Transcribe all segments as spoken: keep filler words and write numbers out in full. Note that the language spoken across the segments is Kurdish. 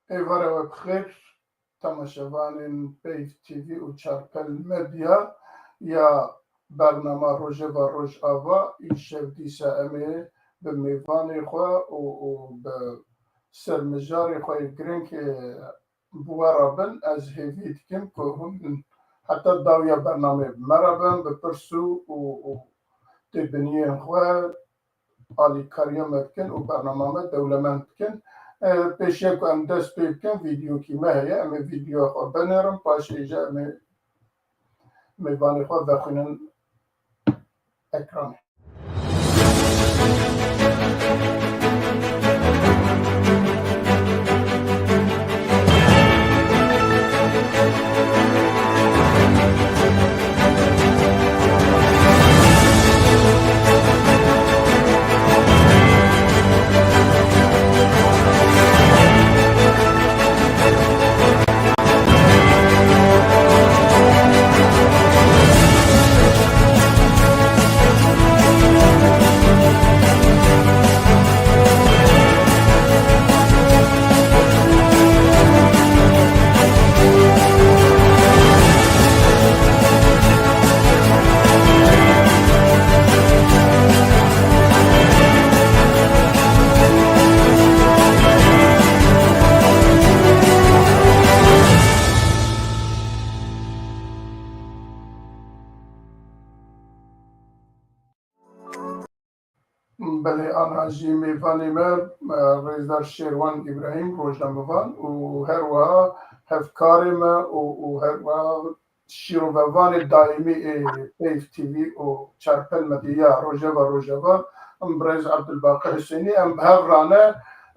Êvara we bi xêr, temaşevanên Peyv T V û Çarpel Medya ya bernama Rojeva Rojava, îşev dîsa em ê bi mêvanê xwe û, û bi sermijarê xwe yê girîng, e, bi we re bin. Ez hêvî dikim ku hûn heta dawiya bernameyê bi me re bin, bi pirs û, û, û têbiniyên xwe alîkariya me bikin û bernama me dewlemend bikin. E, pêşiya ku em dest pê bikin, vîdeokî me heye, em ê vîdeoya xwe binêrin, paşê jî em ê mêvanê xwe vexwînin ekranê. Belê, ana jî mêvanê me, e, Rêzdar Şêrwan Îbrahîm, rojnamevan û her wiha hevkarê me û, û her wiha şîrovevanê daîmî ê Peyv T V û Çarpel Medya ya Rojeva Rojava, em birêz Ebdulbaqi Husênî, em bi hev re ne.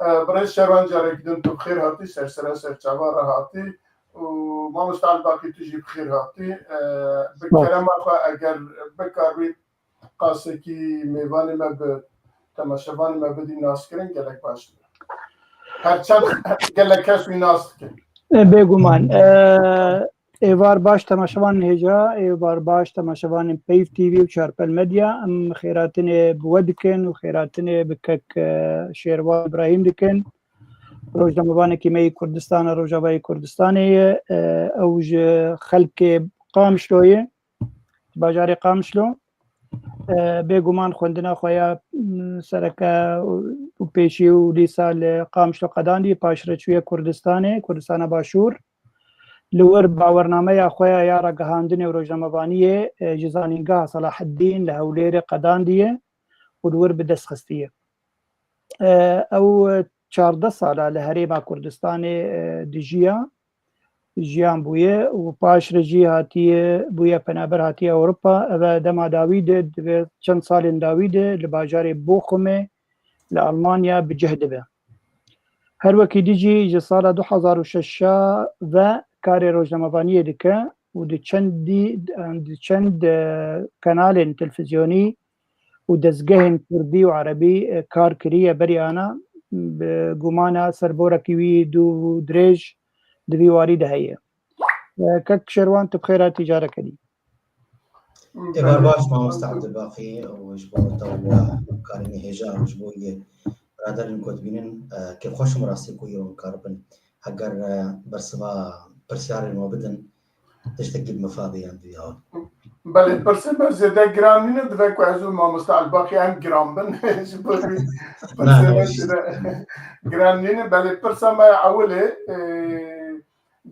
E, birêz Şêrwan, careke din tu bi xêr hatî, ser sera ser çava re hatî û mamoste Elbaqî tu jî bi xêr hatî. E, bi Spas. Kerema xwe eger bikaribî qasekî mêvanê me bi temaşevanê me bidî naskirin, gelek baş dibe. Her çend gelek kes wî nas dikin. E, bêguman. E, êvar baş temaşevanên hêja, êvar baş temaşevanên Peyv T V û Çarpel Medya. Em xêratinê bi we dikin û xêratinê bi kek, e, Şêrwan Îbrahîm dikin. Rojnamevanekî me yê Kurdistan e, Rojavayê Kurdistanê ye. E, ew ji xelkê Qamişlo ye. Bajarê Qamişlo. E, bêguman xwendina xwe ya, m, sereke û pêşî û dîsa li Qamişlo qedandî, paşre çûye Kurdistanê, Kurdistana Başûr. Li wir bawernameya xwe ya, ya ragihandinê û rojnamevaniyê, e, ji Zanîngeha Selaheddîn li Hewlêrê qedandiye û li wir bi dest xistiye. E, ew çardeh sala li Herêma Kurdistanê, e, dijiya, jiyan bûye û paşre jî hatiye, bûye penaber, hatiye Ewropa. Ev e dema dawî de, divê çend salên dawî de li bajarê Bochumê li Almanya bi cih dibe. Her wekî dî jî ji sala du hezar û şeş ve karê rojnamevaniyê dike û di çendî, di çend, e, kanalên televîzyonî û dezgehên kurdî û erebî, e, kar kiriye. Berî ana, bi gumana serborekî wî dû û dirêj di vî warî de heye. E, kek Şerwan, tu bi xêr hatî careke dî. Êvar baş, mamoste Ebdulbaqî, û ji bo te û karînê hêja û ji bo yê biraderên ku dibînin, e, kêfxweş im rastî ku îro em karibin heger, e, bersiva pirsyarên we bidin, tiştekî bi mifadê yan duya. Belê, pirsê me zêde giran nîne, divê ku ez û mamoste Elbaqî em giran bin. Ji bo vî Na, pirsê na, me wî zêde giran nîne. Belê, pirsa me ya ewilê, e,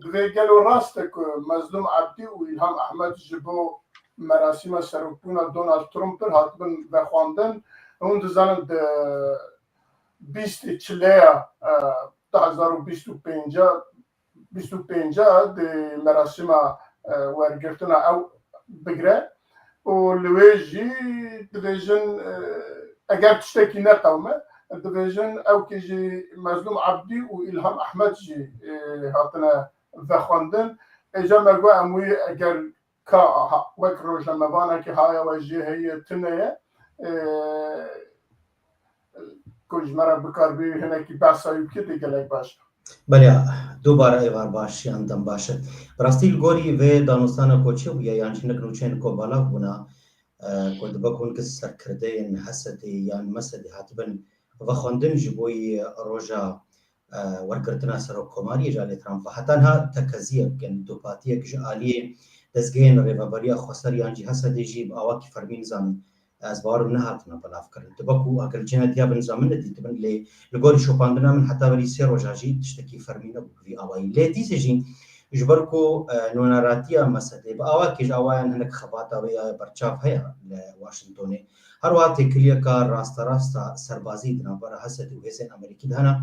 divê gelo rast e ku Mezlûm Ebdî û Îlham Ehmed ji bo merasîma serokbûna Donald Trump pir hatibin vexwendin. Hûn dizanin di bîstê çileya, e, du hezar û bîst û pênc, bîst û pênc di merasîma, e, wergirtina ew bigire û li wê jî dibêjin, e, eger tiştekî neqewime, dibêjin ew kî jî Mezlûm Ebdî û Îlham Ehmed jî, e, hatine vexwendin. Êca me got em wî eger ka ha-, wek rojnamevanekî haya we jê heye, tune ye, e, ku ji me re bikaribî hinekî behsa wî bikî, tê gelek baş. Belê, dubare êvar baş yan dem baş e. Bi rastî li gorî vê danûstana ku çêbûye yan jî hinek nûçeyên ku belav bûna, e, ku dibe ku hinek serkirdeyên Hesedê yan Mesedê hatibin vexwendin ji bo yê roja e, wergirtina serokkomariyê ji alî Trump ve. Heta niha tekeziyek, yani dupatiyek ji aliyê dezgehên rêveberiya xweser yan jî H S D'ê jî bi awakî fermî nizanim. Ez bawerim nehatine belavkirin. Dibe ku eger cihê diya bin nizamin nedîtibin, lê li gorî şopandina min heta berî sê roja jî tiştekî fermî nebû bi vî awayî. Lê dîsê jî ji ber ku, e, nûneratiya H S D'ê bi awakî ji awayan hinek xebata wê ya berçav heye li Washingtonê. Her wiha têkiliyeka rasterast a serbazî di navbera H S D û hêzên Amerîkî de hene.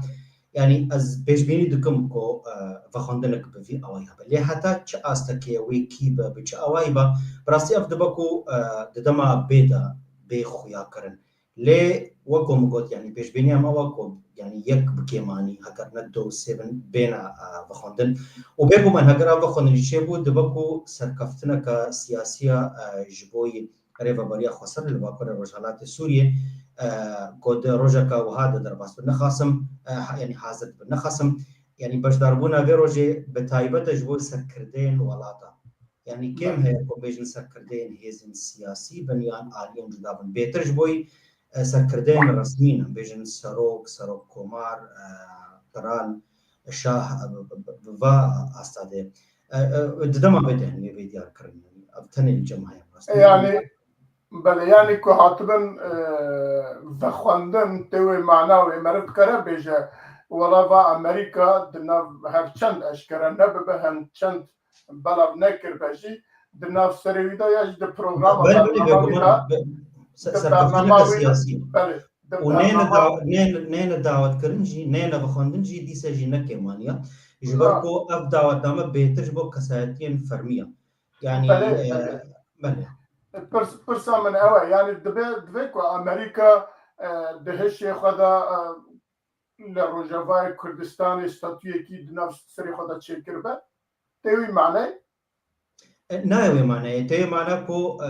Yanî ez pêşbînî dikim ku, e, vexwendinek bi vî awayî hebe. Lê heta çi astekê wê kî be, bi çi awayî be, bi rastî ev dibe ku, e, di dema bê de bê xuyakirin. Lê wek ku min got, yanî pêşbîniya me wa ku, yanî yek bi kêmanî, heger ne du sê bin, bêne, e, vexwendin. Û bêguman heger ev vexwendinî çêbû, dibe ku serkeftineke siyasî ya, e, ji bo yî rêveberiya xweser li Bakurê Rojhelatê Sûriyê, e, ku di rojeka wiha de derbas bin. Nexasim, e, ha-, yanî hazir dibin. Nexasim, yanî beşdarbûna vê rojê bi taybet e ji bo serkirdeyên welata. Yanî kêm heye ku bêjin serkirdeyên hêzên siyasî bin yan aliyên cuda bin. Bêtir ji bo yî, e, serkirdeyên resmî ne. Bêjin serok, serokkomar, e, qral, şah, e, bi, bi, bi va asta de. E, e, di dema vê de hene vê diyar kirin. Yanî ev tenê li cem heye. Rastî. Yanî, belê, yanî ku hatibin, e, vexwendin, tê wê mana wê meriv dikare bêje, wela va Amerîka di nav her çend eşkere nebibe, hem çend belav nekiribe jî, di nav serê wî de ya jî di programa Belê, belê, bernama wî bêguman, de, be-, se-, di serkeftineke bernama wî de, siyasî. Belê, di Û neyne bernama daw-, neyne, neyne dawetkirin jî, neyne vexwendin jî dîse jî ne kêmaniya. Ji ber Ha. ku ev dawetname bêtir ji bo kesayetiyên fermî ye. Yanî, Belê, e, belê. belê. Pirs-, pirsa min ew e, yanî dibe, divê ku Amerîka, e, di hişê xwe de, e, li Rojavayê Kurdistanê statuyekî di nav serê xwe de çêkiribe. Tê wî maneyê? E, nayê wê maneyê. Tê wê mana ku, e,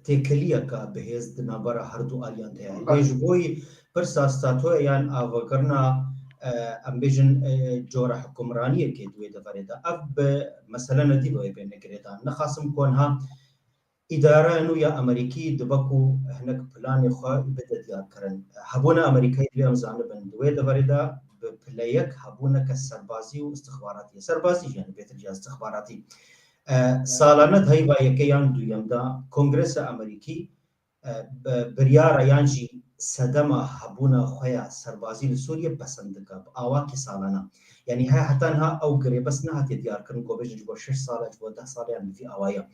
têkiliyeke bihêz di navbera her du aliyan de heye. Lê Belê. ji bo yî pirsa statuya yan avakirina, e, em bêjin, e, cora hukimraniyekê di wê deverê de. Ev bi mesele nedî bi wê bêne girêdan. Nexasim ku niha îdareya nû ya Amerîkî dibe ku hinek planê xwe bide diyarkirin. Hebûna Amerîkayê divê em zanibin, di wê deverê de bi pile yek hebûneke serbazî û istixbaratî ye. Serbazî jî, yanî bêtir jî ya istixbaratî. E, salane di heyva yekê yan duyem de Kongresa Amerîkî, e, bi-, biryara yan jî sedema hebûna xwe ya serbazî li Sûriyê pesend dike, bi awakî salane. Yanî he-, heta niha ew girêbest nehatiye diyarkirin ku bêjin ji bo şeş sal e, ji bo deh sal e, yan bi vî awayî ye.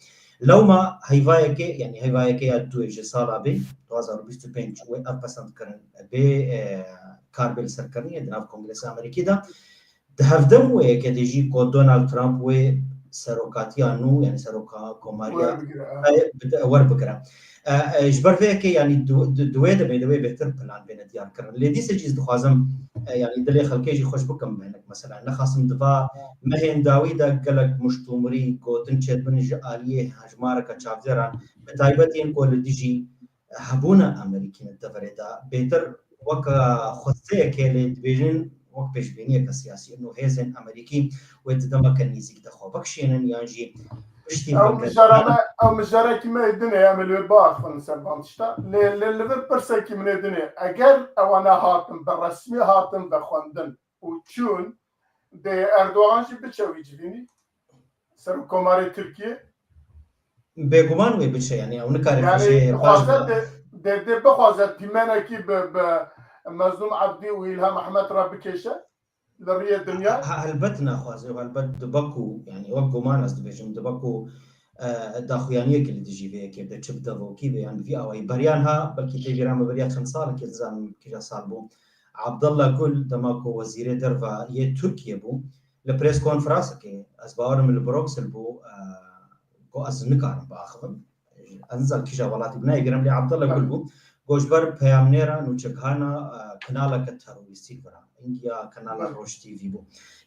Lewma heyvayekê, yanî heyvayekê ya duyê ji sala bê, du hazar û bîst û pênc wê ev pesend kirin bê, e, kar bê li ser kirinê di nav Kongresa Amerîkî de. Di hevdem wê yekê de jî ku Donald Trump wê serokatiya nû, yanî seroka komariya Werbigire, ha. e, bide-, werbigire. E, e, ji ber vê yekê, yanî di, di, di wê demê de wê bêtir plan bêne diyar kirin. Lê dîse jî ez dixwazim, e, yanî dilê xelkê jî xweş bikim bi hinek meseleyan. Nexasim di va mehên dawî de gelek muştûmirî gotin çêdibin ji aliyê hejmareke çavdêran, bi taybet yên ku li dijî hebûna Amerîkî ne deverê de. Bêtir wek xwesteyekê lê dibêjin, wek pêşbîniyeke siyasî, ino hêzên Amerîkî wê di demeke nêzîk de xwe bikişînin yan jî piştî Ew veke mijarane, ew mijarekî me yê din e, em ê li wê biaxivin li ser van tişta. Lê, lê li vir pirsekî min ê din e. Eger ewana hatin, bi resmî hatin vexwendin û çûn, dê Erdogan jî biçe wî civînî? Serokkomarê Tirkiyê? Bêguman wê biçe, yanî ew nikare Yanî xweşê dixwaze xweş dê, dê, dê bixwaze tîmenekî bi, bi Mezlûm Ebdî û Îlham Ehmed re bikêşe li riyê dinya? Ha, helbet naxwaze û helbet dibe ku, yanî wek guman ez dibêjim, dibe ku, e, daxuyaniyekê li dijî vê yekê bide, çi bi devokî be yan bi vî awayî. Beriya niha, belkî tê bîra me beriya çend salekê, nizanim kîja sal bû, Abdullah Gül, dema ku wezîrê derve yê Tirkiyê bû, li press konferansekê, ez bawerim li Bruxelles bû, e, ku ez nikarim biaxivim. Ez nizam kîja welatî bû, nayê bîra min, lê Abdullah Gül bû. Got ji ber peyamnêra nûçegihana, e, kanaleke terorîstî li vir e. Hingiya kanala Roj T V bû.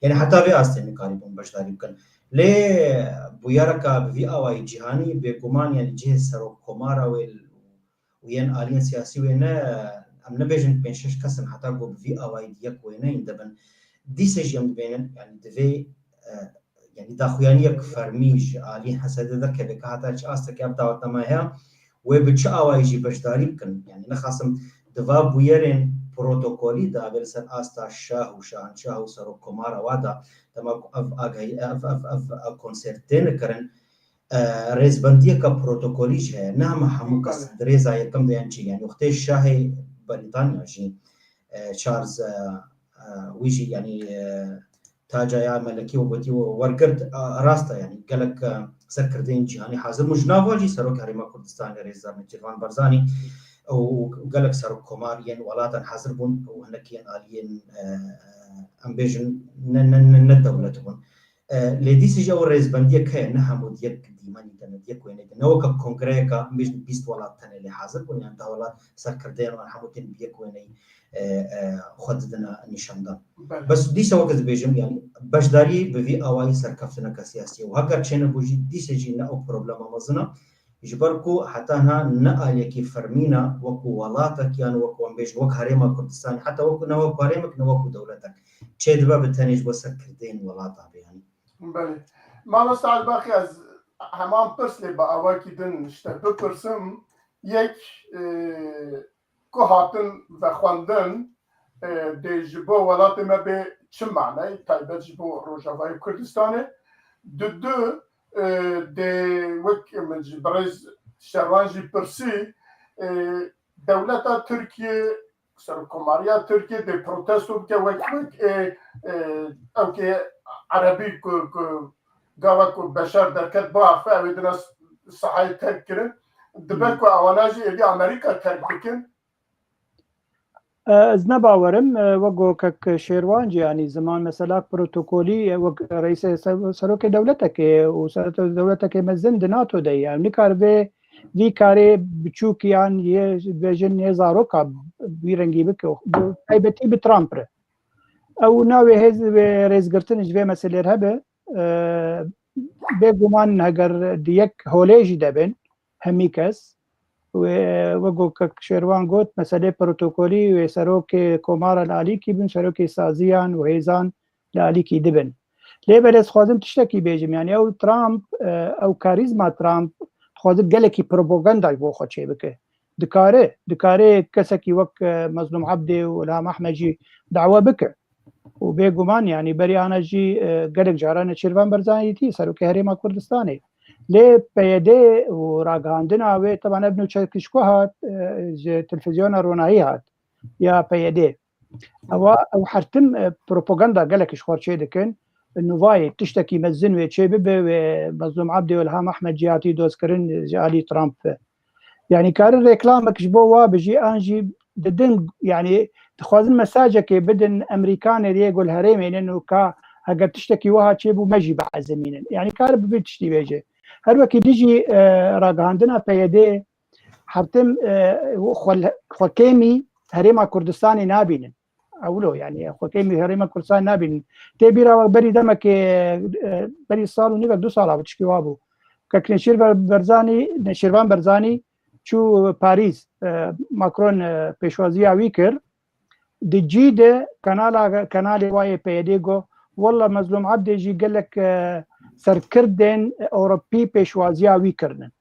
Yanî heta vê astê nikarîbûn beşdarî bikin. Lê bûyereke bi vî awayî cîhanî bêguman, yanî cihê serokkomara wê û yên aliyên siyasî wê ne, em nebêjin pênc şeş kes in, heta ku bi vî awayî di yek wêneyên de bin. Dîse jî em dibênin, yanî divê, e, yanî daxuyaniyek fermî ji aliyên H S D derkeve ke heta çi astekê ev dawetname heye, wê bi çi awayî jî beşdarî bikin. Yanî nexasim di va bûyerên protokolî dabe li ser asta şah û şahanşah û serokkomara wa da, dema ku ev agahî, ev, ev, ev, ev konser têne kirin, e, rêzbendiyeke protokolî jî heye. Ne hema hemû kes Belê. di rêza yekem de yan çi, yanî wextê şahê Brîtanya jî, e, Charles, e, e, wî jî, yanî, e, taca ya melekî û gotî û wergirt, e, rast e, yanî gelek, e, serkirdeyên cîhanî hazir bûn. Ji nav wan jî Serok Herêma Kurdistanê Rêzdar Nêçîrvan Barzanî û gelek serokkomar yên welatan hazir bûn û hinek yên aliyên, e, e, em bêjin ne, ne, ne, ne dewlet bûn. E, lê dîsê jî ew rêzbendiyek heye, ne hemû di yek dîmenî de ne, di yek wêneyê de ne. Ne weke kongreyeka, em bêjin bîst welat tenê lê hazir bûn, yan deh welat serkirdeyên wan hemû tên bi yek wêneyî, e, e, xwe didine nîşandan. Belê. Bes dîsa weke dibêjim, yanî beşdarî bi vî awayî serkeftineke siyasî ye. Û heger çênebû jî, dîsê jî ne ew problema mezin e. Ji ber ku heta niha ne aliyekî fermî ne, wekû welatek yan wekû em bêjin, wek Herêma Kurdistanê, heta wekû ne wekû herêmek, ne wekû dewletek. Çêdibe bi tenê ji bo serkirdeyên welata be, yanî. Belê. Mamosta Elbaqî, ez heman pirs lê bi awakî din ji te bipirsim. Yek, e, ku hatin vexwendin, e, dê ji bo welatê me bê çi maneyê, taybet ji bo Rojavayê Kurdistanê? Di du, e, dê wek min ji birêz Şerwan jî pirsî, e, dewleta Tirkiye, serokkomariya Tirkiye dê protesto bike wek, wek, e, e, ew kê Erebî ku, ku gava ku Beşar derket biaxive, ew ê dina sahayê terk kirin. Dibe Hmm. ku awana jî êdî Amerîka terk bikin. E, ez ne bawerim, e, wek go kek Şêrwan jî, yanî ziman meselak protokolî, e, wek reîsê se-, serokê dewletekê û serokê dewletekê mezin di NATO de ye. Ew nikar vê, vî karê biçûk yan yê, bêjin yê zaroka wî rengî bike. Bi taybetî bi Trump re. Ew navê hêz wê rêzgirtin ji vê meselê re hebe, e, bêguman heger di yek holê jî de bin, hemî kes. Wê, wek ku kek Şêrwan got, meselê protokolî wê serokê komara li alîkî bin, serokê saziyan û hêzan li alîkî dibin. Lê belê dixwazim tiştekî bêjim, yanî ew Trump, e, ew karîzma Trump dixwaze gelekî propaganda ji bo xwe çêbike. Dikare, dikare kesekî wek, e, Mezlûm Ebdê û Ilham Ehmed jî dawa bike. Û bêguman, yanî berî ana jî, e, gelek caran Nêçîrvan Barzanî dîtî, serokê Herêma Kurdistanê. Lê P Y D û ragihandina wê, teban ev nûçe ji ku hat, e, ji televîzyona Ronahî hat, ya P Y D. Ewa, ew her tim, e, propaganda gelek ji xwe çê dikin. Nûvayê tiştekî mezin wê çê bibe, wê Mezlûm Ebdê û Ilham Ehmed jî hatî dozkirin ji alî Trump ve. Yanî karin reklamek ji bo wa bijî, an jî didin, yanî dixwazin mesajekê bidin Emerîkanê rê ku li herêmê nin û ka heger tiştekî wiha çêbû me jî biezimînin. Yanî kar bi vî tiştî bêje. Her wekî dijî, e, ragihandina P Y D her tim, e, xwe, xwe kêmî Herêma Kurdistanê nabînin. Ewlo, yanî xwe kêmî Herêma Kurdistanê nabînin. Tê bîra we berî demekê, e, berî sal û nîvek, du sala bû, tişkî wa bû. Kek Nêçîrvan Barzanî, Nêçîrvan Barzanî çû Parîs, e, Macron, e, pêşwaziya wî kir. Di cî de kanala, kanalê wa yê P Y D got, wella Mezlûm Ebdê jî gelek, e, serkirdên Ewropî pêşwaziya wî kirinin.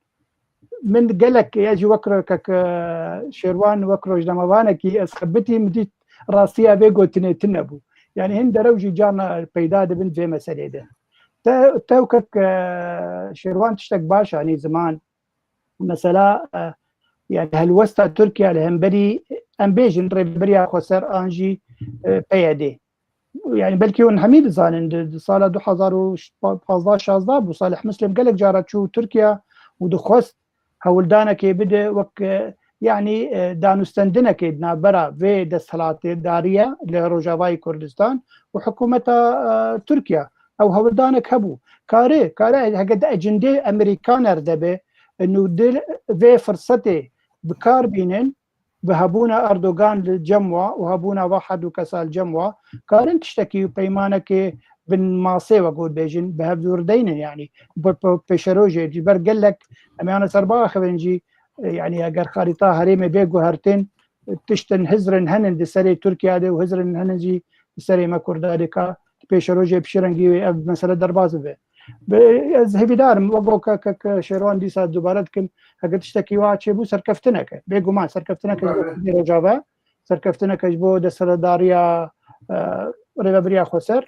Min gelek, ez jî wek ro-, kek, e, Şêrwan, wek rojnamevanekî ez xebitî, min dît rastiya vê gotinê tune bû. Yanî hin derew jî carna peyda dibin vê meselê de. Te, tew kek, e, Şêrwan tiştek baş anî ziman. Mesela, e, yani helwesta Tirkiye li hemberî, em bêjin, Rêveberiya Xweser an jî, e, P Y D. Yani belkî hûn hemî dizanin, di, di sala du hezar û pazdeh şazdeh bû, Salih Muslim gelek cara çû Tirkiye û dixwest hewldanekê bide wek, e, yani, e, danûstendinekê di navbera vê desthilatdariye li Rojavayê Kurdistan û hikûmeta, e, Tirkiye. Ew hewldanek hebû. Kare, kare heke di ecindê Emerîkan erdebe, nû di vê firsetê bi kar bînin, bi hebûna Erdogan li cem wa û hebûna va hedû kesa li cem wa, karin tiştekî û peymanekê bin masê, we got bêjin, bi hev dûr deynin, yanî bi, bi pêşerojê, ji ber gelek em yana ser biaxivin jî, e, yanî eger xarîta herêmê bê guhertin, e, tiştin hizrin henin di serê Tirkiye de û hizrin henin jî di serê me Kurda de ka pêşerojê bi çi rengî wê ev mesele derbas bibe. Bi, ez hêvîdar im, wek, wek, wek, wek Şêrwan dîsa dubare dikim, heke tiştekî wa çêbû serkeftineke. Bêguman serkeftineke ji bo Belê. Kurdê Rojava. serkeftineke ji bo desthilatdariya, e, Rêvebiriya Xweser,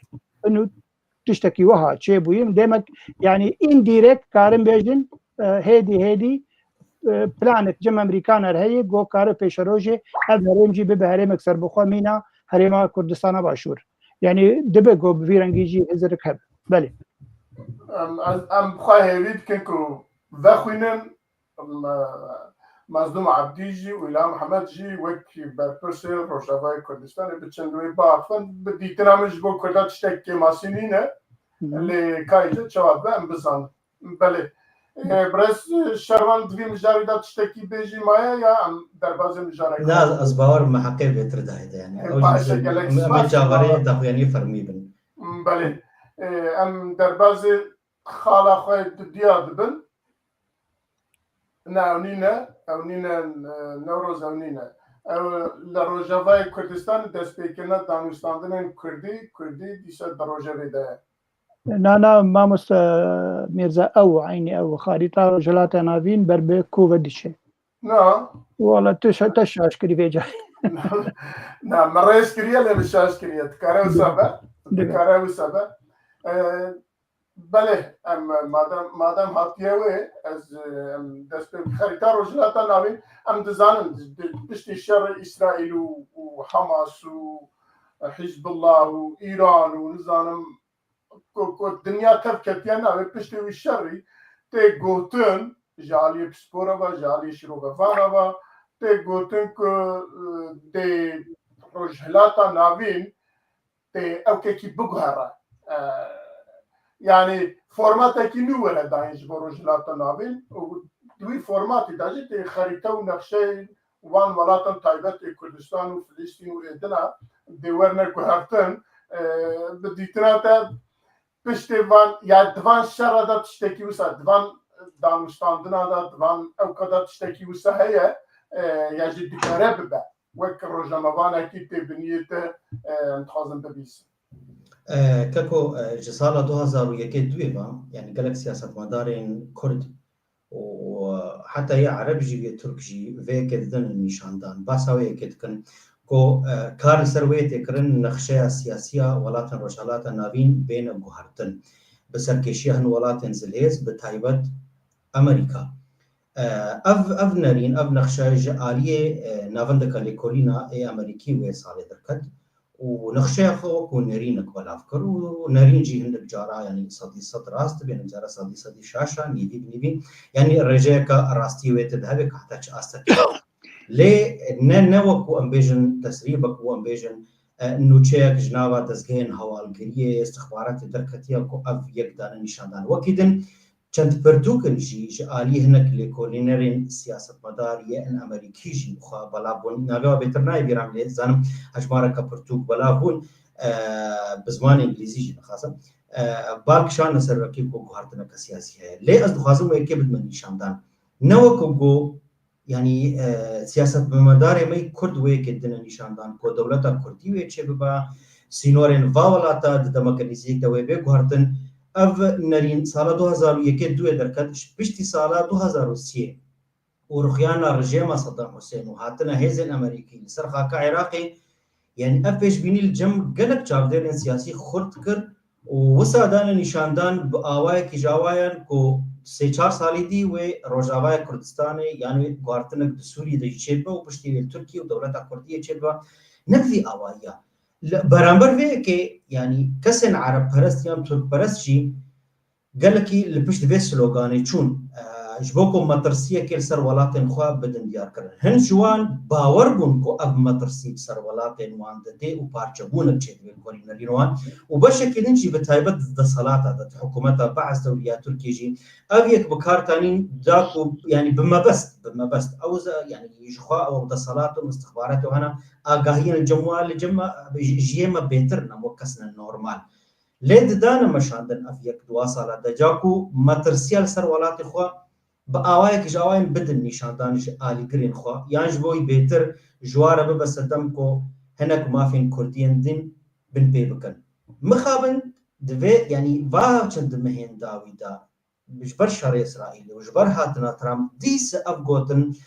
û tiştekî wiha çêbûyî. Demek, yanî, indirekt karin bêjin, e, hêdî hêdî, e, planek cem Amerîkan er heye, go kare pêşerojê ev herêm jî bibe herêmek serbixwe mîna Herêma Kurdistana Başûr. Yanî, dibe go bi vî rengî jî hizirik hebe. Belê. Em, ez, em bi xwe hêvî dikin ku vexwînin, em, e, Mazlûm Ebdî jî û Îlham Mihemed jî wek berpirsê Rojavayê Kurdistanê biçin wê biaxivin. Bi dîtina min ji bo Kurda tiştek kêmasî nîne. Hı hı. Lê kayê çawa be em bizanin. Belê. E, birêz Şerwan, di vî mijarî de tiştekî bêjî maye ya em derbazê mijarekê Na, ez bawer me heqê bêtir dahê de, yani. E, Ew jî baş e, gelek em, em spas. Çaverê daxuyanî fermî bin. Belê. E, em derbazê xala xwe didiya dibin. Ne, ew nîne, ew nîne, e, Newroz ew nîne. Ew li Rojavayê Kurdistan destpêkirina danûstandinên Kurdî, Kurdî dîsa di rojevê de ye. Na, na, mamoste Mîrza, ew, eynî ew, xarîta Rojhilata Navîn ber bi ku ve diçe. Na. Wala tu şa-, te şaş kirî vê carê. Na, me rêz kiriye, lê min şaş kiriye. Dikare wisa be? Dibe. Dikare wisa be? E, belê, em, madem, madem hatiye wê, ez, em, dest pê xarîta Rojhilata Navîn, em dizanin, di, piştî şerê Îsraîl û, û Hamas û Hizbullah û Îran û nizanim ku, ku dinya tev ketiye navê, piştî wî şerî tê gotin, ji aliyê pispora ve, ji aliyê şîrovevana ve, tê gotin ku, e, dê Rojhilata Navîn tê ewkekî biguhere. E, yanî formatekî nû were dayîn ji bo Rojhilata Navîn û di wî formatî de jî tê xerîte û nexşeyên wan welatan taybet ê Kurdistan û Filistîn û êdina dê werine guhertin, e, bi dîtina te piştê van, ya di van şera de tiştekî wisa, di van danûstandina de, di van ewka de tiştekî wisa heye, e, ya jî dikare bibe. Wek rojnamevanekî tê bi niyê te, e, em dixwazin bibîsin. E, Keko, e, ji sala du hazar û yekê duê ve, yani gelek siyasetmedarên Kurd û heta yê Ereb jî yê Tirk jî vê yekê didin nîşandan. Basa wê yekê dikin ku, e, kar li ser wê yê tê kirin nexşeya siyasiya welatên Rojhilata Navîn bêne guhertin. Bi serkêşiya hin welatên zilhêz, bi taybet Amerîka. E, ev, ev nerîn, ev nexşe ji aliyê, e, navendeka lêkolîna ê Amerîkî wê salê derket. û nexşeya xwe wekû nerînek belav kir û nerîn jî hindik cara, yanî sedî sed rast dibe, hindik cara sedî sedî şaş a, nîvî bi nîvî. Yanî rêjeyeke rastiyê wê tê de hebe ku heta çi astekî. Lê ne, ne wekû em bêjin tesrîh be ku em bêjin, e, nûçeyek ji nava dezgehên hewalgiriyê, istixbaratê derketiye ku ev yek dane nîşandan. Wekî din, Çend pirtûk in jî ji alî hinek lêkolînerên siyasetmedar yên Amerîkî jî bi xwe belav bûn. Navê wan bêtir nayê bîra min lê dizanim hejmareke pirtûk belav bûn, e, bi zimanê îngilîzî jî dixwazim. E, bal kişandine ser wekî ku guhertineke siyasî heye. Lê ez dixwazim wê yekê bidime nîşandan. Ne wekî ku Yanî, e, siyasetmedarê me yê Kurd wê yekê dine nîşandan ku dewleta Kurdî wê çêbibe, sînorên va welata di demeke nêzîk de wê bê guhertin. Ev nerîn sala du hazar û yekê duê derket, ji piştî sala du hazar û sê û rixiyana rejêma Saddam Husên û hatina hêzên Amerîkî li ser xaka Iraqê, Yanî ev pêşbînî li cem gelek çavdêrên siyasî xurt kir û wisa dane nîşandan bi awayekî ji awayan ku sê çar salî dî wê Rojavaya Kurdistanê, yanî guhartinek di Sûriyê de jî çêbibe û piştî wê li Tirkiye û dewleta Kurdiyê çêbibe, ne bi vî awayî ya. Li beramber vê yekê, yanî kesên Ereb perest yan Tirk perest jî, Gelekî li pişt vê sloganê çûn, e, ji bo ku metirsiyekê li ser welatên xwe bidin diyarkirin. Hin ji wan bawer bûn ku ev metirsî bi ser welatên wan de tê û parçebûnek çêdibe li gorî nerîna wan û beşekî din jî bi taybet di deselata de, di hikûmeta Be'es de û ya Tirkiyê jî ev yek bi kar tanîn da ku, yanî bi mebest, bi mebest. Ew ze-, yanî ji xwe ew deselat û istixbaratê û hene agahiyên li cem wan, li cem me, ji, ji yê me bêtir ne, wek kes ne normal. Lê didane meşandin ev yek duwa sala de, ca ku metirsiya li ser welatê xwe bi awayek ji awayên bidin nîşandan ji alîgirên xwe, yan ji bo wî bêtir ji wa re bibe sedem ku hinek mafên kurdiyên din binpê bikin. Mixabin divê, yanî va çend mehên dawî de ji ber şerê Îsraîlê û ji ber hatina Trump dîse ev gotin,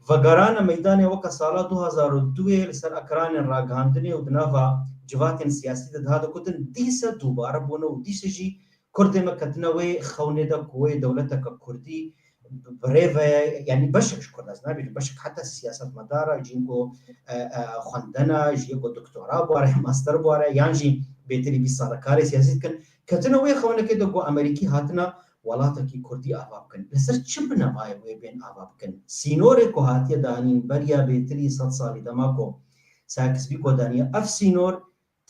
Vegerana meydanê weke sala du hazar û duyê li ser ekranên ragihandinê û di nava civatên siyasî de dihate gotin, dîse dubare bûne û dîse jî Kurdê me ketine wê xewnê de ku wê dewleteke Kurdî bi rê ve, yanî beşek ji Kurd, ez nabêjim beşek, heta siyasetmedara, jiyê ku, e, e, xwendena, jiyê ku doktora bû were, master bû were, yan jî bêtirî bîst sal e karê siyasî dikin, ketine wê xewnekê de ku Amerîkî hatine welatekî Kurdî ava bikin. Li ser çi binevayê wê bên ava bikin? Sînorê ku hatiye danîn beriya bêtirî sed salî dema ku Sykes-Picot daniye. Ev sînor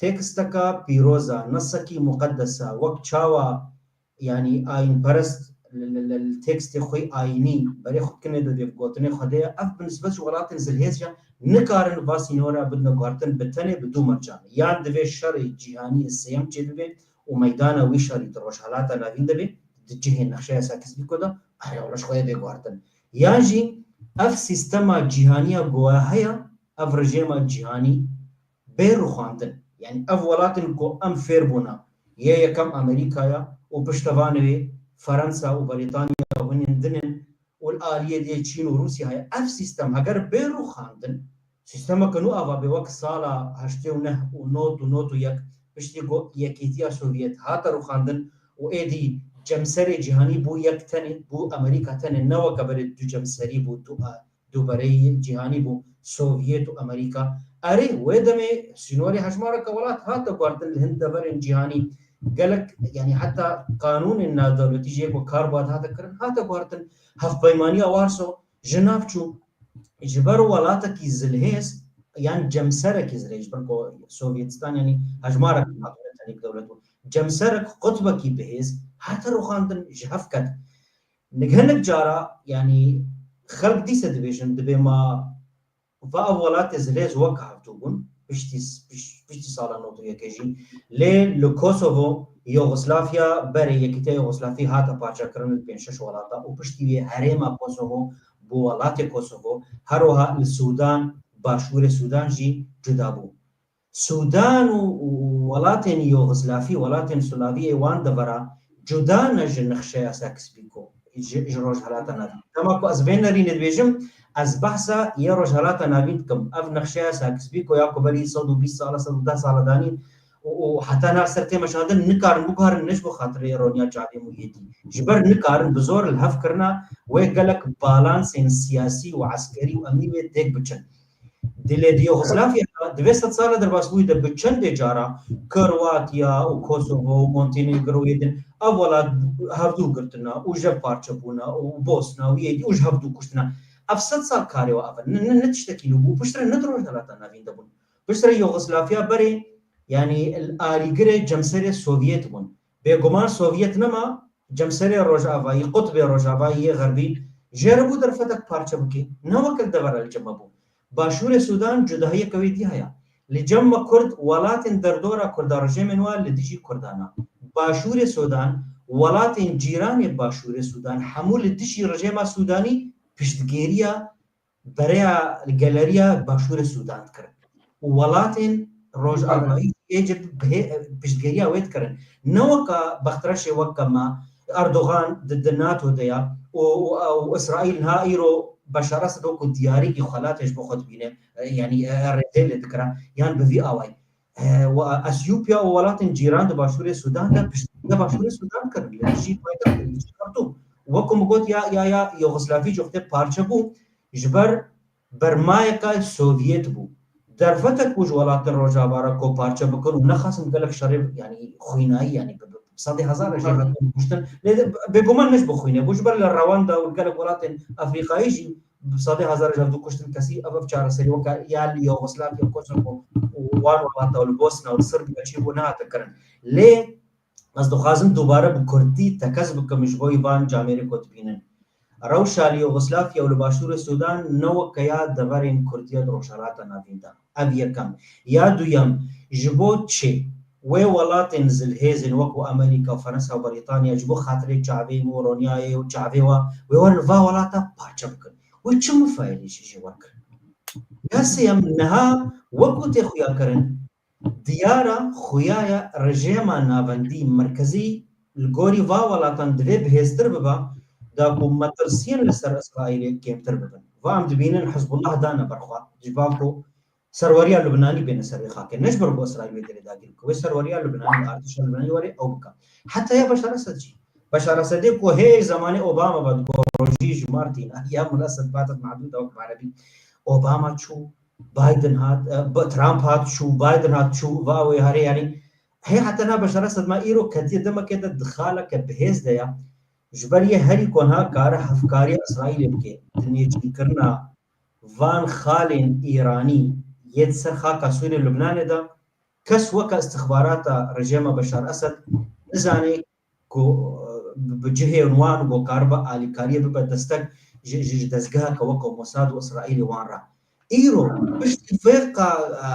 têksteka pîroz e, nesekî muqedes e, wek çawa, yanî ayînperest li, li, li, li têkstê xwe ayînî berê xwe dikin, di vê gotinê Xwedê ye. Ev bi nisbet ji welatên zilhêz jî nikarin va sînora bidine guhertin bi tenê bi du mercan. Yan divê şerê cîhanî sêyem çêbibe û meydana wî şerî di Rojhelata Navîn de be, di cihê nexşeya Sykes-Picot de, erê wele ji xwe bê guhertin. Yan jî ev sîstema cîhanî ya ku heye, ev rejêma cîhanî bê rûxandin. Yanî ev welatên ku em fêr bûne, yê yekem Amerîka ye û piştevanê wê Fransa û Brîtanya û hinên din in û li aliyê dê Çîn û Rûsya heye. Ev sîstem heger bê rûxandin, sîstemeke nû ava bê wek sala heştê û neh û nod û nod û yek piştî ku Yekîtiya Sovyet hate rûxandin û êdî cemserê cîhanî bû yek tenê, bû Amerîka tenê, ne weke berê du cemserî bû, du, du bereyê cîhanî bû, Sovyet û Amerîka. Erê, wê demê sînorê hejmareke welat hate guhertin li hin deverên cîhanî. Gelek, yanî heta qanûnên navdewletî jê ku kar bi hate kirin, hate guhertin. Hevpeymaniya Warso ji nav çû. Ji ber welatekî zilhêz, yan cemserekî zilhêz, ji ber ku Sovyetstan, yanî hejmarek navdewlet, tenê dewlet bû. Cemserek, qutbekî bihêz, hate rûxandin, ji hev ket. Nik hinek cara, yanî xelk dîse dibêjin, dibê ma va ev welatê zilhêz wek hevdû bûn, piştî, piş-, piştî sala nod û yekê jî. Lê li Kosovo, Yugoslavya, berê Yekîtiya Yugoslavî hate parçekirin li pênc şeş welata û piştî wê herêma Kosovo bû welatê Kosovo. Her wiha li Sûdan, başûrê Sûdan jî cuda bû. Sûdan û, û welatên Yugoslavî, welatên Slavî yê wan devera cuda ne ji nexşeya Sykes-Picot, ji, ji Rojhelata Navîn. Dema ku ez vê nerînê dibêjim, ez behsa yê Rojhelata Navîn dikim. Ev nexşeya Sykes-Picot ya ku berî sed û bîst sala, sed û deh sala danîn û, û heta niha ser tê meşandin, nikarin biguherin, ne ji bo xatirê roniya çavê min yê dî. Ji ber nikarin, bi zor li hev kirina, wê gelek balansên siyasî û eskerî û emnî wê têk biçin. Dilê di Yugoslavya de, di vê sed sala derbasbûyî de bi çendê cara Kroatya û Kosovo û Montenegro û yê din ev welat hevdû girtina û ji hev parçe bûna û Bosna û yê dî û ji hevdû kuştina. Ev sed sal karê we ev e. Ne, ne, ne tiştekî nû bû. Piştre ne di Rojhelata Navîn de bûn. Piştre Yugoslavya berê, yanî alîgirê cemserê Sovyet bûn. Bêguman Sovyet nema, cemserê Rojavayî, qutbê Rojavayî yê Xerbî jê re bû derfetek parçe bike. Ne weke li devera li cem me bû. Başûrê Sûdan cudahiyeke wê dî heye. Li cem me Kurd welatên derdora Kurda, rejêmên wan li dijî Kurdan e. Başûrê Sûdan, welatên cîranê Başûrê Sûdan hemû li dijî rejêma Sûdanî piştgêriya bereya geleriya Başûrê Sûdan dikirin. Û welatên Rojavayî ê jî bihê-, piştgiriya wê dikirin. Ne weka Bextreşê weke me, Erdogan di, di NATO de ya û, û, û Îsraîl niha îro Beşar Esed wekû diyarîkî xelatê ji bo xwe dibîne, e, yanî, e, rêzê lê dikira, yan bi vî awayî. E, we, Esyopya û welatên cîran di Başûrê Sûdan de piştgiriya Başûrê Sûdan dikirin. Li dijî paytextê, li dijî Xartûm. Wekû min got, ya, ya, ya Yugoslavî coxtê parçe bû, ji ber bermayeka Sovyet bû. Derfetek bû ji welatên Rojava re ku parçe bikin û nexasin gelek şerê, yanî xwînayî, yanî bi, bi, bi sedê hezar re jê hatin kuştin. Lê bêguman ne ji bo xwînê bû, ji ber li Rwanda û li gelek welatên Efrîkayî jî bi sedê hezar re ji hevdû kuştin kesî. Ev, ev çareserî weke ya li Yugoslavya, Kosovo û wan welata û li Bosna û li Sirbiya çêbû nehate kirin. Lê Ez dixwazim dubare bi kurdî tekez bikim ji bo van camêrê ku dibînin. Rewşa li Yugoslavya û li Başûrê Sûdan ne weke ya deverên Kurdiya di Rojhelata Navîn de. Ev yekem. Ya duyem, ji bo çi wê welatên zilhêzên wekû Amerîka, Fransa û Brîtanya ji bo xatirê çavê min û ronyayê û çavê we, wê werin va welata parçe bikin? Wê çi mifayelî ji jê wergirin? Ya sêyem, niha wekû tê xuyakirin, diyar e, xuya ye rejêma navendî, merkezî li gorî va welatan divê bihêztir bibe, da ku metirsiyên li ser Îsraîlê kêmtir bibin. Va em dibînin Hizbullah dane ber xwe. Ji ber ku serweriya Lubnanî bêne ser vê xakê. Ne ji ber ku Îsraîl wê derê dagir bike. Wê serweriya Lubnanî, artêşa Lubnanî were ew bike. Heta ya Beşar Esed jî. Beşar Esedê ku hê zemanê Obama ve, di ku rojî ji Martîn, ya Mul Esed Batet Mahdûd wek bi erebî. Obama çû, Biden hat, e, Trump hat çû, Biden hat çû, va wê herê, yanî hê heta na Beşar Esed ma îro ketiye demeke de di xaleke bihêz de ya. Ji ber yê herî ku niha kare hevkariya Îsraîlê bike, di nêçîrkirina van xalên Îranî yê di ser xaka Sûriyê Lubnanê de, kes weke îstixbarata rejêma Beşar Esed nizane ku, e, bi, bi cihên wan ku karibe alîkariyê bibe destek ji, ji, ji dezgeheke weke Mossad û Îsraîlê wan re. Îro piştî vê qa, e,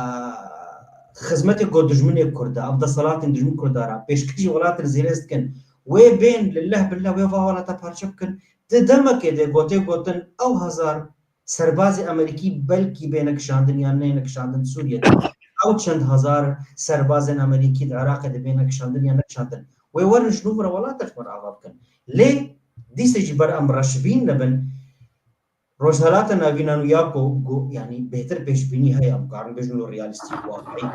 xizmetê ku dijminê Kurda, ev desthilatên dijmin Kurda re pêşkêşî welatên zêrêz dikin, wê bên li leh bi leh wê va welata parçe bikin. Di demekê de gotê gotin ew hezar serbazê Amerîkî belkî bêne kişandin yan neyne kişandin Sûriyê de. Ew çend hezar serbazên Amerîkî di Iraqê de bêne kişandin yan nekişandin. Wê werin ji nû re welata ji me re ava bikin. Lê dîse jî ber em reşbîn nebin, Rojhelata Navîn û ya ku, ku, yanî bêhtir pêşbînî heye, em karin bêjin lo realîstîk, waqiî.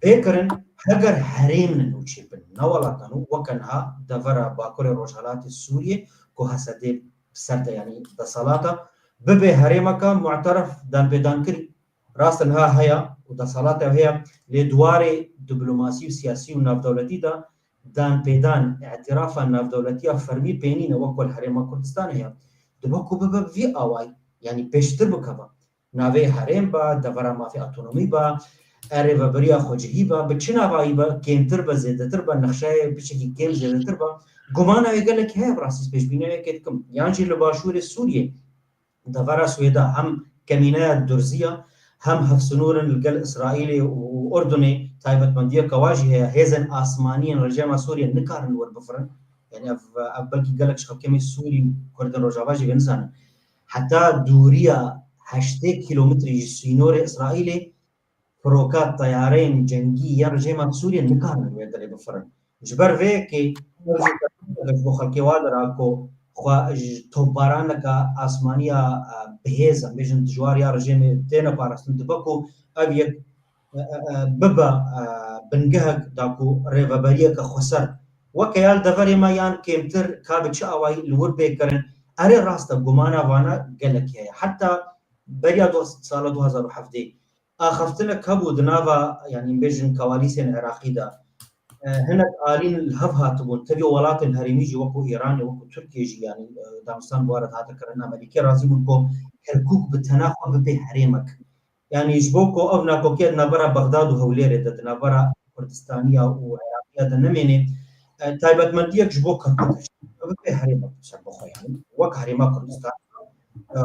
Bê kirin, heger herêmên nû çêbin, ne welatan û weke niha devera Bakurê Rojhelatê Sûriyê ku Hesedê ser de, yanî desalata, bibe herêmeke mu'teref, danpêdankirî. Rast e niha heye û desalata heye, lê di warê diplomasî û siyasî û navdewletî de danpêdan, îtîrafa navdewletiya fermî pênîne wek ku li Herêma Kurdistanê heye. Dibe ku bibe bi vî awayî, yanî pêştir bikeve. Navê herêm be, devera mafê otonomî be, e, rêveberiya xwecihî be, bi çi navayî be, kêmtir be, zêdetir be, nexşeyê biçekî kêm zêdetir be. Gumana wê gelekî heye, bi rastî pêşbîniya wê yekê dikim. Yan jî li başûrê Sûriyê, devera Swêda hem kemîneya Durziya, hem hevsinûr in li gel Îsraîlê û Urdunê, taybetmendiyeke wa jî heye, hêzên asmanî yên rejêma Sûriyê nikarin li wir bifirin. Yanî ev, ev belkî gelek ji xelkê me Sûrî û Kurdên Rojava jî vê nizanin. Heta dûriya heştê kîlometrî ji sînorê Îsraîlê firoka teyareyên cengî ya rejêma Sûriyê nikarin li wê derê bifirin. Ji ber vê yekê ew jî ji bo xelkê wa dira ku xwe ji topbaraneke asmaniya, e, bihêz, em bêjin dijwar ya rejêmê têne parastin, dibe ku ev yek, e, e, e, bibe, e, bingehek da ku rêveberiyeke xweser weke ya li deverê me yan kêmtir ka bi çi awayî li wir bê kirin. Erê rast e, gumana vana gelekî heye. Heta beriya du-, sala du hezar û hevdeh axaftinek hebû di nava, yanî bêjin, koalîsyên Iraqî de, e, hinek alîn li hev hatibûn. Tevî welatên herêmî jî wekû Îranê, wekû Tirkiye jî, yanî, e, danûstan bi wan re dihate kirin. Amerîkê razî bûn ku Kerkûk bi tena xwe bibe herêmek. Yanî ji bo ku ev nakokiya di navbera Bexdad û Hewlêrê de, di navbera Kurdistaniya û Iraqiya de nemêne, e, taybetmendiyek ji bo Kerkûk hiştin. Bibe herêmek ser bi xwe, yanî wek herêma Kurdistan. E,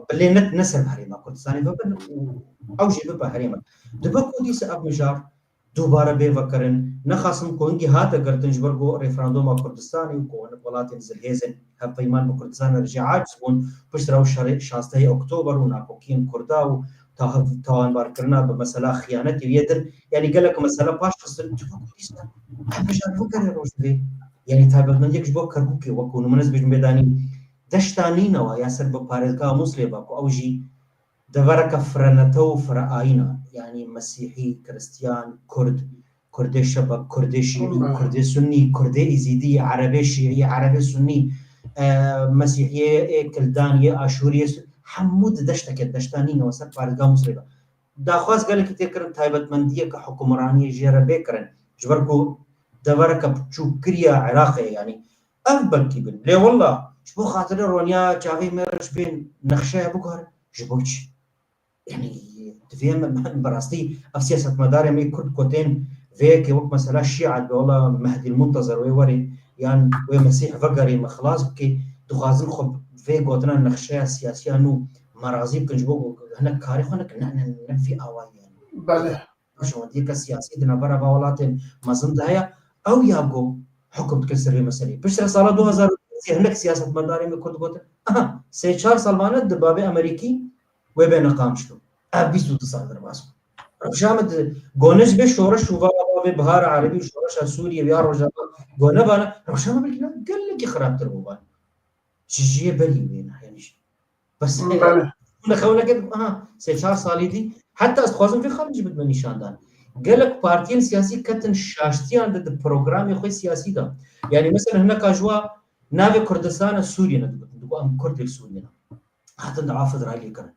bi lê ne, ne ser herêma Kurdistanê bibin û ew jî bibe herêmek. Dibe ku dîsa ev mijar dubare bê vekirin. Nexasim ku hingî hate girtin ji ber ku referanduma Kurdistanê û ku hinek welatên zilhêzên hevpeyman bi Kurdistanê re jî aciz bûn, piştre ew şerê şazdehê Oktober û nakokiyên Kurda û tawanbarkirina bi mesela xiyanetê û yê din, yanî gelek mesele paş xistin, dibe ku dîsa ev mijar bigere rojevê. Yanî taybetmendiyek ji bo Kerkûkê, wekû nimûne ez bêjim, bêdanî deşta Nînewa ya ser bi parêzgeha Mûsilê be, ku ew jî devereke firenete û fireayîn e, yanî mesîhî, kristiyan, kurd, kurdê şebek, kurdê şîî, kurdê sunnî, kurdê êzîdî, erebê şîî, erebê sunnî, e, mesîhiyê, ê kildan, yê aşûriyê, hemû di deşteke, deşta Nînewa ser parêzgeha Mûsilê de. Daxwaz gelekî tê kirin taybetmendiyeke hukimraniyê jê re bê kirin. Ji ber ku devereke piçûkkiriya Iraqê, yanî ev belkî bin. Lê wela ji bo xatirê roniya çavê me re ji bên nexşeya biguherin, ji bo çi? Yanî divê em, em bi rastî ev siyasetmedarê me kurd ku tên vê yekê wek mesela Şîa dibe, wela Mehdî Muntezir wê were yan wê Mesîh vegerê me xilas bike, dixwazin xwe vê gotina nexşeya siyasiya nû me razî bikin ji bo ku hinek karê xwe nekin. Ne, ne, ne vî awayî yanî. Belê. Şewendiyeke siyasî di navbera va welatên mezin de heye, ew ya ku hukum dikin ser vê meseleyê. Piştre sala du hezar û sê hinek siyasetmedarê me kurd gotin, aha, sê çar sal mane di babê Amerîkî wê bê niqamişto. Ev bîst û du sal derbas bû. Rewşa me di gone ji vê şoreş û va, va vê bihara erebî û şoreşa Sûriyê û ya Rojava gone vana, rewşa me belkî gelekî xirabtir bû van. Ji, ji yê berî wê ne, yanî jî. Bes, hmm, belê. Hûn xewneke dikin, aha, sê çar salî dî. Heta ez dixwazim vê xalê jî bidime nîşandan. Gelek partiyên siyasî ketin şaştiyan de di programê xwe siyasî de. Yanî mesela hineka ji wa navê Kurdistana Sûriyê ne digotin. Digo em Kurdê Sûriyê ne. Hatin dawa federaliyê kirin.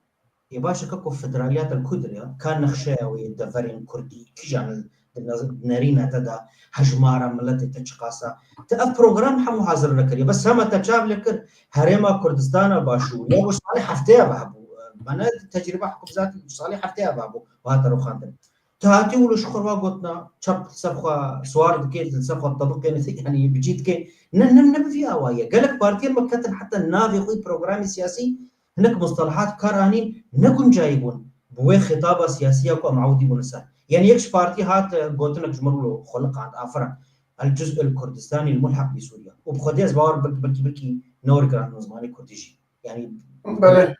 Ê baş e, keko federaliya te li ku dir ya? Ka nexşeya wê deverên kurdî, kîjan li di nez-, nerîna te de, hejmara miletê te çiqas e? Te ev program hemû hazir nekiriye. Bes hema te çav lê kir, Herêma Kurdistana Başûr, ya ji salê hefteya ve hebû. Mane tecrîba hikûm zaten ji salê hefteya ve hebû û hate rûxandin. Tu hatî wilo ji xwe re gotina, çap li ser xwe siwar dikê, li ser xwe tebiqê, yanî bicî dikê. Ne, ne, ne bi vî awayî ye. Gelek partiyên me ketin heta navê xwe yê programê siyasî hinek mustalahat bi kar anîn, ne guncayî bûn bi wê xitaba siyasî ya ku em ewdî bûn li ser. Yanî yek ji partî hat, e, gotinek ji min wilo xwe liqand, afirin. El cuz'ul Kurdistanî el mulheq bi Sûriya. Û bi xwedê ez bawer, belkî, belkî, belkî ne were giran zimanê kurdî jî. Yanî Belê.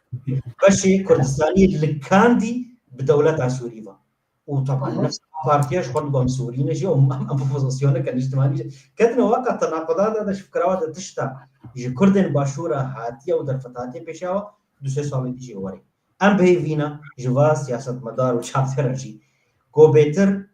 beşê Kurdistanî likandî bi dewleta Sûrî ve. Û teban Hı hı. nefs partiya ji xwe digo em Sûrî ne jî, em, em, em opozîsyoneke niştimanî jî. Ketine waka tenaqudata de ji fikra we de tişta ji Kurdên Başûr re hatiye û derfet hatiye pêşiya we, du sê salê dî jî were. Em bi hêvî ne ji va siyasetmedar û çavdêra jî ku bêtir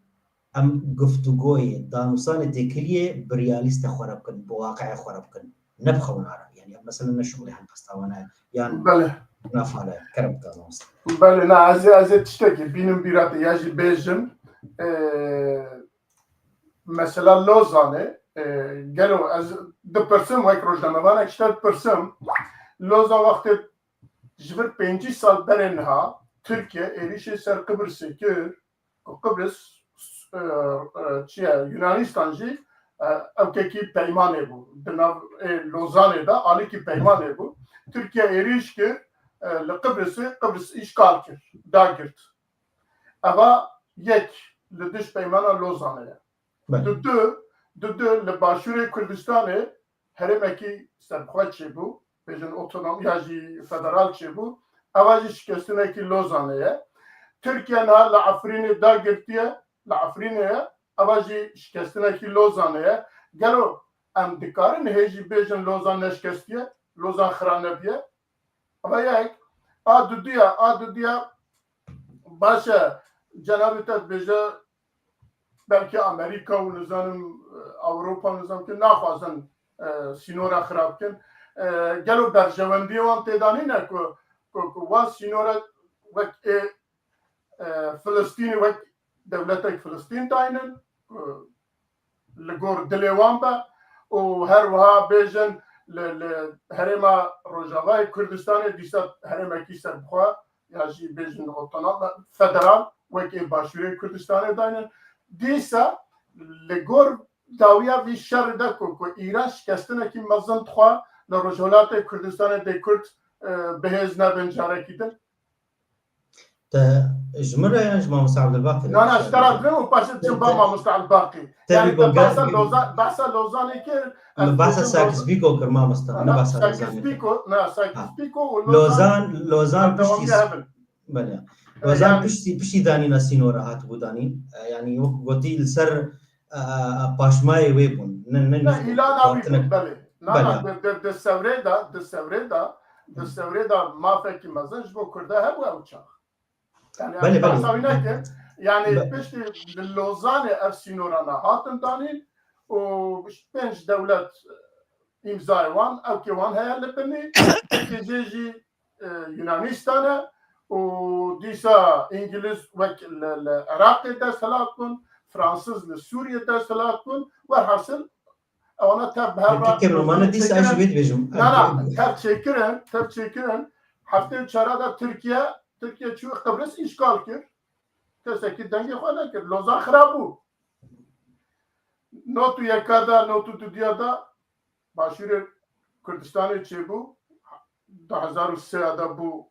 em guftûgoyê, danûsanê têkiliyê bi realîste xwe re bikin, bi waqiê xwe re bikin. Ne bi xewna re. Yanî ev mesele ne şixulê helbesta wan e. Yan Belê. nafale. Kerem bike mamoste. Belê, na, ez ê, ez ê tiştekî bînim bîra te ya jî bêjim. Ee, mesela Lozanê, e, gelo ez dipirsim, wek rojnamevanek ji te dipirsim, Lozan wextê ji vir pêncî sal berê niha Tirkiye êrîşê ser Qibrisê kir, ku Qibris, e, e, çi ye, Yunanîstan jî, e, ewkekî peymanê bû. Di nav, ê, Lozanê de alikî peymanê bû. Tirkiye êrîş kir, e, li Qibrisê, Qibris îşgal kir, dagirt. Eva yek li dij peymana Lozanê ye. Belê. Di du, di du li Başûrê Kurdistanê herêmekî serbixwe çêbû, bêjin otonom ya jî federal çêbû. Eva jî şikestinekî Lozanê ye. Tirkiye niha li Efrînê dagirtiye, li Efrînê ye. Eva jî şikestinekî Lozanê ye. Gelo em dikarin hê jî bêjin Lozan neşikestiye, Lozan xira nebiye? Eva yek. A duduya, a duduya, baş e, cenabê te dibêje, belkî Amerîka û nizanim, e, Ewropa, nizanim ki naxwazin, e, sînora xirab bikin. E, gelo berjewendiyê wan têda nîne ku, ku, ku wan sînora wek ê, e, Filistînê, wek dewletek Filistîn daynin, ku li gor dilê wan be û her wiha bêjin li, li herêma Rojavayê Kurdistanê dîsa herêmekî serbixwe ya jî bêjin otonom, federal, wekî Başûrê Kurdistanê daynin. Dîsa li gor dawiya vî şerî de ku, ku Îran şikestinekî mezin dixwe li Rojhilatê Kurdistanê dê Kurd, e, bi hêz nebin carekî din. Te ji min re yan ji Mamoste Abdulbaqî re? Na, na, ji te re dikim û paşê diçim ba Mamoste Abdulbaqî. Yanî te behsa Lozan, behsa Lozanê kir, ez behsa Sykes-Picot kir, mamoste, ne behsa Lozanê kir. Sykes-Picot, na, Sykes-Picot û Lozan, Lozan piştî, belê. Lozan piştî, piştî danîna sînora hatibû danîn. E, yanî wek gotî li ser, e, e, paşmayê wê bûn. Ne, ne, ne, îlana wî bûn, belê. Na, na, di, di, di Sewrê de, di Sewrê de, di Sewrê de mafekî mezin ji bo Kurda hebû ew çax. Yani, belê, belê. Behsa wî nekin. Yani, piştî li Lozanê ev sînorana hatin danîn û pênc dewlet îmzayê wan, ewkê wan heye li binî. Yekê jê jî, e, Yunanîstan e û dîsa Îngiliz wek li, li Iraqê desthilat bûn, Fransiz li Sûriyê desthilat bûn. Werhasil, ewana tev bi hev re. Kekê min, mane dîsa ez ji wê dibêjim. Na, na, tev çêkirin, tev çêkirin. Heftê û çara de Tirkiye, Tirkiye çû Qibris îşgal kir. Kesekî dengê xwe nekir. Lozan xirab bû. Not û yeka de, not û dudiya de Başûrê Kurdistanê çêbû. Du hezar û sê de bû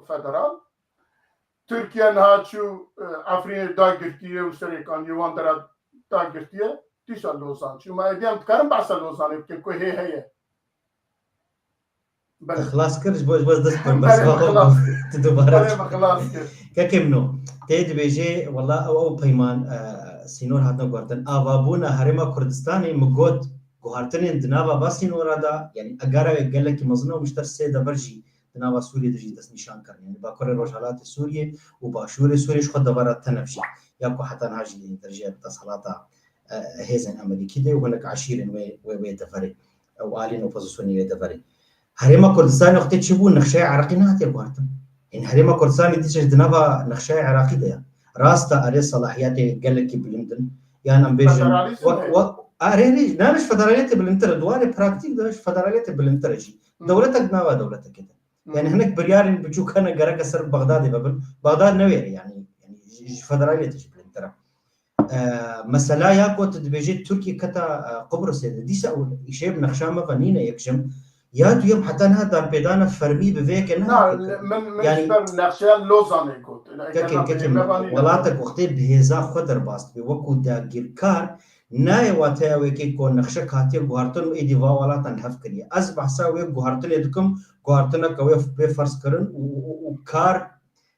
federal. Tirkiye niha çû, e, Efrînê dagirtiye û serêkaniyê wan dera dagirtiye, dîsa Lozan çû. Ma êdî em dikarin behsa Lozanê bikin ku hê heye. Belê. Te xilas kir, ji bo, ji bo ez dest bim, bes tu dubare. Belê, me xilas kir. Kekê min o, tê dibêjê, wela ew, ew peyman, e, sînor hatine guhartin. Avabûna Herêma Kurdistanê, min got, guhartinên di nava va sînora de, yanî egara wê gelekî mezin e û min ji te sê dever jî di nava Sûriyê de jî destnîşan kirin. Yanî Bakurê Rojhilatê Sûriyê û Başûrê Sûriyê ji xwe devera tenef jî ya ku heta niha jî li derjeyek desthilata, e, hêzên Amerîkî de û hinek eşîrên wê, wê, wê deverê û aliyên opozisyonê wê deverê. Herêma Kurdistanê wextê çi bû, nexşeya Iraqî nehatiye guhartin. Yanî Herêma Kurdistanê dîse di nava nexşeya Iraqî de ye. Rast e, erê, selahiyetê gelekî bilind in. Yan em bêjin, Federalîzm wek, heye. Wek, erê, erê, ne, ne ji federaliyetê bilindtir e, di warê praktîk de ji federaliyetê bilindtir e jî. Hı. Dewletek di nava dewletekê de. Hı. Yanî hinek biryarên biçûk hene gereke ser Bexdadê vebin. Bexdad newêre yanî, yanî ji, ji federaliyetê jî bilindtir e. E, mesela ya ku tu dibêjî Tirkiye keta, e, Qubrisê de, dîsa û îşev nexşa me ve nîne yekjim. Ya duyem heta niha danpêdana fermî bi vê yekê Na, nehatiye kirin. Min, min Yanî ji ber nexşeya Lozanê got. Kekê, kekê min, welatek wextê bi hêza xwe derbas dibe, wekû dagirkar, nayê wateya wê yekê ku nexşek hatiye guhartin û êdî va welatan li hev kiriye. Ez behsa wê guhartinê dikim, guhartineke wê bê ferz kirin û, û, û kar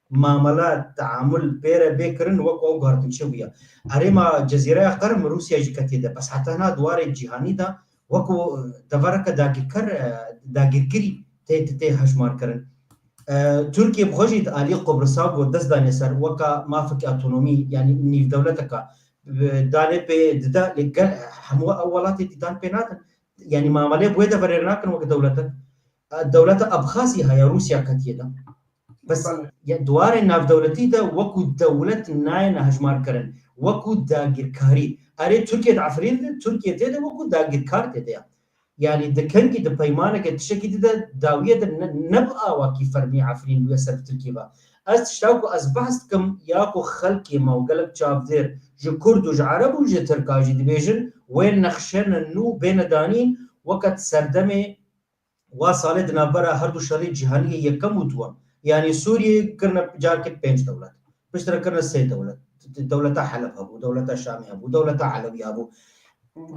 mamela, teamul pê re bê kirin, wek ew guhartin çi bûye. Herêma Cezîreya Qerm Rûsya jî ketiye de. Bes heta niha di warê cîhanî de wekû devereke dagirker, e, dagirkirî tê, tê, tê hejmar kirin. E, Tirkiye bi xwe jî di alî Qubrisa ku dest danê ser weka mafekî otonomî, yanî nîvdewleteka, e, danê pê dide, lê gel hemû ew welatê dîdan pê nadin. Yanî mamelê bi wê deverê re nakin wek dewletek. E, dewleta Abxazî heye, Rûsya ketiye de. Bes Belê. Ya, di warê navdewletî de wekû dewlet nayêne hejmarkirin, wekû dagirkarî. Erê, Tirkiye di Efrînê de, Tirkiye tê de wekû dagirkar tê de ya. Yanî di kengî, di peymaneke tiştekî dide dawiyê de ne, ne bi awakî fermî Efrîn bûye ser bi Tirkiyê ve. Ez tişta ku ez behs dikim, ya ku xelkê me û gelek çavdêr ji Kurd û ji Ereb û ji Tirka jî dibêjin, wê nexşene nû bêne danîn, weke di serdemê wa salê di navbera her du şerê cîhanî yê yekem û duwem. Yanî Sûriyê kirine carkê pênc dewlet. Piştre kirine sê dewlet. Dewleta Heleb hebû, dewleta Şamê hebû, dewleta Elewî hebû.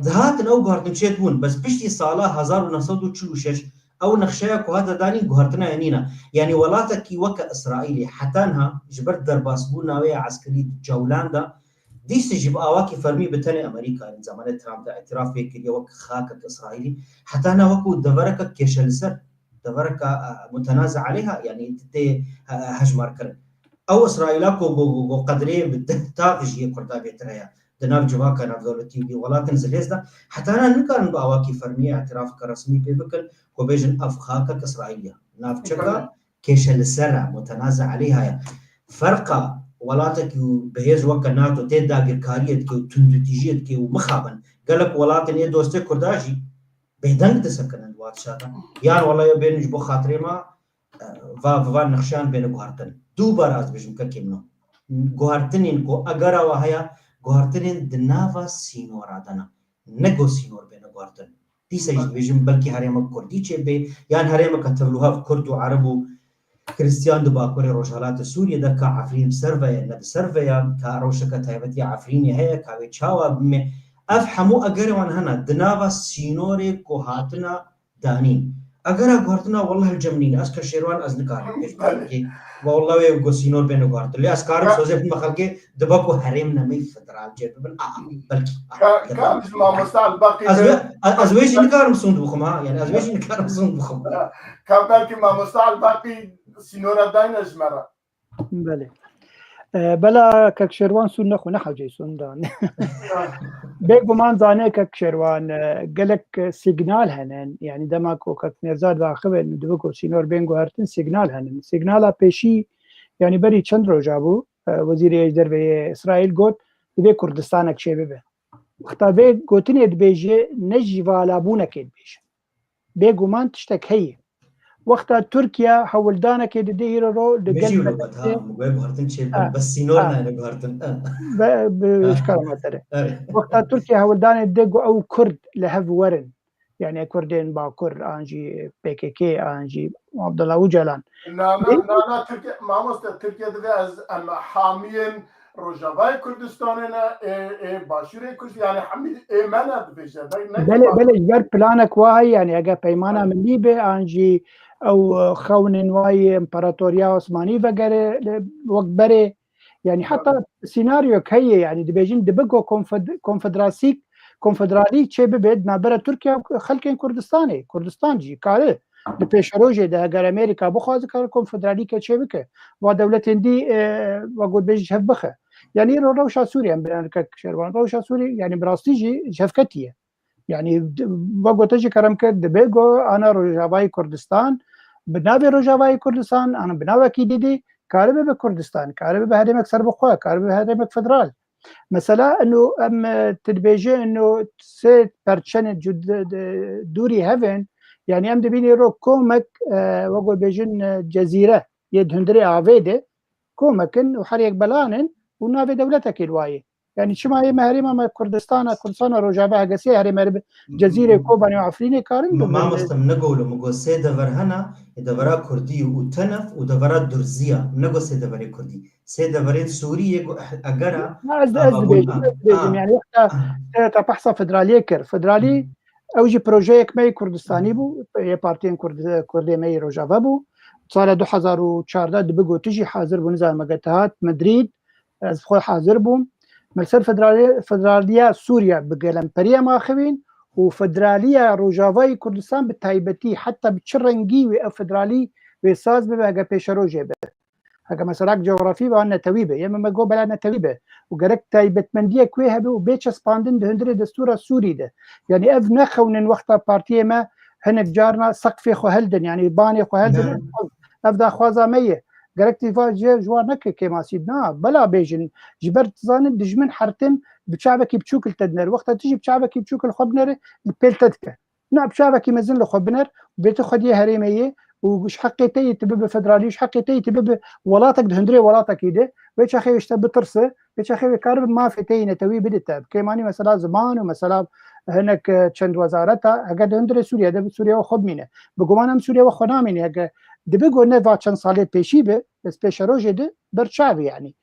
Dihatin ew guhartin çêdibûn. Bes piştî sala hezar û neh sed û çil û şeş ew nexşeya ku hate danîn guhartina ye nîne. Yanî welatekî weke Îsraîlê heta niha ji ber derbasbûna wê ya eskerî di Cewlan de, dîsa jî bi awakî fermî bi tenê Amerîka, zamanê Trump de îtiraf pê kiriye wek xakek Îsraîlî, heta niha wekû devereke kêşe li ser, devereke, e, mutenaze aleyha, yanî tê, e, hejmar kirin. Ew Îsraîla ku, ku, ku, ku qedrê bi deh tax jî yê Kurda bêtir heye di nav civaka navdewletî û yê welatin zilhêz de, heta niha nikarin bi awakî fermî îtirafeke resmî pê bikin ku bêjin ev xakek Îsraîlî ye. Navçeka Belê. kêşe li ser e, mutenaze aleyha ye. Ferqa welatekî û bihêz weke nato tê dagirkariyê dike û tundûtîjiyê dike û mixabin gelek welatên ê dostê Kurda jî bêdeng disekinin di watişa de. Yan wela ya bên ji bo xatirê me, e, va, va nexşeyan bêne guhartin. Dubare ez dibêjim kekê min o. Guhartinên ku egera we heye, guhartinên di nava sînora de ne. Ne ku sînor bêne guhartin. Dîsa jî dibêjim belkî herêmek Kurdî çêbê, yan herêmeke tevlûhev Kurd û Ereb û Kristiyan di Bakurê Rojhilatê Sûriyê de, ka Efrîn bi ser ve ye, ne bi ser ve ye, ka rewşeke taybetî ya Efrînê heye, ka wê çawa bime. Ev hemû egerê wan hene, di nava sînorê ku hatina danîn. Egera guhartina, wellah li cem nîne. Ez Kek Şêrwan, ez nikarim pêş Belê. bixelkê. Wellah wê ku sînor bêne guhartin. Lê ez karim Ka- sozê bidime xelkê, dibe ku herêm nemeyî federal çêbibin. Aa, belkî. Aa, Ka-, belkî. Ka ji mamosta Elbaqî Ez be- wê, ez wê jî nikarim sûnd bixwim ha. Yani ez wê jî nikarim sûnd bixwim. Ka belkî mamosta Elbaqî sînora dayne ji me re. Belê. E, bela Kek Şêrwan sûn nexwe, ne hewceyî sûn dan. Bêguman zanê Kek Şêrwan, e, gelek signal hene. Yani dema ku Kek Nêrzar daxivin, dibe ku sînor bên guhertin, signal hene. Signala pêşî, yani berî çend roja bû, e, Wezîrê Derve yê Îsraîl got, divê Kurdistanek çêbibe. Wexta vê gotinê dibêje, ne jî valabûnekê dibêje. Bêguman tiştek heye. Wexta Tirkiye hewldanekê dide îro ro li Min gel jî wilo got, ha, Bedeqê. Min got guhertin çê Ha, bikin, bes sînor ha. nayne guhertin. Ha. Ve, bi Ha. şikara me tere. Evet. Wexta Tirkiye hewldanê dide ku ew Kurd li hev werin. Yani Kurdên Bakur, an jî P K K, an jî Abdullah Ocalan. Na, na, Lê na, na, Tirkiye, mamoste, Tirkiye divê ez, em hamiyên Rojavayê Kurdistanê ne, ê, ê Başûrê Kurd, yani hemî ê me ne dibêje. Belê, belê, ji ber planek wa heye, yani ege peymana Belê. milî be, an jî ew, e, xewnên wa yê împaratoriya Osmanî vegere, li, wek berê, yani Belê. heta senaryok heye, yani dibêjin dibe ku konfed-, konfederasîk, konfederalî çê bibe, di navbera Tirkiye û xelkên Kurdistanê, Kurdistan jî kare. Di pêşerojê de heger Amerîka bixwaze kare konfederalîke çêbike. Va dewletên dî, e, va got bêjî ji hev bixe. Yanî îro rewşa Sûriyê em biranike Şerwan. Rewşa Sûriyê, yanî bi rastî jî ji hev ketiye. Yanî d-, va gote jî kerem kir, dibe go ana Rojavayê Kurdistan, bi navê Rojavayê Kurdistan, ana bi navekî dîdî, karibe bi Kurdistan, karibe bi herêmek serbixwe, karibe bi herêmek federal. Mesela ino em, e, tu dibêje ino sê perçenê cud-, de-, de-, dûrî hevin, yanî em dibînî ro komek, e, wek bêjin, e, cezîre yê di hundirê avê de, komekin û her yek belanin û navê dewletekê li wayê. Yanî çima yê me herêma me Kurdistana, Kurdistana Rojava, hegesê herême bi Cezîrê, Kobanê û Efrînê karin Ma-, bibin. Mamoste, min negolo, min got sê dever hena, ê devera Kurdî û tenef û devera Durziya. Min negot sê deverê Kurdî. Sê deverên Sûrî yê ku eh-, egera Na, ez, ez ava bûn, dibêjim, ha, ez dibêjim, ha. Yanî wexta, Ah. te, te behsa federaliyê kir. Federalî, Hmm. ew jî projeyek me yê Kurdistanî Hmm. bû, yê partiyên Kurd-, Kurdê me yê Rojava bû. Sala du hezar û çardeh dibe gotî jî hazir bû, nizam me gete hat, Madrîd, ez xwe hazir bûm. Me ser federalî-, federaliya Sûriye bi gelemperiya me axivîn û federaliya Rojavayê Kurdistan bi taybetî, heta bi çi rengî wê ev federalî wê saz bibe, hege pêşerojê be. Heke mesela cografî be an netewî be. Yê me me got bela netewî be. Û gerek taybetmendiyek wê hebe û bê çespandin di hundirê destûra Sûrî de. Yanî ev nexewnin wexta partiyê me hinek carna seqfê xwe heldin, yanî banê xwe heldin. Ne. Ev daxwaza me ye. Gerek tîfa jê ji wan neke kêmasî. Na, bela bêjin. Ji ber dizanin dijmin hertim bi çavekî biçûk li te dinere. Wexta tu jî bi çavekî biçûk li xwe binere, li pêl te dike. Na bi çavekî mezin li xwe biner, bê tu xwediyê herêmê yê û ji heqê te yê tu bibe federalî, ji heqê te yê tu bibe welatek di hundirê welatekî de, wê çaxê wê ji te bitirse, wê çaxê wê karibe mafê te yê netewî bide te. Bi kêmanî mesela ziman û mesela hinek, e, çend wezareta, heke di hundirê Sûriye de, bi Sûriye we xwe bimîne. Bi guman em Sûriye we xwe namîne, heke dibe go ne va çend salê pêşî be, ez pêşerojê de ber çavê yanî.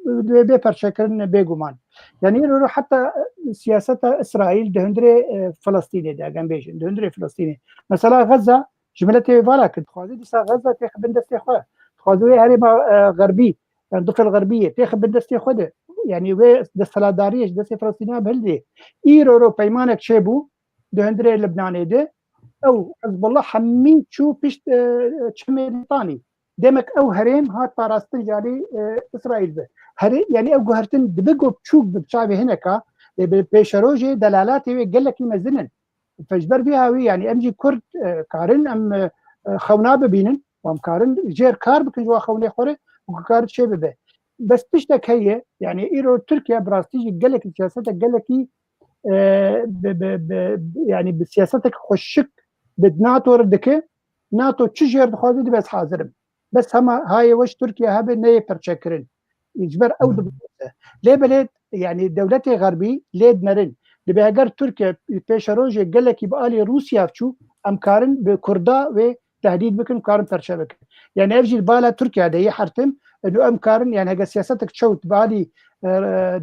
Wê bê perçekirin bêguman. Yanî îro heta, e, siyaseta Îsraîl di hundirê, e, Filistînê de, heke em bêjin, di hundirê Filistînê. Mesela Xezza ji miletê wê vala kir. Dixwaze dîsa Xezza têxe bin destê xwe. Dixwaze wê herêma, e, xerbî, yani Difil Xerbî yê, têxe bin destê xwe de. Yanî wê desthilatdariyê ji destê Filistîniya bihildê. Îro ro peymanek çêbû di hundirê Libnanê de. Ew Hizbullah hemî çû pişt, e, çemê Litanî. Demek ew herêm hat parastin ji alî, e, Îsraîl ve. Herê, yanî ew guhertin dibe ku biçûk bi çavê hineka, e, bi pêşerojê delalatê wê gelekî mezin in. Fe ji ber vê hawî, yanî em jî Kurd, e, karin em, e, e, xewna bibînin, û em karin jêr kar bikin ji wa xewnê xwe re û ku kar çê bibe. Bes tiştek heye, yanî îro Tirkiye bi rastî jî gelekî siyasetek gelekî, e, bi, bi, bi, yanî bi siyasetek xweşik bi NATO re dike, NATO çi jêr dixwaze dibe ez hazir im. Bes hema hayê we ji Tirkiye hebe neyê perçekirin. Ji ber ew Hmm. dibitse. Lê belê, yanî dewletê xerbî lê dinerin. Dibe heger Tirkiye pêşerojê gelekî bi alî Rûsya çû, em karin bi Kurda wê tehdîd bikin, karin perçe bikin. Yanî ev jî li bala Tirkiye de yê hertim, û em karin, yanî heke siyasetek çewt bi alî, e,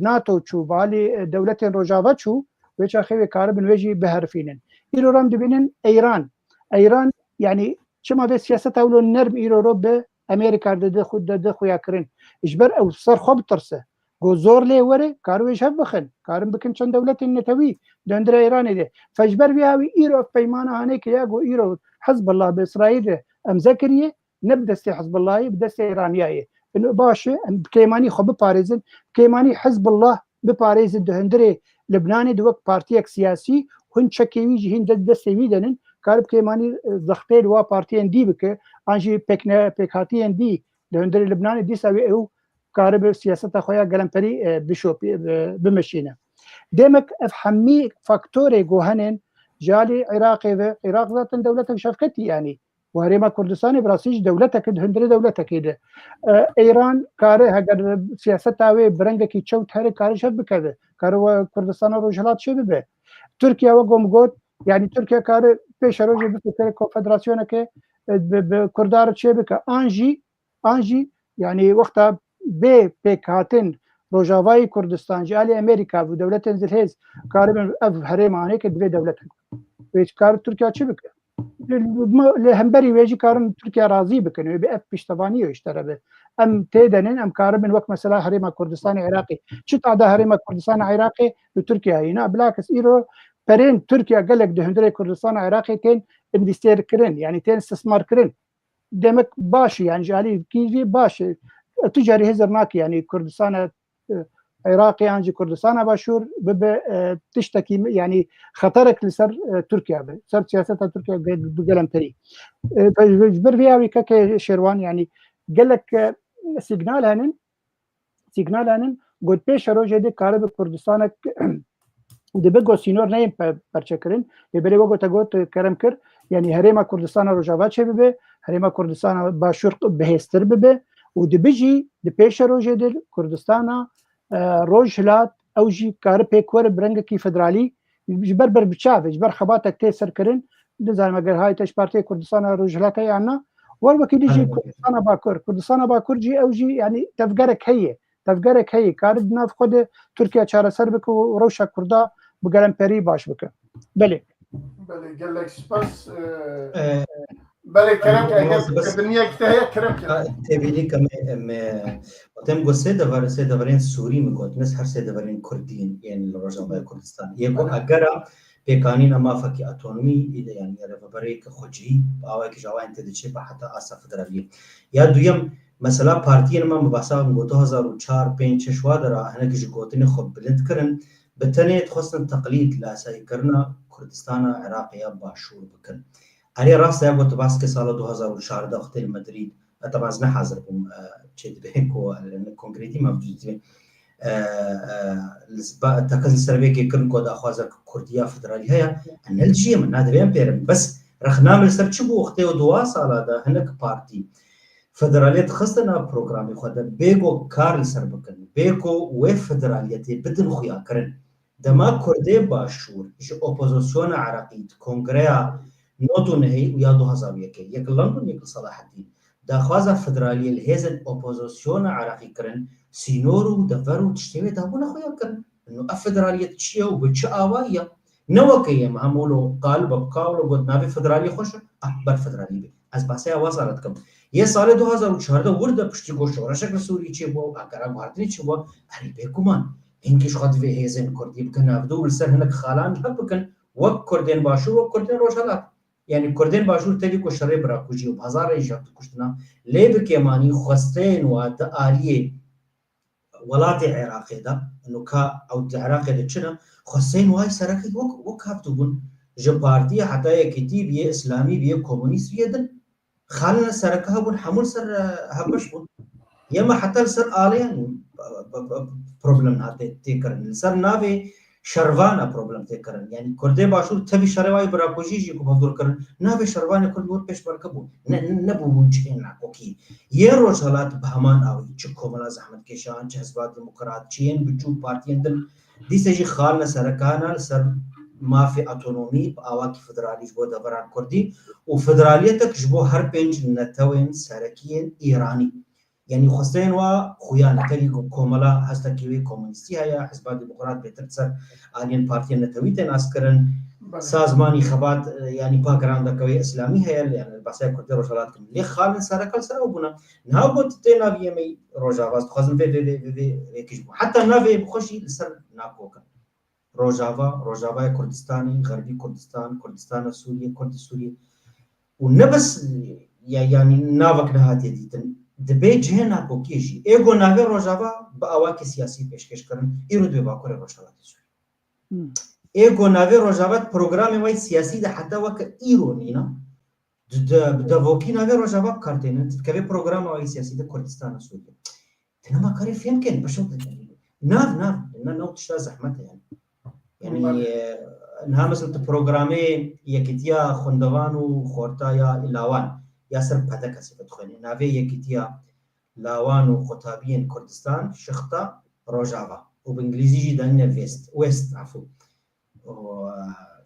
NATO çû, bi alî, e, dewletên Rojava çû, wê çaxê wê karibin wê jî biherifînin. Îro re em dibînin Eyran. Eyran, yanî çima vê siyaseta wilo nerm îro ro bi Amerîka de, de, xu-, de, de xuya kirin? Ji ber ew ser xwe bitirse. Go zor lê were, kar wê ji hev bixin. Karin bikin çend dewletên netewî di hundirê Îranê de. Fe ji ber vê hawî îro ev peymana hanê kiriya, go îro Hizbullah bi Îsraîl re emze kiriye, ne bi destê Hizbullahê, bi destê Îraniya ye. Ino baş e, em bi kêmanî xwe biparêzin. Bi kêmanî Hizbullah biparêzin di hundirê Libnanê de wek partiyek siyasî, hûn çekê wî jî hîn de destê wî denin, kar bi kêmanî, e, zextê li wa partiyên dî bike, an jî pêkne-, pêkhatiyên dî di hundirê Libnanê dîsa wê ew karibe siyaseta xwe ya gelemperî, e, bişopî-, e, bimeşîne. Demek ev hemî faktorê ku henin ji alî Iraqê ve, Iraq zaten dewletek şevketî yanî. Û Herêma Kurdistanê bi rastî jî dewletek e, di hundirê dewletekê de. E, Îran kare heger siyaseta wê bi rengekî çewt here kare ji hev bikeve. Kare we Kurdistana Rojhilat çê bibe. Tirkiye wek ku min got, yanî Tirkiye kare pêşerojê bifikire konfederasyoneke, e, bi, bi Kurda re çê bike. An jî, an jî, yanî wexta bê pêkhatin Rojavayê Kurdistan ji alî Amerîka û dewletên zilhêz karibin ev herêma anêke divê dewletek. Wê kar Tirkiye çi bike? Li, li hemberî wê jî karin Tirkiye razî bikin. Wê bi ev piştevaniyê ji te re be. Em têdenin, em karibin wek mesela Herêma Kurdistanê Iraqê. Çi tada Herêma Kurdistanê Iraqê li Tirkiye heyî? Na, bilakis îro perên Tirkiye gelek di hundirê Kurdistana Iraqê tên endîstêr kirin, yanî tên istismar kirin. Demek baş e, yanî ji alî kî jî baş e. Tu carî hizir nakî, yanî Kurdistana, e, Iraqê an jî Kurdistana Başûr bibe, e, tiştekî, yanî xeterek li ser, e, Tirkiye be, ser siyaseta Tirkiye ge-, bi gelemperî. E, ji ber vê yawî keke Şêrwan, yanî gelek, e, sîgnal henin, sîgnal henin, got pêşerojê de karibe Kurdistanek dibe got sînor neyên pe-, perçekirin. Lê belê wek te got, kerem kir, yanî Herêma Kurdistana Rojava çêbibe, Herêma Kurdistana Başûr bihêztir bibe û dibe jî di pêşerojê de Kurdistana, e, Rojhilat ew jî kari pêk were bi rengekî federalî, ji ber ber bi çav e, ji ber xebatek tê serkirin, nizanim eger hayte ji Partiya Kurdistana Rojhilat heye an na, wer wekî dî jî Kurdistana Bakur. Kurdistana Bakur jî ew jî, yanî tevgerek heye. Tevgerek heye. Kari di nav xwe de Tirkiye çareser bike û rewşa Kurda bi gelemperî baş bike. Belê. Belê, gelek spas. Ee, Ee, belê, kerem ke, eger bes, bes, kirdiniyek te heye, kerem ke. Tevîlî ke me, me, tem got sê dever, sê deverên Sûrî min got, ne her sê deverên Kurdî yên, yên li Rojavaya Kurdistan. Yê ku Belê. Egera pêkanîna mafekî otonomî, î de, yanî, rêveberiyeke xwecihî, bi awayekî ji awayên tê diçe, bi heta asta federaliyê. Ya duyem, mesela partiyên me, min behsa min got, du hezar û çar, pênc, şeş wa de ra, hinek ji gotinê xwe bilind kirin, bi tenê dixwestin teqlîd, lasayîkirina Kurdistana Iraqê ya Başûr bikin. Erê, rast e, ya got, baskê sala du hezar û çardeh wextê li Madrîd, e, teba ez ne hazir bûm, e, çê dibe ku, e, konkretî mevcûd dibe. E, e, li ba-, teqez li ser vê kê kirin ku daxwaza Kurdiya federalî heye, e, ne li cihê min, na divê em pêrin. Bes rexna min li ser çi bû wextê û di wa sala de hinek partî federaliyet dixistin nav programê xwe de, bê ku kar li ser bikin, bê ku wê federaliyetê bidin xuyakirin. Dema Kurdê Başûr ji opozisyona Iraqî di kongreya nod û nehê û ya du hezar û yekê, yek li London, yek li Selahaddîn, daxwaza federaliyê li hêzên opozisyona Iraqî kirin, sînor û dever û tiştê wê dabûna xuyakirin. Ino ev federaliyet çi ye û bi çi awayî ye? Ne weke yê me hemû lo qal be, bi qawlo got navê federaliyê xweş e, ah, ber federalî be. Ez behsa ya wa sala dikim. Yê salê du hezar û çardeh wir de piştî ku şoreşek li Sûrî çêbû û agera guhertinê çêbû, erê bêguman, hingî ji xwe divê hêzên Kurdî bikin navdû û li ser hinek xalan hev bikin, wek Kurdên Başûr, wek Kurdên Rojhelat. Yanî Kurdên Başûr tevî ku şerê birakujî û bi hezarên ji hev dikuştina, lê bi kêmanî xwesteyên wa di aliyê welatê Iraqê de, ino ka ew di Iraqê de çi ne, xwesteyên wa yî sereke wek, wek hevdû bûn. Ji partiya heta yekîtî biyê, îslamî biyê, komunîst biyê din. Xalên sereke hebûn, hemû li ser, e, hevbeş bûn. Yê me heta li ser aliyên, e, e, e, problem hate tê kirin. Li ser navê şervana problem tê kirin. Yanî Kurdê Başûr tevî şerê wa yî birakujî jî ku hevdûr kirin, navê şervanê Kurd wir pêşmerge bû. Ne, ne, nebû cihê nakokî. Yên Rojhelat bi heman awî, çi komela zehmetkêşan, çi Hizba Demokrat, çi yên biçûk, partiyên din, dîse jî xalne serekana li ser mafê otonomî bi awakî federalî ji bo deveran Kurdî û federaliyetek ji bo her pênc netewên serekî yên Îranî. Yanî xwesteyên wa xuya ne, tevî ku komela hestekî wê komunîstî heye, Hizba Demokrat bêtir li ser aliyên partiyên netewî tê naskirin, Belê. Sazmanî Xebat, e, yanî backgroundeke wê îslamî heye, yanî li behsa Kurdê Rojhelat dikin. Lê xalên sereke li ser ew bûne. Niha got tê navê yê me yî Rojava, ez dixwazim vê, vê, vê, vê, vê rêkê ji bo. Heta navê bi xwe jî li ser nakok in. Rojava, Rojavaya Kurdistanê, Xerbî Kurdistan, Kurdistana Sûriyê, Kurdê Sûriyê. Û ne bes, ya, yanî navek nehatiye dîtin. Dibê cihê nakokiyê jî. Ê ku navê Rojava bi awakê siyasî pêşkêş kirin, îro dibê Bakurê Rojhelatê Sûriyê. Hmm. Ê ku navê Rojava di programê wê siyasî de heta weke îro nîne, di, di, bi devokî navê Rojava bi kar têne, dikeve programa wê siyasî de Kurdistana Sûriyê. Dina ma karê fêm ken, paşa te. Nav, nav, na, nav tişta zehmet e yani. Yani, Bale. E, niha mesela tu programê Yekîtiya Xwendevan û Xorta ya Lawan ya ser P D K sifet xwêne. Navê Yekîtiya Lawan û Qutabiyên Kurdistan, Şixta Rojava. Û bi îngilîzî jî danîne West, West, afû. Û,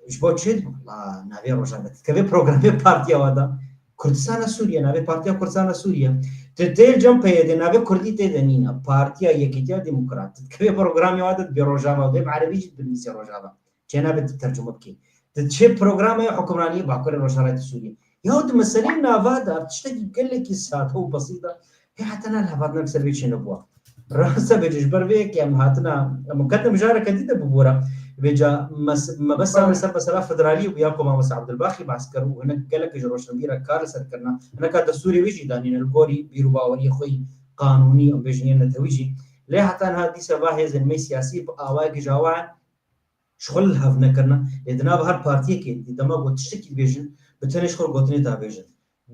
e, ji bo çi? La navê Rojava. Dikeve programê partiya wa da. Kurdistana Sûriye, navê Partiya Kurdistana Sûriye. Tu tê cem P Y D, navê Kurdî tê de nîne. Partiya Yekîtiya Demokrat. Tu dikeve programê wa de dibê Rojava, dê bi erebî jî binivîsê Rojava. Çênabe tu tercume bikî. Tu çi programê hukimraniyê Bakurê Rojhelatê Sûriye. Ya tu meseleyê nava de, tiştekî gelekî sade û besît e. Hê heta niha li hevat ne li ser vê çênebûya. Rast e, vêce ji ber vê yekê em hatina, em ketin mijareke dî de bibûra. Vêca mes-, mebesta min li ser mesela federalî bû ya ku mamoste Abdulbaxî behs kir û hinek gelek ji roşenbîra kar li ser kirina. Hineka destûrê wê jî danîne li gorî bîr û baweriyê xwe yî qanûnî, em bêjin yên netewî jî. Lê heta niha dîsa va hêzên me siyasî bi awayekî ji awa ji xwe li hev nekirine. Lê di nava her partiyekê dî dema ku tiştekî dibêjin, bi tenê ji xwe gotinê da bêjin.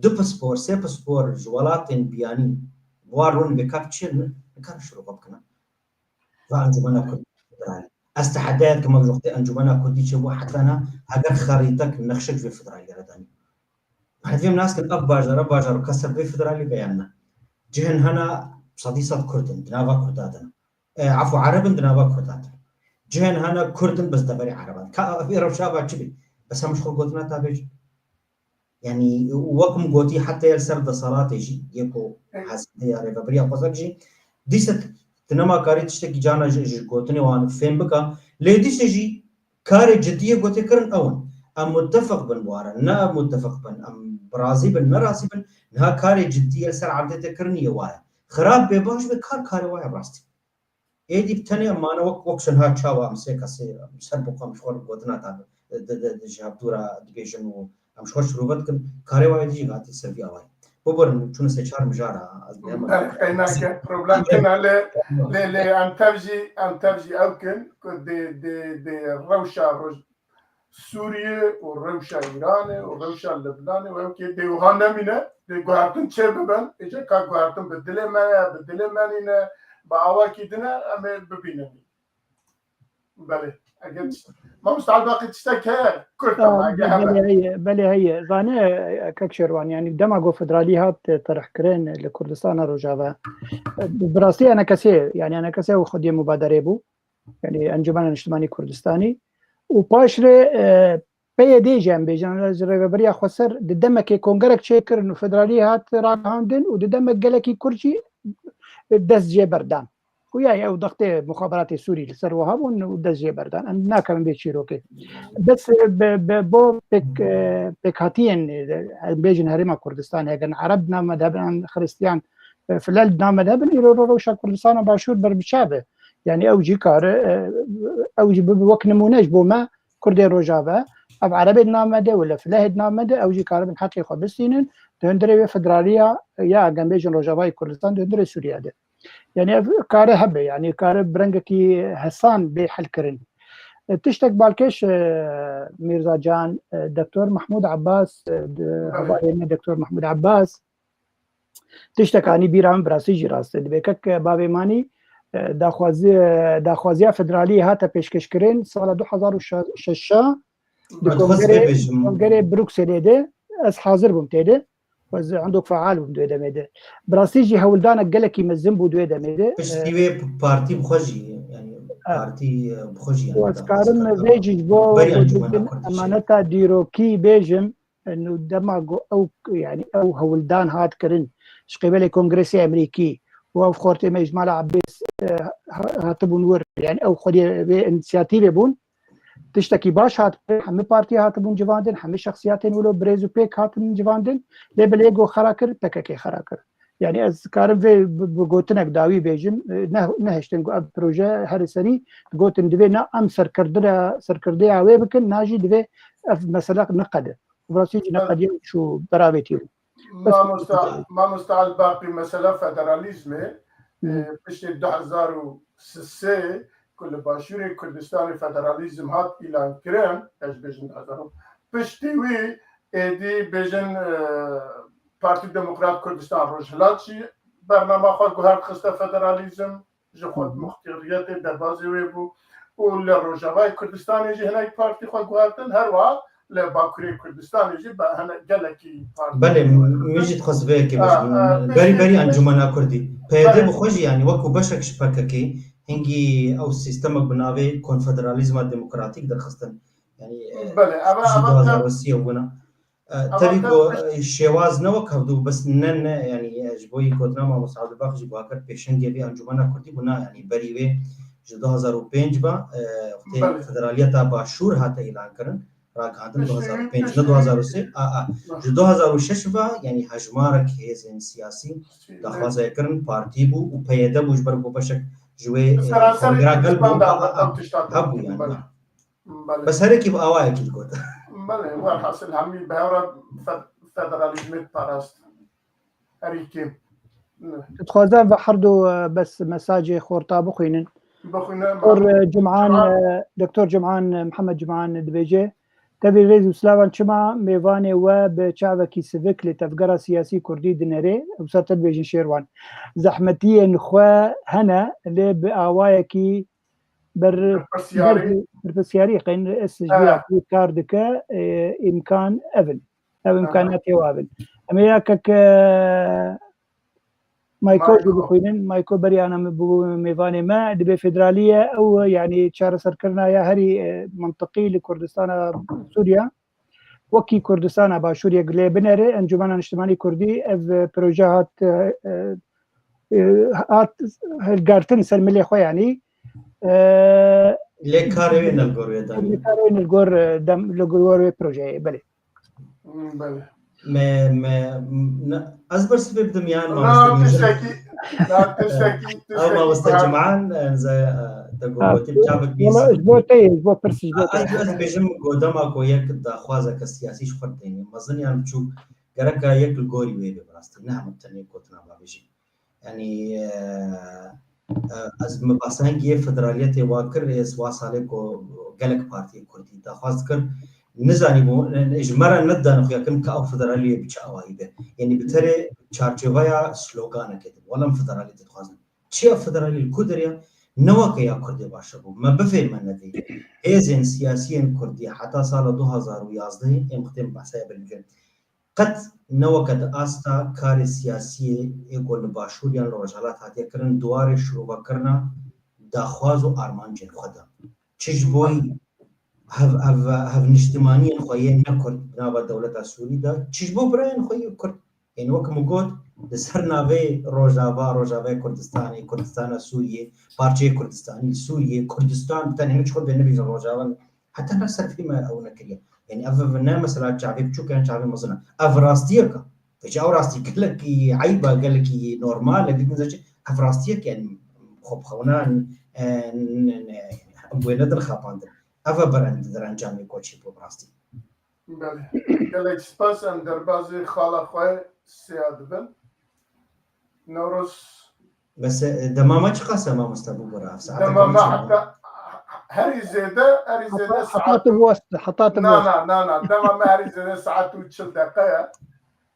Du pispor, sê pispor ji welatên biyanî bi wan rûnê bê ka çi ne, nikarin şirove bikine. Va Encûmena Kurdî federal. Ez tehedayê dikim, ev wextê Encûmena Kurdî çêbû heta niha heger xerîtek nexşek ji vê federalî re danî. Hevî em nas kin ev bajar, ev bajar û kesek vê federalî be yan ne. Cihên hene sedî sed Kurd in, di nava Kurda de ne. E, efû, Ereb in, di nava Kurda de ne. Cihên hene Kurd in, bes deverê Ereban. Ka ev ê rewşa va çi bê? Bes em ji xwe gotina ta bêjin. Yanî, û wek min gotî, heta li ser deselatê jî, yê ku hezkê ya rêvebiriya xwezek jî, dîse tu nema karî tiştekî cana ji, ji gotinê wan fêm bika, lê dîse jî karê cidî yê gotê kirin ew in. Em mutefeq bin bi wan re, ne em mutefeq bin, em bi razî bin, ne razî bin, niha karê cidî yê li ser erdê tê kirin yê wa ye. Xirab bê, baş bê, kar karê wa ye rastî. Êdî bi tenê em mane wek, wek şinha çawa em sê kesê em ser bi xwe em ji xwe gotina da di, di, di, di ji hevdû re dibêjin û em ji xwe şirove dikin. Karê wa êdî jî hatî ser vî awayî. Biborin çûne sê çar mijara ez dê Belê, qey nake, problem tune lê, lê, lê em tev jî, em tev jî ew kin ku dê, dê, dê rewşa roj-, Sûriyê û rewşa Îranê û rewşa Libnanê û ew kê dê wiha nemîne, dê guhertin çê bibin, êce ka guhertin bi dilê me ye, bi dilê me nîne, bi awakî din e, em ê bibînin. Belê, eger tişt-, Mamoste Elbaqî tiştek heye, kurt ama, eger hebe. Belê heye, belê heye. Zane, e, kek Şerwan, yanî dema ku federalî hat, e, terihkirin li Kurdistana Rojava, e, bi rastî enekesê, yanî enekesê û xwediyê mubaderê bû. Yanî Encûmena Niştimanî Kurdistanî û paşrê, e, P Y D jî em bêjin, ji Rêveberiya Xweser di demekê kongerek çêkirin û federalî hat ragihandin û di demek gelekî kurt jî dest jê berdan. Xuya ew dextê muxaberatê Sûrî li ser wiha bûn û dest jê berdan. Em nakevin vê çîrokê. Bes, e, bi, bi, bo pêk, e, pêkhatiyên, e, em bêjin Herêma Kurdistanê, heger Ereb di nav me de bin, an Xiristiyan, e, filel di nav me de bin, îro rewşa Kurdistana Başûr berbiçav e. Yanî ew jî kare, e, ew jî bibe wek nimûne ji bo me, Kurdên Rojava, ev Erebê di nav me de, wele Filehê di nav me de, ew jî karibin heqê xwe bistînin, di hundirê wê federaliya, ya, em bêjin Rojavayê Kurdistan, di hundirê Sûriye de. Yanî ev kare hebe, yanî kare bi rengekî hesan bê helkirin. E, tiştek balkêş, e, Mîrza Can, e, Doktor Mahmûd Abbas, e, di, hevalê me Doktor Mahmûd Abbas, Tiştek anî bîra min, bi rastî jî rast e. Dibê kek bavê Manî, e, daxwazi-, e, daxwaziya federalî hate pêşkêşkirin sala du hezar û şeş a di Xwest kongerê, vê bêjim. Kongerê Brukselê de ez hazir bûm tê de. Ez endok feal bûm di wê demê de. Bi rastî jî hewldanek gelekî mezin bû di wê demê de. Piştî wê partî bi xwe jî, yanî, e, partî, e, bi xwe jî, yanî, û ez karim vê jî ji bo emaneta dîrokî bêjim. Nû dema ku ew, yanî ew hewldan hat kirin ji qêbelê Kongresê Amerîkî û ev xortê me ji mala Ebês, e, ha-, hatibûn wir, yanî ew xwedî vê însiyatîvê bûn. Tiştekî baş hat kirin, hemî partî hatibûn civandin, hemî şexsiyatên wilo birêz û pêk hatin civandin, lê belê ku xera kir, P K K xera kir. Yanî ez karim vê bi, bi gotinek dawî bêjim, e, ne, nehiştin ku ev proje herî serî gotin divê na em serkirdina, serkirdeya wê bikin, na jî divê ev mesele neqede. Bi rastî jî neqediye û çû beravêtî bû. Bes Mamosta, Mamosta Elbaqî, mesela federalîzmê, Hı. e, piştî du hezar û sê ku li Başûrê Kurdistanê federalîzm hat îlankirin, ez bêjim du hezar û, piştî wî êdî bêjin, e, Partî Demokrat Kurdistan Rojhilat jî bernama xwe guhert xiste federalîzm, ji xwe Hı hı. muxtariyetê derbazê wê bû û li Rojavayê Kurdistanê jî hinek partî xwe guhertin, her wiha li Bakurê Kurdistanê jî be-, hene-, gelekî partî Belê, xwe min jî dixwest vê yekê Ha, bêjim. ha, Berî, piştî, berî piştî, Encûmena Kurdî. P Y D belê. bi xwe jî, yanî, wekû beşek ji P K K, hingî ew sîstemek bi navê Konfederalîzma Demokratîk derxistin. Yanî, e, Belê, eva, ji eva du hezar û sê bûna. E, Eva tevî tev ku, pişt- e, şêwaz ne wek hevdû, bes ne, ne, yanî, e, ji bo yî gotina Mamoste Abdulbaq jî guha kir, pêşengê vê Encûmena Kurdî bûna, yanî, berî wê ji du hezar û pênc ve, e, wextê Belê. Federaliyeta Başûr hate îlan kirin. Ragihandin Piştî, du hezar û pênc, ne piştî. du hezar û sê, a, a. Hı. Ji du hezar û şeş ve, yanî hejmarek hêzên siyasî Hı. daxwaza kirin, partî bû û P Y D bû ji ber ku beşek ji wê, e, Seranserê kongra gel bû, Kurdistan da a, a, a. ev tişta Hebû, tevdî, yanî, belê. a. Belê. Bes herekî bi awayekî digot. Belê, werhasil hemî bi hev re fe-, federalîzmê diparast. Herî kêm. Dixwazim ve her du, e, bes mesajê xorta bixwînin. Bixwîne Doktor, e, Cumhan, e, Doktor Cumhan, e, Mihemed Cumhan dibêje, Tevî rêz û silavan çima mêvanê we bi çavekî sivik li tevgera siyasî kurdî dinêre, wisa te dibêjin Şêrwan. Zehmetiyên xwe hene, lê bi awayekî ber-, Berpirsiyarî. ber-, berpirsiyarî qeyn S G A kar dike, e, îmkan ev in. Ev îmkanatê wa bin. Em ê ya kek, e, Mayko jî bixwînin. Mayko berî ana min bû mêvanê me. Dibê federalî ye ew, yanî çareserkirina ya herî, e, mintiqî li Kurdistana Sûriya. Wekî Kurdistana Başûrê lê binere, Encûmena Niştimanî Kurdî ev, e, proje hat, e, e, e, hat hilgirtin ser milê xwe yanî. E, Lê karê wê ne li gor wê danî. Lê karê wê ne li gor, e, dem, li gor wê projeyê, belê. Hmm, belê. Me, me, ne, ez bersivê bidim yan Na mamoste Nîzar. tiştekî, na tiştekî, Ew mamoste tiştekî. Ciman, e, ze, e, te Ha, gotin çavek Wala bîzî. ji bo te ye, ji bo pirs, ji bo te. Ez, ez bêjim godema ku yek daxwazeke siyasî ji xwe têne. Mezin yan biçûk gereka yek li gorî wê bê bi rastî. Ne hema tenê gotina bavêjî. Yanî, e, e, ez min behsa hingiyê federaliyetê wa kir, ez wa salê ku gelek partiyê kurdî daxwaz dikir. Nizanîbû, e, ji me re nedidane xuya kirin ka ew federaliyê bi çi awayî be. Yanî bi terê çarçoveya sloganekê de. Wela em federaliyetê dixwazin. Çi ya federalî li ku derê ya? Ne weke ya Kurdê baş e bû. Me bifême nevê. Hêzên siyasiyên Kurdî heta sala du hazar û yazdehê êm xitên behsaya belî bikin. Qet ne weke di asta karê siyasiyê ê ku li Başûr yan li Rojhilat hatiye kirin, di warê şirovekirina daxwaz û armancên xwe de. Çi ji bo hev, hev, hevniştimaniyên xwe yên ne Kurd di nava dewleta Sûrî de, çi ji bo birayên xwe yê Kurd. Ên wek min got, li ser navê Rojava, Rojavayê Kurdistanê, Kurdistana Sûriyê, parçeyê Kurdistanî li Sûriyê, Kurdistan bi tenê min ji xwe bê nebêjin Rojava. Heta na ser fî me ew nekiriye. Yanî ev, ev ne mesela çavê biçûk yan çavê mezin e. Ev rastiyek e. Pêçe ew rastî gelekî eyb e, gelekî normal e. Dîtin zerçe ev rastiyek e, yanî xwe bi xewna, e, n-, n-, n-, em wê nedin xapandin. Ev e berend-, derencamê koçê bo bi rastî. Belê. Gelek spas, em derbazê xala xwe sêya dibin. Newroz. Bes, e, dema me çiqas e mamoste bû bira? Ev saet Dema me heta herî zêde, herî zêde Heta, saet heta tu west, heta tu Na, west. na, na, na. Dema me herî zêde saet û çil deqe ye.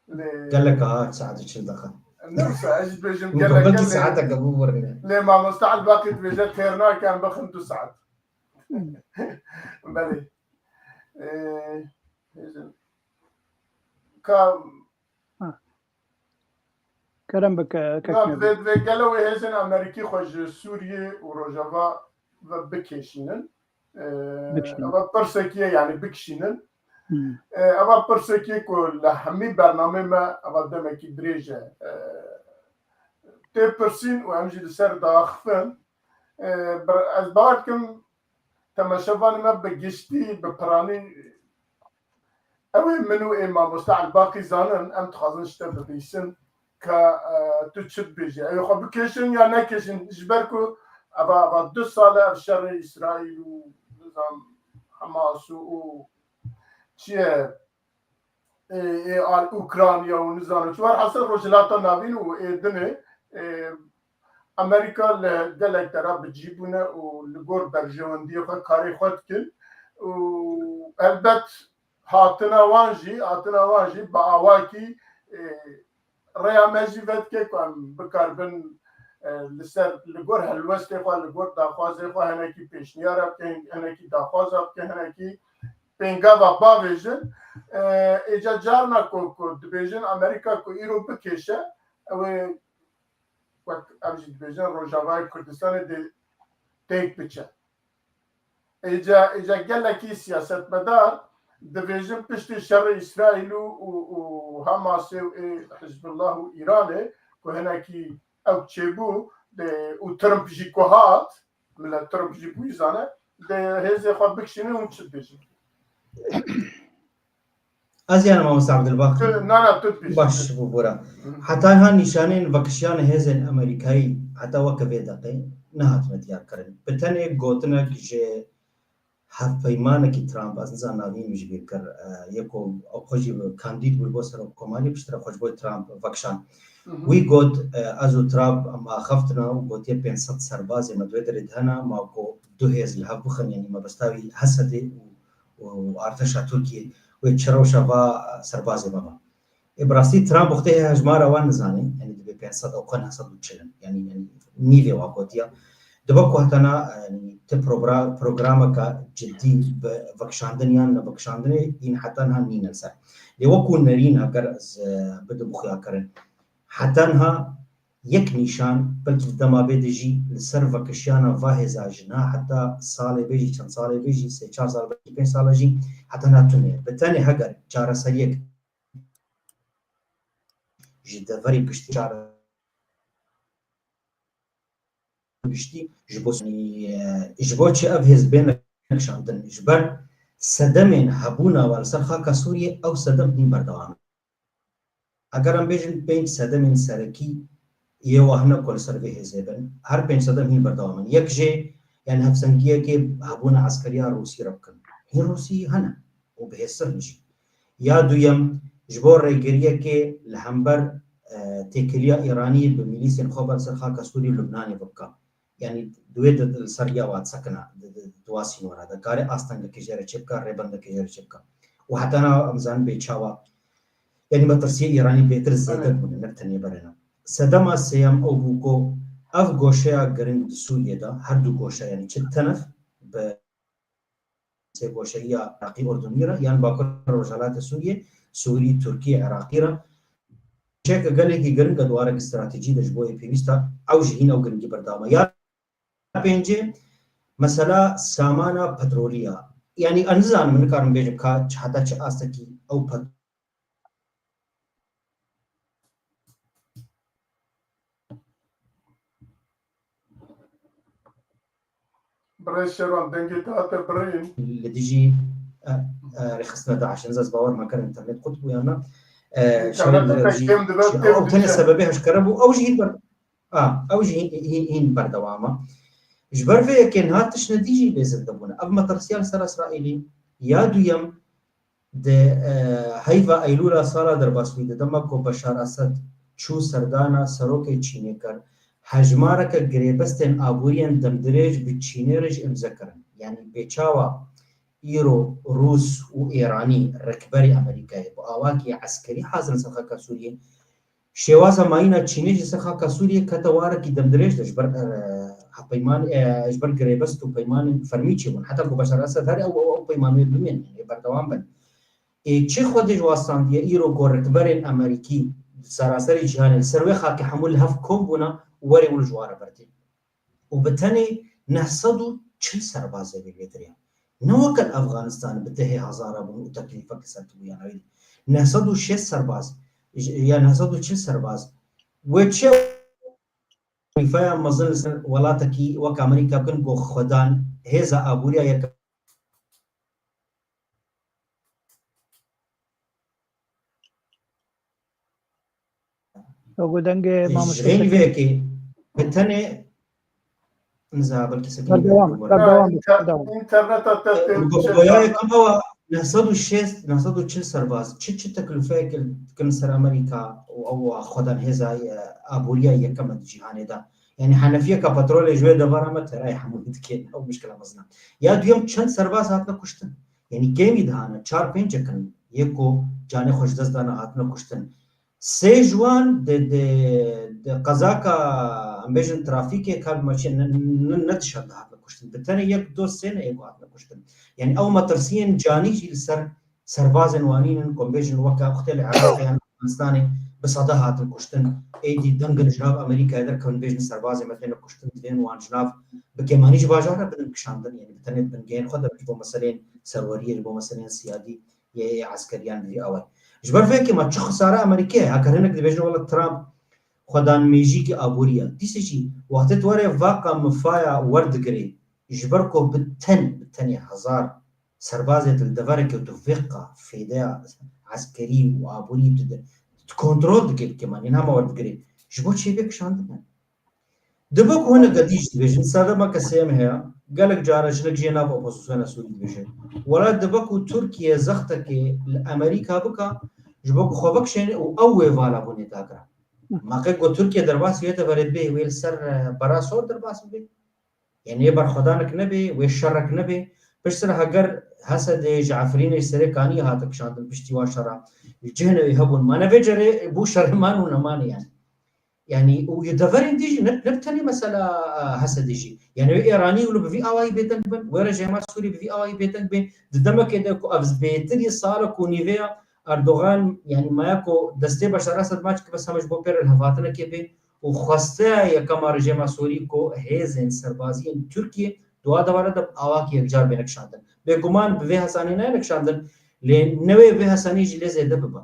Lê Gelek ha, saet û çil deqe. Neyse, ez dibêjim Min gelek belkî gelek. Saeteke bû birine. Lê mamoste Elbaqî dibêje têr nakin bixin du saet. Belê. Ee, hêzin. Ka Ha. Kerem bike, kek Na, nebe. vê, vê gelo wê hêzên Amerîkî xwe ji Sûriyê û Rojava ve bikêşînin. Ee, Bikişînin. Eva pirsekî ye, yanî bikişînin. Hmm. Ee, eva pirsekî ku li hemî bernamê me eva demekî dirêj e. Ee, tê pirsîn û em jî li ser diaxifin. Ee, bir, ez bawer dikim temaşevanê me bi giştî, bi piranî ew ê min û ê mamoste Elbaqî zanin, em dixwazin ji te bibîsin ka, e, tu çi dibêjî. Ew ê xwe bikêşin ya nekêşin, ji ber ku eva, eva du sal e ev şerê Îsraîl û nizam Hamas û, û çi ye, ê, ê, al Ukrayna û nizam çi. Werhasil Rojhilata Navîn û ê dinê, ê, Amerîka li gelek dera bi cî bûne û li gor berjewendiyê xwe karê xwe dikin û helbet hatina wan jî, hatina wan jî bi awakî, e, rêya me jî vedike ku em bikaribin, e, li ser, li gor helwestê xwe, li gor daxwazê xwe hinekî pêşniyara bikin, hinekî daxwaza bikin, hinekî pêngava bavêjin. E, êca carna ku, ku dibêjin Amerîka ku îro bikêşe, ew ê wek em jî dibêjin Rojavayê Kurdistanê dê têk biçe. Êca, êca gelekî siyasetmedar dibêjin piştî şerê Îsraîl û, û, û Hamasê û ê Hizbullah û Îranê ku hinekî ew çêbû de û Trump jî ku hat, milet Trump jî bûyî zane, dê hêzê xwe bikişînin hûn çi dibêjin? Ez yani mamoste Abdulbaq. Tu, na, na, tu dibêjî. Baş bû bora. Heta niha nîşanên vekişiyana hêzên Amerîkayî heta weke vê deqê nehatine diyar kirin. Bi tenê gotinek ji hevpeymanekî Trump, ez nizanim navî min ji bîr kir, e, yê ku ew xwe jî kandîd bû bo serokkomarî, piştre xwe ji bo Trump vekişand. Wî got, e, ez û Trump em axaftina û gotiye pênc sed serbazê me di wê derê de hene, ma ku du hêz li hev bixin, yanî mebesta wî Hesedê û, û artêşa Tirkiyê wê çi rewşa va serbazê me ba. Ê, bi rastî Trump wextê heye hejmara wan nizane, yanî dibê pênc sed ew qe neh sed û çil in. Yanî, yanî nîvê wa gotiya. Dibe ku hetana, yanî ti progra-, programeka cidî bi vekişandin yan nevekişandinê hîn heta niha nîne li ser. Lê wekû nerîn heger ez, e, bidim xuyakirin. Heta niha yek nîşan, belkî di dema bê de jî li ser vekişiyana va hêza ji niha heta salê bê jî, çend salê bê jî, sê çar sal, belkî pênc sal e jî, heta niha tune ye. Bi tenê heger çareseriyek ji deverê giştî çare giştî ji bo, e, ji bo çi ev hêz bên kişandin? Ji ber sedemên hebûna wan li ser xaka Sûriyê ew sedem hîn berdewam in. Eger em bêjin pênc sedemên serekî yê wa hene ku li ser vê hêzê bin, her pênc sedem hîn berdewam in. Yek jê, yani hevsengiyekê hebûna eskeriya Rûsî re bikin. Hîn Rûsî hene û bi hêztir in jî. Ya duyem, ji bo rêgiriyekê li hember, e, têkiliya Îranî bi milîsên xwe ber ser xaka Sûrî û Lubnanê bibka. Yanî di wê de li ser riya wa disekina, di, di, di wa sînora de. Kare astengekê jê re çêbika, rêbendekê jê re çêbika. Û heta niha em zanin bê çawa. Yanî metirsiyê Îranî bêtir zêde bûne, ne bi tenê berê ne. Sedema sêyem ew bû ku ev goşeya giring di Sûriyê de, her du goşe, yanî çi tenef bi sê goşeyiya Iraqî Urdunî re, yan Bakur Rojhilatê Sûriyê, Sûrî, Tirkî, Iraqî re, goşeyeke gelekî giring e di warek stratejî de ji bo yê pêwîst e, ew jî hîn ew giringî berdewam e. Ya pêncê, mesela samana petrolî ya. Yanî ez nizanim, nikarim bêjim ka çi, heta çi astekî ew pet- Birêz Şerwan, dengê te hate birîn. Li dijî, e, e, rêxistina DAIŞ, ez bawer nakim internet qut bû yan na. E, internet şerê pek jî, kêm dibe, jî, kêm ew tenê diçe. Sebebê eşkere bû, ew jî hîn ber-, a, ew jî hîn, hîn, hîn berdewam e. Ji ber vê yekê niha tiştine dî jî bê zêde bûne. Ev metirsiya li ser Îsraîlî, ya duyem, Di, e, heyva Eylûla sala derbas bû, di dema ku Beşar Esed çû serdana serokê Çînê kir, hejmareke girêbestên aboriyên demdirêj bi Çînê re jî îmze kirin. Yanî bê çawa îro Rûs û Îranî rikberê Amerîkayê bi awakî eskerî hazirin ser xaka Sûriyê, Şêwaza mayîna Çînê ji ser xaka Sûriyê kete warekî demdirêj de ji ber, e, hevpeyman, e, ji ber girêbest û peymanên fermî çêbûn. Heta ku Beşar Esed here ew, ew, ew peyman wê bimînin, ê berdewam bin. Ê çi Xwedê ji wastandiye îro ku rikberên Amerîkî di seraserê cîhanê li ser wê xakê hemû li hev kom bûne, werê û li ji wan re berdê. û bi tenê neh sed û çil serbaz vê vê kiriye. Ne weke li Efxanistanê bi dehê hezara bûn û teklîfek li ser dibû yan wê. Neh sed û şêst serbaz, j-, ya neh sed û çil serbaz. Wê çi teklîfeya mezin li ser welatekî wek Amerîka bikin ku xwedan hêza aboriya yek Ew got dengê Ji mamoste vê Sekîn. Vêyekê bi tenê niza belkî Sekîn Berdewam, bêrî berdewam, Ha, inter-, berdewam. Interneta te tê Goyayê kama wa neh sed û şêst, neh sed û çil serbaz. Çi, çi teklifeyek dikin ser Amerîka û ew xwedan hêza, e, aboriya yekem e di cîhanê de. Yani henefiyeka petrolê ji wê devara me terayê hemû dikên. Ew mişkila mezin e. Ya duyem çend serbaz hatine kuştin. Yanî kêmî dihane, çar pêncek in, yê ku canê xwe ji dest dane hatine kuştin. Sê ji wan di, di, di qezaka, em bêjin, trafîkê ka bi meşîn ne, ne, ne dişa de hatine kuştin. Bi tenê yek, du, sê ne yê ku hatine kuştin. Yanî ew metirsiyên canî jî li ser serbazên wanî nin, ku em bêjin weke wextê li Iraqê yan Afganistanê bi sede hatin kuştin. Êdî dengin ji nav Amerîkayê derkevin, bêjin serbazê me têne kuştin, divên wan ji nav bi kêmanî ji bajar re bidin kişandin. Yanî bi tenê di bingehên xwe de ji bo meseleyên serweriyê, ji bo meseleyên siyadî yê, yê eskeriyan bi vî awayî. Ji ber vê yekê me çi xisare Amerîkê ye? Heger hinek dibêjin wela Trump xwedanmêjîkî aborî ye. Dîsê jî wextê tu were vaqa mifaya werdigirê, ji ber ku bi ten, bi tenê hezar serbazê tu li deverekê û tu vêqa fêdeya eskerî û aborî tu di, tu kontrol dikê, dikê man, yên hema werdigirê. Ji bo çi vê kişandin e? Dibe ku hinek dî jî dibêjin, sedema kesê em heye, Gelek cara jinik jê nav opozisyona Sûrî dibêje. Wela dibe ku Tirkiye zextekê li Amerîka bika, ji bo ku xwe vekişêne û ew wê vala bûnê dagire. Ma qe ku Tirkiye derbas wê deverê bê, wê li ser, e, bera sor derbas bibe. Yani wê berxwedanek nebe, wê şerek nebe. Piştre heger Hesedê ji Efrînê ji serê Kaniyê hate kişandin piştî wan şera. Ji cihê wê hebûn. Ma ne vê cerê bû şerê man û nemanê yani. Yani û yê deverên dî jî ne, ne bi tenê mesela, e, Hesedê jî. Yani wê Îranî wilo bi vî awayî bêdeng bin, wê rejîma Sûrî bi vî awayî bêdeng bê. Di demekê de ku ev bêtirî salek û nîvê ya Erdogan, yani maya ku destê beşara sedmaç ki bes hemej bo pê re lihevhatinekê bê û xweste yekema rejîma Sûrî ku hêzên serbaziyên Tirkiye di wa dewara de bi awakî yekcar bêne kişandin. Bêguman bi vê hesanê nayêne kişandin, lê newê vê hesanî jî lê zêde bibe.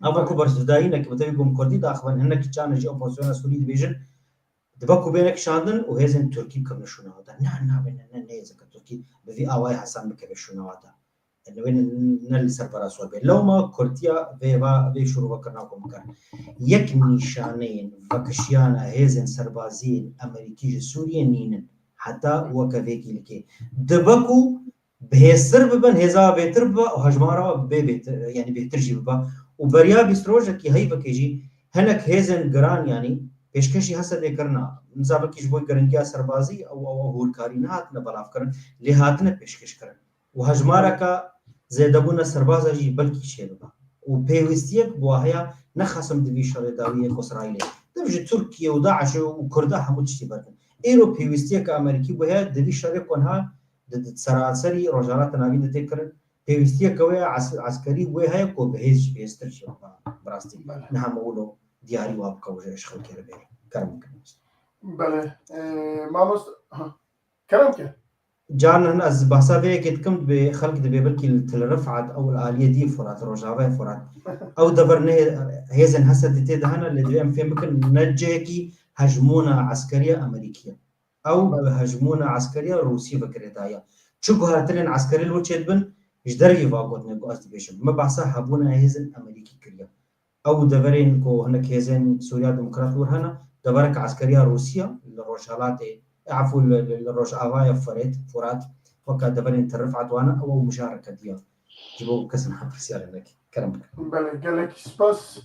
Ava ku bersivdayînek bi tevî ku em kurdî daxivin, hinek çane jî opozisyona Sûrî dibêjin, dibe ku bêne kişandin û hêzên Tirkî bikevne şûna wê de. Ne, nabêne, ne, ne hêzeke Tirkî bi vî awayê hesan bikeve şûna wê de. Li wê ne, ne li ser bera sor bê. Lewma kurtiya vê va, vê şûrovekirina ku em kirin. Yek nîşaneyên vekişiyana hêzên serbaziyên Amerîkî ji Sûriyê nînin. Heta weke vê kîlikê. Dibe ku bihêztir bibin, hêza bêtir bibe û hejmara bê bêtir, yani bêtir jî bibe. Û beriya bîst rojekî heyvekê jî hinek hêzên giran, yani pêşkêşî Hesedê kirina. Nizam wekî ji bo giringiya serbazî ew, ew, ew hûrkarî nehatine belavkirin, lê hatine pêşkêşkirin. Û hejmareka zêdebûna serbaza jî belkî çêbibe. Û pêwîstiyek bi wa heye, nexasim di vî şerê dawiyê ku Îsraîlê. Dev ji Tirkiye û DAIŞ û Kurda hemû tiştî berkin. Îro pêwîstiyeke Amerîkî bûye, di vî şerê ku niha di, di seranserî Rojhilata Navîn de tê kirin. Pêwîstiyeke wê es-, eskerî wê heye ku bi hêz jî bihêztir jî bibe. Bi rastî niha me wilo diyarî wa bike û ji xelkê re bêre. Kerem bikin. Belê. Ee, mamoste, ha. Kerem ke. Canan ez behsa vê yekê dikim, dibê xelk dibê belkî li Til Rifat ew li aliyê dî Furat, Rojavayê Furat. Ew dever ne hêzên Hesedê tê de hene, lê divê em fêm bikin ne cihekî hejmûna eskeriya Amerîkî ye. Ew bi hejmûna eskeriya Rûsî ve girêdaye. Çi guhertinên eskerî li wir çêdibin, ji dervî va gotinê ku ez dibêjim. Me behsa hebûna hêzên Amerîkî kiriye. Ew deverên ku hinek hêzên Sûriya Demokrat wir hene, deverek eskeriya Rûsiya li Rojhelatê, efû li, li, li Rojavaya Ferêt, Furat, weke deverên Til Rifat wane, ew, ew mijareke diya. Ji bo kes niha pirsyarê neke. Kerem bikin. Belê, gelekî spas.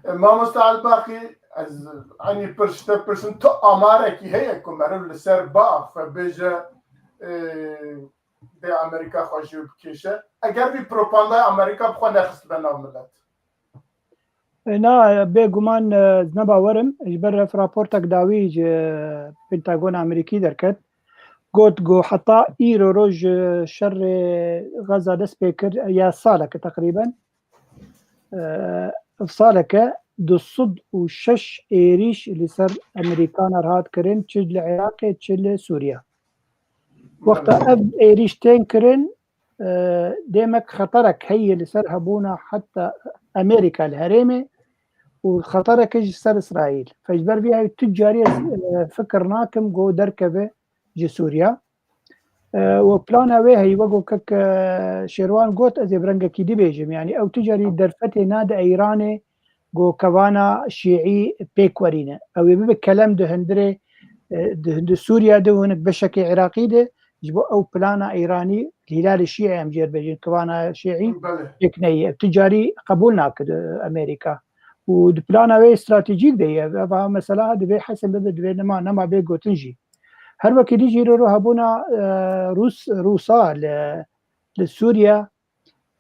E, Mamoste Elbaqî, ez eynî pirs te pirsim, tu amarekî heye ku meriv li ser biaxife, bêje, e, dê Amerîka xwe ji wê bikêşe? Eger vî propagandaya Amerîka bi xwe nexistibe nav milet? E, na, bêguman, e, ez ne bawer im. Ji ber ev raportek dawî ji Pentagona Amerîkî derket. Got ku heta îro roj, e, şerê Gaza dest pê kir, ya saleke teqrîben. E, ev saleke du sed û şeş êrîş li ser Amerîkaner hat kirin, çi li Iraqê, çi li Sûriye. Wexta ev êrîş tên kirin, e, demek xeterek heye li ser hebûna heta Amerîka li herêmê û xetereke ji ser Îsraîl. Fe ji ber vî hevî tu carî ez, e, fikir nakim ku derkeve ji Sûriya. E, û plana wê heye, wek ku kek, e, Şêrwan got, ez ê bi rengekî dî bêjim. Yanî ew tu carî derfetê nade Îranê ku kevana şîî pêk werîne. Ew ê bibe kelem di hundirê, e, di, di Sûriya de û hinek beşekê Iraqî de, ji bo ew plana Îranî, Hîlalê Şîî em jê re bêjin, kevana şîî Belê. Pêk neyê. Ev tu carî qebûl nake di Amerîka. Û di plana wê stratejîk de ye. Ev, ev mesela divê hesin bibe, divê nema, nema bê gotin jî. Her wekî dî jî îro hebûna, e, Rûs, Rûsa li, li Sûriye,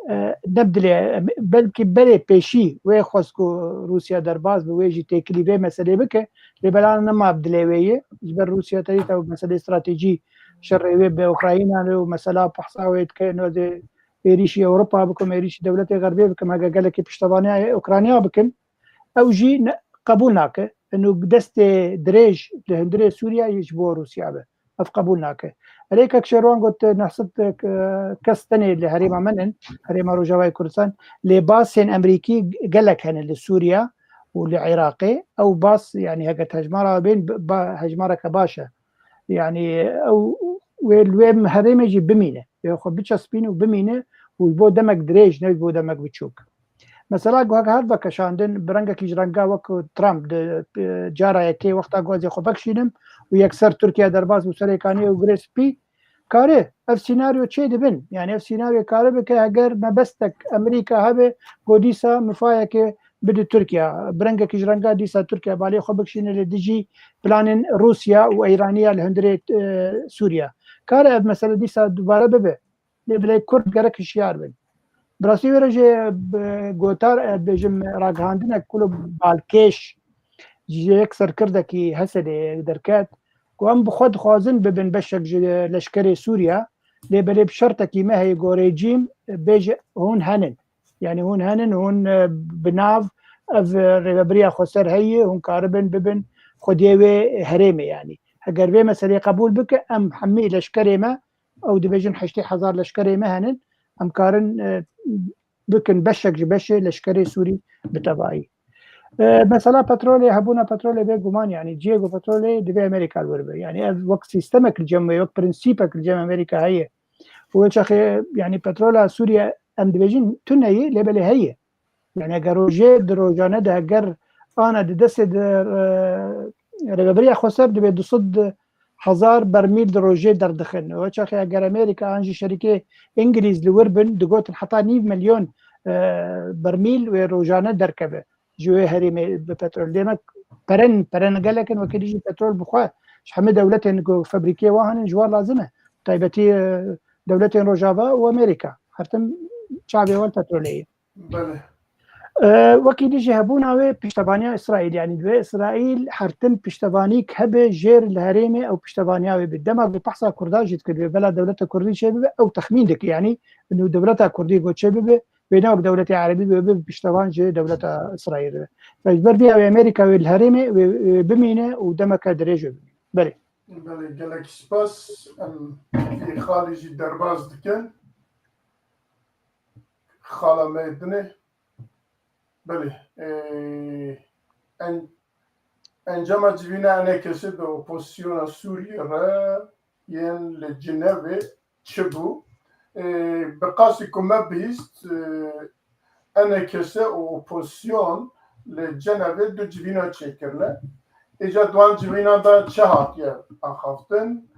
e, ne bi dilê, belkî berê pêşî wê xwest ku Rûsya derbas bi, wê jî têkilî vê meselê bike, lê bela nema bi dilê wê ye. Ji ber Rûsya tevî tev meselê stratejî şerê wê bi Ukrayna û mesela pehsa wê dike, êno dê êrîşî Ewropa bikim, êrîşî dewletê Xerbê bikim, hege gelekî piştevaniya Ukrayna bikim, ew jî ne, qebûl nake. Eno destê dirêj li hundirê Sûriya yê ji bo Rûsya be. Ev qebûl nake. Erê kek Şêrwan got, neh sed, e, kes tenê li herêma min in, herêma Rojavayê Kurdistan, lê basên Amerîkî gelek hene li Sûriya û li Iraqê. Ew bas, yanî heke hejmara bên, ba, hejmareke baş e. Yanî ew wê li wê herêmê jî bimîne. Wê xwe biçespîne û bimîne û ji bo demek dirêj, ne ji bo demek biçûk. Mesela ku heke hat vekeşandin, bi rengekî ji renga wek Trump di, e, cara yekê wexta ku ez ê xwe vekişînim û yekser Tirkiye derbas bû serê kaniyê û Girê Spî, kare ev sînaryo çê dibin. Yani ev sînaryo kare bike heger mebestek Amerîka hebe ku dîsa mifayeke bide Tirkiye. Bi rengekî ji renga dîsa Tirkiye balê xwe bikişîne li dijî planên Rûsya û Eyraniya li hundirê, e, Sûriye. Kare ev mesele dîsa dubare bibe. Lê belê Kurd gerek hişyar bin. Bi rastî wê re jî, bi gotar, e, bêjim, ragihandinek ku li balkêş ji yek serkirdekî Hesedê derket, ku em bi xwe dixwazin bibin beşek ji leşkerê Sûriye, lê belê bi şertekî me heye ku rejîm, e, bêje hûn henin. Yani hûn henin, hûn, e, bi nav ev, e, rêvebiriya xweser heye, hûn karibin bibin xwediyê wê herêmê yani. Heger vê meseleyê qebûl bike, em hemî leşkerê me, ew dibêjin heştê hezar leşkerê me henin, em karin, e, bikin beşek ji beşê leşkerê Sûrî bi tevayî. E, mesela petrolê, hebûna petrolê bê guman, yani cihê ku petrolê divê Amerîka li wir be. Yani ev wek sîstemek li cem wê, wek prensîpek li cem Amerîka heye. Û wê çaxê, yani petrola Sûriye em dibêjin tune ye, lê belê heye. Yani eger rojê di rojane de eger ana di destê de, e, rêveberiya xweser dibe du sed hezar bermîl di rojê derdixin. Wê çaxê eger Amerîka an jî şerîkê Îngilîz li wir bin, digotin heta nîv milyon, e, bermîl wê rojane derkeve ji wê herêmê bi petrol. Demek peren, peren gelek in, wekî dijî petrol bi xwe ji hemî dewletên ku febrîkê wan hene ji wan lazim e. Taybetî, e, dewletên Rojava û Amerîka. Her tim çavê wan petrolê ye. Belê. E, wekî dijî hebûna wê piştevaniya Îsraîl, yani divê Îsraîl her tim piştevanîk hebe jêr li herêmê ew piştevaniya wê bi. Dema ku behsa Kurdan jî dikir, wê bela dewleta Kurdî çê bibe, ew texmîn dike, yani nû dewleta Kurdî ku çê bibe, wê ne wek dewletê Erebî bibe, bibe piştevan ji dewleta Îsraîl re. Ji ber vê ew Amerîka wê li herêmê wê, wê bimîne û demeke dirêj wê bimîne. Belê. Belê, gelek spas. Em Xalî jî derbas dikin. Xala me dinê. Belê. Ê, en-, encama civîna enekesê bi opozisyona Sûriyê re yên li Cinevê çi bû? Ê, bi qasî ku me bihîst, ê, enekese û opozisyon li Cenevê du civîna çêkirine. Îca di wan civînan de çi hatiye axaftin?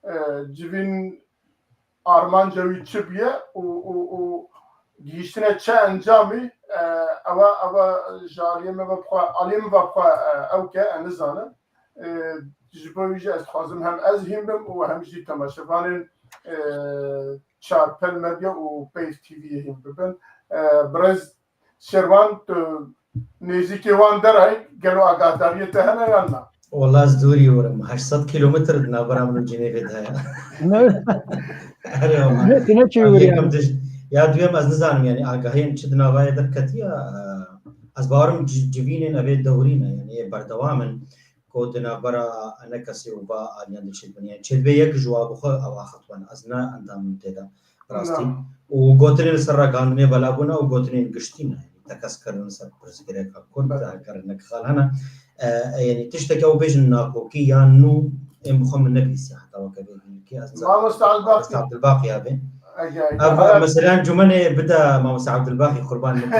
Ê, civîn armanca wî çi bûye û, û, û gihîştine çi encamî, e, ewa, ewa ji aliyê me ve bixwe, aliyê min ve bixwe, e, ew ke, e, nizanim. E, ji bo wî jî ez dixwazim hem ez hîn bim û hem jî temaşevanên, e, Çarpel Medya û Peyv T V'yê hîn bibin. E, birêz Şerwan, tu nêzîkê wan derayî, gelo agadariyê te hene yan na? Wala ez dûrî werim. Heşt sed kîlometr di navbera min û Cinêvê de heye. Ne? Erê wala. Ne, tu ne çêwirî yani? Yekem dij-, ya duyem ez nizanim yani agahiyên çi di navayê derketiya, e, ez bawerim ci-, civînên evê dewrî ne yani ê berdewam in. Ku di navbera enekesê û va aliyan de çêdibin. Yani çêdibê yek ji wa bi xwe ew axiftin. Ez ne endam im tê de. Rastî. Na. Û gotinên li ser ragihandinê bela bûne û gotinên giştî ne. Yani tekez kirin ser pirsgirêka Kurd, Belê. Eger hinek xal hene. E, e, yani tiştek ew bêjin nakokî yan nû, ên bi xwe min nebihîstiye heta weke vê hînkê. Ez Mamoste Elbaqî. Mamoste Abdulbaqî abi. Ege, ege. Ev, Ege. Mesela cumene bide Mamoste Abdulbaqî qurban min.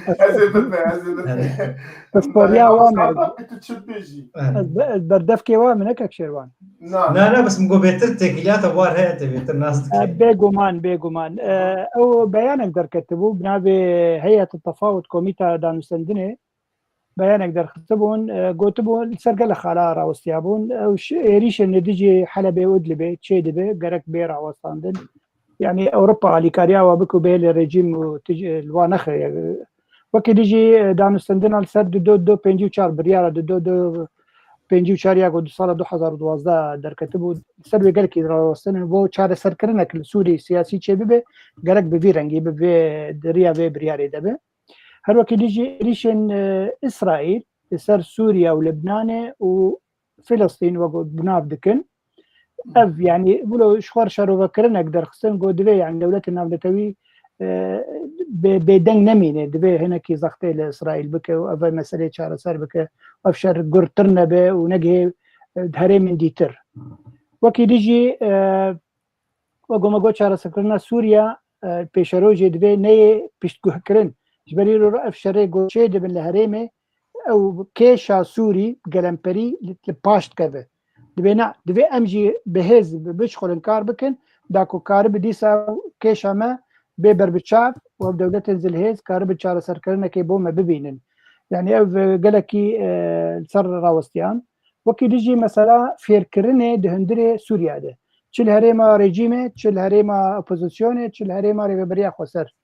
Ez ê bide, ez ê bide. Evet. Pisporiya Mamoste wan Abdulbaqî, tu çi dibêjî? Evet. Ez be-, ez berdevkê wan min, ne kek Şêrwan. Na. Na, na, bes min got bêtir têkiliyata war heye, te bêtir nas dike. E, bêguman, bêguman. E, ew beyanek derketibû, bi navê Heyet Tefawut, Komîta Danûstendinê, beyanek derxistibûn, e, gotibûn, li ser gelek xala rawestiyabûn. Ew şi-, êrîşên li dijî Helebê û Idlibê çê dibe, gerek bê rawestandin. Yani Ewropa alîkariya wa bike û bê li rejîm û tij-, li wa nexe. Wekî dijî, e, danûstendina li ser du do, du pêncî û çar biryara du do, du pêncî û çar ya ku di sala du hezar û duwazdeh derketibû, li ser wê gelekî rawestin bo çareserkirinek li Sûrî siyasî çêbibe, gerek bi vî rengî, bi vê, di riya vê biryarê de be. Her wekî dijî êrîşên, e, Îsraîl li ser Sûriye û Libnanê û Filistîn wek bi nav dikin. Ev, yani, wilo ji xwe re şerovekirinek derxistin, got divê, yani, dewletên navnetewî, e, bê, bêdeng nemîne, divê hinekî zextê li Îsraîl bike û ev meseleyê çareser bike, ev şer gurtir nebe û negihê, e, herêmên dîtir. Wekî dijî, e, wek me got, çareserkirina Sûriye e, pêşerojê divê neyê piştguhkirin. Ji ber îro ev şerê goçê dibin li herêmê, ew kêşa Sûrî, gelemperî li, li paş dikeve. Divê na, divê em jî bi hêz bi, bişxulin, kar bikin, da ku karibi dîsa kêşa me bê berbiçav û ev dewletên zilhêz karibi çareserkirinekê bo me bibînin. Yani ev, e, gelekî, e, li ser rawestiyan. Wekî dijî mesela fêrkirinê di hundirê Sûriya de. Çi li herêma rejîmê, çi li herêma opozisyonê, çi li herêma Rêveberiya Xweser.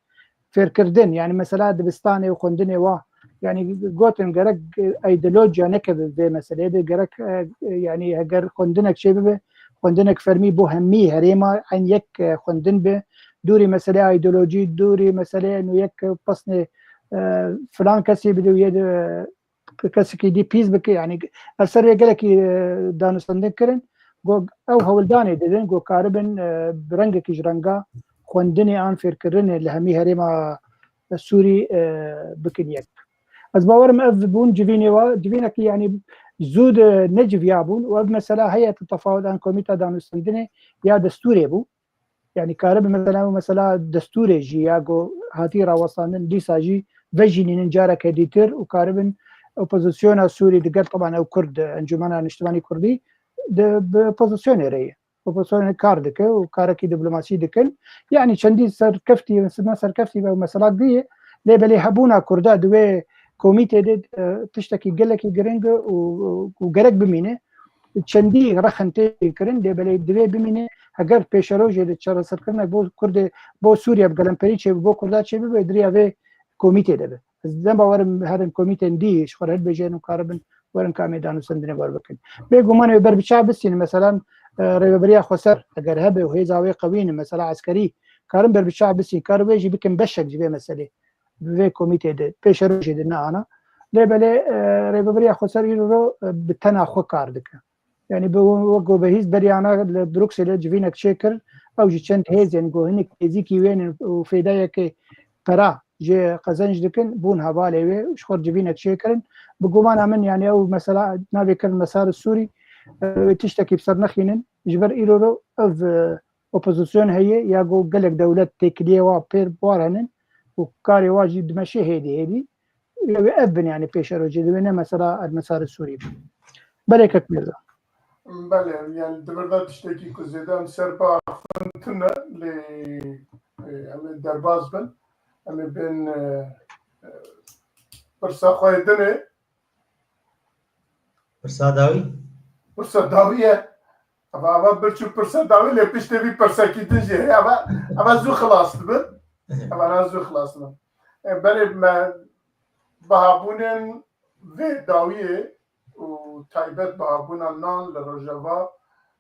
Fêrkirdin, yani mesela dibistanê û xwendinê wa. Yani gotin gerek, e, ideolojiya nekeve vê meseleyê de, gerek, e, e, yani heger xwendinek çê bibe, xwendinek fermî bo hemî herêma eyn yek, e, xwendin be, dûrî meselê ideolojî, dûrî meselê eno yek pesnê, e, filan kesî bide û yê de, e, kesekî dî pîs bike. Yani ev ser vê gelekî, e, danûstendin kirin. Go ew hewldanê didin, go karibin, e, bi rengekî ji renga xwendinê an fêrkirinê li hemî herêma Sûrî, e, bikin yek. Ez bawerim ev bûn civînê wa, civînekî yani zû de neciviyabûn û ev mesela heye tu tefawet an komîta danûstendinê ya destûrê bû. Yani karibe mesela, mesela destûrê jî ya ku hatî rawestandin dîsa jî vejînînin careke dîtir û karibin opozisyona Sûrî digel, teban ew Kurd, Encûmena Niştimanî Kurdî, di, bi opozisyonê re ye. Opozisyonê kar dike û karekî diplomasî dikin. Yani çendî serkeftî, ne serkeftî be mesela diye, lê belê hebûna Kurda di wê komîtê de, e, tiştekî gelekî giring e û, û gerek bimîne. Çendî rexin tê kirin, lê belê divê bimîne, heger pêşerojê de çareserkirinek bo Kurdê, bo Sûriye bi gelemperî çêbe, bo Kurda çêbibe, di riya vê komîtê de be. Ez ne bawerim herin komîtên dî ji xwe re hilbijêrin û karibin werin ka em ê danûstendinê wer bikin. Bêguman ew ber bi çav bistînin, meselan, e, Rêveberiya Xweser, eger hebe û hêza wê qewî ne, mesela eskerî, karin ber bi çav bistînin, karin wê jî bikin beşek ji vê meselê. Bi vê komîtê de, pêşerojê de ne ana. Lê belê, e, Rêveberiya Xweser îro, e, bi tena xwe kar dike. Yani bi, wek ku behîst beriyana li Brukselê civînek çêkir, ew ji çend hêzên ku hinek nêzîkî wê ne û fêdayeke pera jê qezenc dikin, bûn hevalê wê, ji xwe civînek çêkirin. Bi gumana min, yani ew mesela navê kirin Mesar Sûrî, e, wê tiştekî bi ser nexînin. Ji ber îro ro ev, e, opozisyon heye, ya ku gelek dewlet têkiliyê wa pêr bi war henin û karê wa jî dimeşe hêdî hêdî. Ev, ev bin yani pêşerojê, divê ne mesela Ermesarê Sûrî bin. Belê kek Mirza. Belê, yani di vir de tiştekî ku zêde em ser biaxivin tune, lê, e, em ê derbas bin. Em ê bên, e, e, pirsa xwe yê dinê. Pirsa dawî? Pirsa dawî ye. Eva, eva birçû pirsa dawî, lê piştê vî pirsekî din jî heye. Eva, eva zû xilas dibin. Eva na zû xilas dibin. E, belê me bihabûnên vê dawiyê û taybet bihabûna nan li Rojava,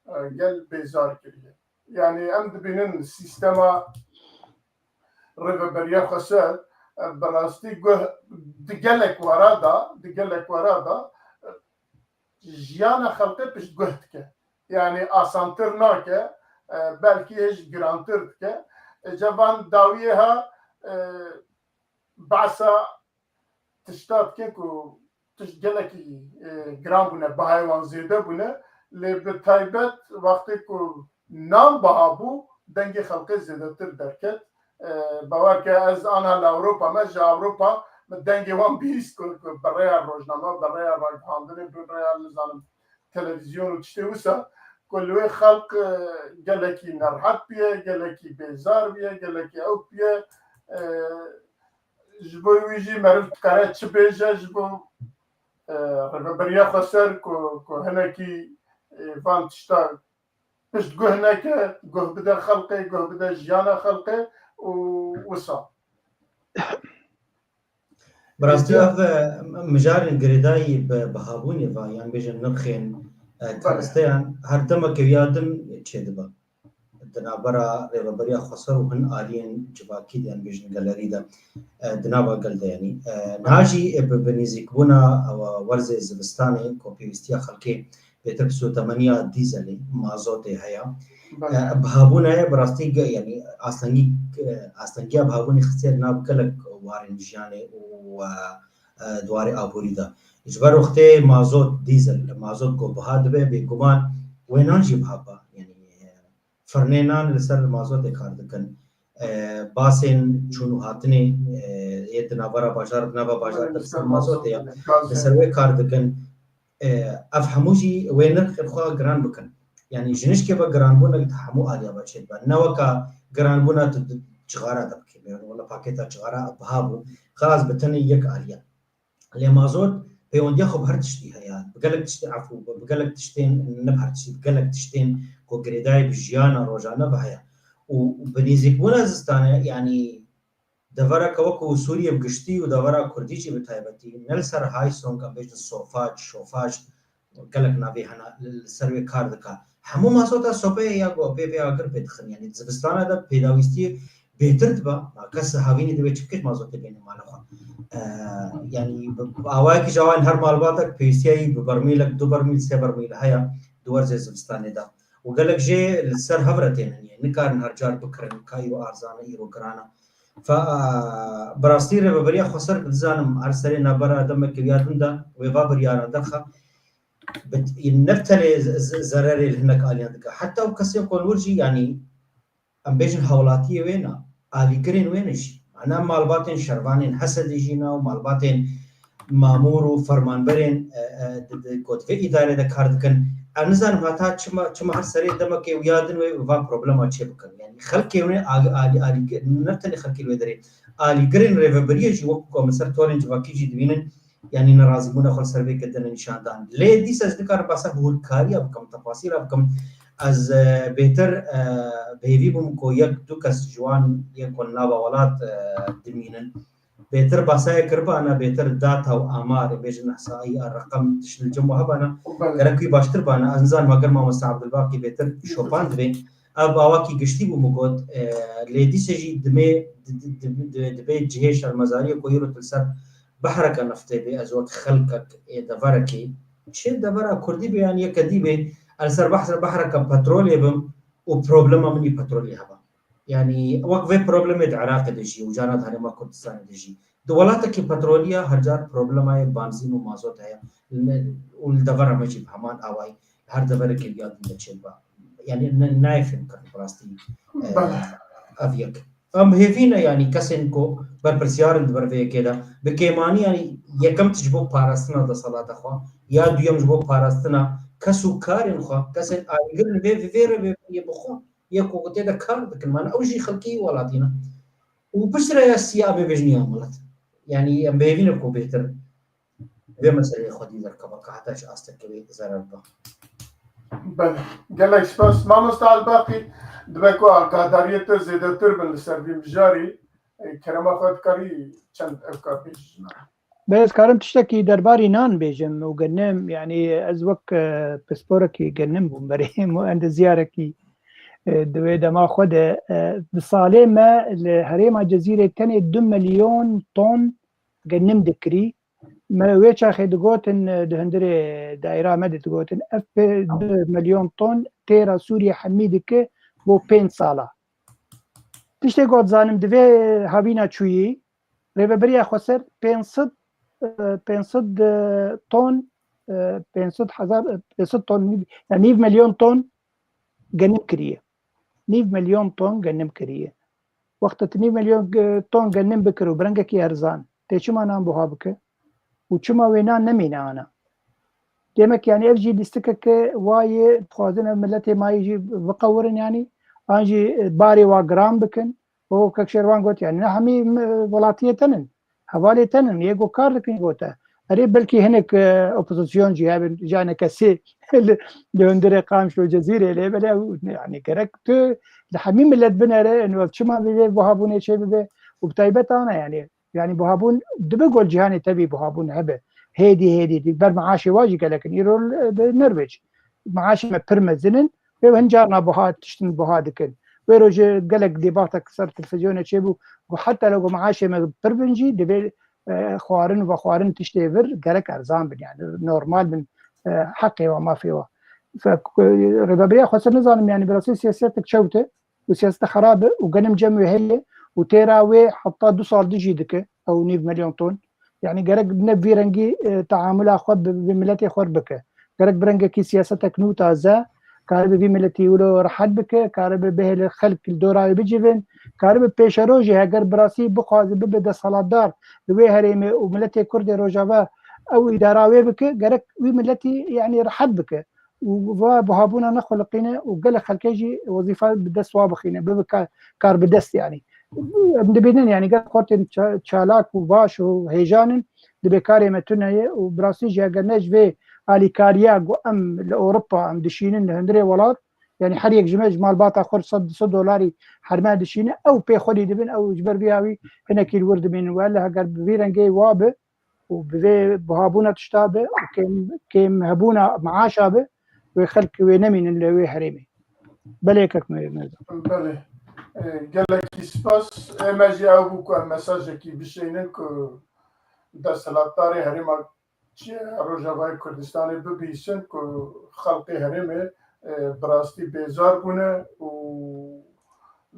e, gel bêzar kiriye. Yani em dibînin sîstema Rêveberiya Xweser, e, bi rastî guh di gelek wara da, di gelek wara da, e, jiyana xelkê piştguh dike. Yani asantir nake, e, belkî hêj girantir dike. E, ca van dawiyê ha, e, behsa tişta dike ku tişt gelekî, e, giran bûne, bahayê wan zêde bûne, lê bi taybet wextê ku nan biha bû, dengê xelkê zêdetir derket. E, bawer ke ez ana li Ewropa me, ji Ewropa me dengê wan bihîst ku, ku bi rêya rojname, bi rêya ragihandinê, bi rêya, nizanim, televîzyon û tiştê wisa, ku li wê xelk, e, gelekî nerehet bûye, gelekî bêzar bûye, gelekî ewk bûye. E, ji bo wî jî meriv dikare çi bêje, ji bo, e, Rêveberiya Xweser ku, ku hinekî, e, van tişta piştguh neke, guh bide xelkê, guh bide jiyana xelkê û wisa. Bi rastî ev, e, mijarên girêdayî bi bihabûnê ve, yan bêjin nirxên, e, keresteyan her demeke ya din çêdibe. Di navbera Rêveberiya Xweser û hin aliyên civakî de, yan bêjin gelerî de, e, di nava gel de, yanî, e, niha jî, e, bi, bi nêzîkbûna, e, werzê zivistanê ku pêwîstiya xelkê pêtir bi sotemeniya dîzelê, mazotê heye. Belê. E, bihabûna ye bi rastî ge-, yanî astengî, e, astengiya bihabûnê xistiye di nav gelek warên jiyanê û, e, e, di warê aborî de. Ji ber wextê mazot, dîzel, mazot ku biha dibe, bêguman wê nan jî biha ba. Yanî, e, firnê nan li ser mazotê kar dikin. e, basên çûn û hatinê, e, yê di navbera bajar, di nava bajar de li ser mazotê ya, li ser wê kar dikin. E, ev hemû jî wê nirxê xwe giran bikin. Yanî ji nişkê ve giranbûnek di hemû aliya ve çêdibe. Ne weka giranbûna tu di cixara de bikî. Wela pakêta cixara biha bû. Xelas bi tenê yek aliya. Lê mazot peywendiya xwe bi her tiştî heye. Bi gelek tiştî efû, bi, bi gelek tiştên, ne bi her tiştî, bi gelek tiştên ku girêdayî bi jiyana rojane ve heye. Û bi nêzîkbûna zistanê, yanî devereke wekû Sûriye bi giştî û devera Kurdî jî bi taybetî, ne li ser Heysong, em bêjin sofac, şofac, gelek navê hene, li, li ser wê kar dike. Hemû mazota sopeyê ya ku pê vê agir pê dixin. Yanî di zivistana de pêdawîstiyê bêhtir dibe. Ma kes havînî divê çi bike, mazotê bêne mala xwe. E, yanî bi, bi awayekî ji awan her malbatek pêwîstiya wî bi bermîlek, du bermîl, sê bermîl heye di werzê zivistanê de. Û gelek jê li ser hev re têne niyê. Nikarin her car bikirin, ka îro arzan e, îro giran e. Fa, bi rastî Rêveberiya Xweser dizanim her serê navbera demekê ya din de wê va biryara derxe. Bi, ne bi tenê z-, z-, zererê li hinek aliyan dike. Heta ew kesên ku li wir jî, yanî em bêjin hawlatiyê wê ne, alîgirên wê ne jî. Ana malbatên şervanên Hesedê jî ne û malbatên mamûr û fermanberên, e, e, di, di, ku di vê îdarê de kar dikin. Em nizanim heta çima, çima her serê demekê û ya din wê va problema çê bikin. Yanî xelkê wê alî, alî, alî, ne tenê xelkê li wê derê. Alîgirên rêveberiyê jî wekû ku em li ser torên civakî jî dibînin, yanî nerazîbûna xwe li ser vê kedine nîşan dan. Lê dîsa ez nikarim behsa hûrkariya bikim, tefasîla bikim. Ez, e, bêtir, e, bi hêvî bûm ku yek du kes ji wan yê ku li nava welat, e, dimînin. Bêtir behsa yê kiribana, bêtir data û amar, ê bêjin ihsaiya, reqem, tişt li cem we hebana, Belê. Gerek wî baştir bana. Ez nizanim eger mamoste Abdulbaqî bêtir şopandibê. Ev awakî giştî bû min got, e, lê dîse jî dimê, di, di, di, di, dibê cihê şermezariyê ku îro tu li ser behreke neftê bê, ez wek xelkek ê deverekê, çi devera kurdî bê yan yeke dî bê, ez li ser behre-, behreke petrolê bim û problema min î petrolê heba. Yanî wek vê problemê di Iraqê de jî û cana di herêma Kurdistanê de jî. Di welatekî petrolî ya her car problemayê banzîn û mazot heye. Li, û li devera me jî bi heman awayî, her deverekê ya din de çêdibe. Yanî ne, nayê fêhmkirin bi rastî, e, Belê. Ev yek. Em hêvî ne, yanî kesên ku berpirsiyar in di ber vê yekê de. Bi kêmanî, yanî yekem tişt ji bo parastina desthilata xwe, ya duyem ji bo parastina kes û karên xwe, kesên alîgir in vê, vê, vê rêvebiriyê bi xwe, yê ku tê de kar dikin. Mane ew jî xelkê welatî ne. Û piştre ya siya em ê bêjin ya milet. Yanî em bi hêvî ne ku bêhtir vê meseleyê xwedî derkeve, ka heta ji astekê wê zerer bibe. Belê. Gelek spas. Mamoste Elbaqî, dibe ku agadariyê te zêdetir bin li ser vî mijarî, e, kerema xwe dikarî çend ewka bêjî ji me re? Belê, ez karim tiştekî derbarî nan bêjim û genim, yanî ez wek, e, pisporekî genim bûm berê û endezyarekî, e, di wê dema xwe de, e, di salê me li herêma Cezîrê tenê du milyon ton genim dikirî. Me wê çaxê digotin, e, di hundirê daîra me de digotin, ev pê du milyon ton têra Sûriyê hemî dike bo pênc sala. Tiştê ku dizanim divê havîna çûyî, Rêveberiya Xweser pênc sed, e, pênc sed, e, ton, e, pênc sed hezar, e, pênc sed ton, nîv, yani nîv milyon ton genim kiriye. Nîv milyon ton genim kiriye. Wexta tu nîv milyon, e, ton genim bikir û bi rengekî erzan, tê çima nan buha bike? Û çima wê nan nemîne ana? Demek yani ev jî lîstikeke wa ye, dixwazin ev miletê mayî jî biqewirin yani, an jî, e, barê wa giran bikin. Û kek Şêrvan got, yani ne hemî, e, welatiyê tenin, hevalê tenin, yê ku kar dikin gote. Erê belkî hinek, e, opozisyon jî hebin, janeke sê li, li hundirê Qamişlo Cezîrê lê bele, yani gerek tu li hemî millet binere, û ev çima vê buhabûnê çê bibe û bi taybet ana yani. Yani buhabûn dibe gol cîhanê tevî buhabûn hebe. Hêdî, hêdî, dî ber meaşê wa jî gelek in. Îro li, di Norveç. Meaşê me pir mezin in. Wê hin carna buha, tiştin buha dikin. Wê rojê gelek debatek ser televîzyonê çêbû. Got heta lego meaşê me pir bin jî, divê, e, xwarin ve xwarin tiştê vir gerek erzan bin. Yani normal bin, e, heqê wa, mafê wa. Fe, e, Rêveberiya Xweser nizanim yani bi rastî siyasetek çewt e. û siyaseta xerab e û genim cem wê heye û têra wê heta du sal dijî dike ew nîv milyon ton. Yani gerek ne vî rengî, e, teamula xwe bi, bi miletê xwe bike. Gerek bi rengekî siyasetek nû taze, karibe vî miletî wilo rehet bike, karibe bihêle xelk li dora wê bicivin, karibe pêşerojê heger bi rastî bixwaze bibe desthilatdar li wê herêmê û miletê Kurd ê Rojava ew îdara wê bike, gerek wî miletî, yanî, rehet bike û va buhabûna nexuliqîne û gelek xelkê jî wezîfa bi dest wa bixîne, bibe ka-, kar bi dest, yanî. Em dibînin, yanî, gelek xortên ça-, çalak û baş û hêjan in, dibê karê me tune ye û bi rastî jî heger ne ji vê alîkariya ku em li Ewropa em dişînin li hundirê welat, yanî her yek ji me ji malbata xwe sed du sed dolarî herme dişîne, ew pê xwedî dibin, ew ji ber vî awî hinekî li wir dibînin. Wele heger bi vî rengê wa be û bi vê buhabûna tişta be û kêm, kêm hebûna meaşa be, wê xelk wê nemînin li wê herêmê. Belê kek Mirza. Belê. E, gelekî spas. E, me jî ew bû ku em mesajekî bişeynin ku desthilatdarê herêma çi Rojavayê Kurdistanê bibihîsin ku xelkê herêmê, e, bi rastî bêzar bûne û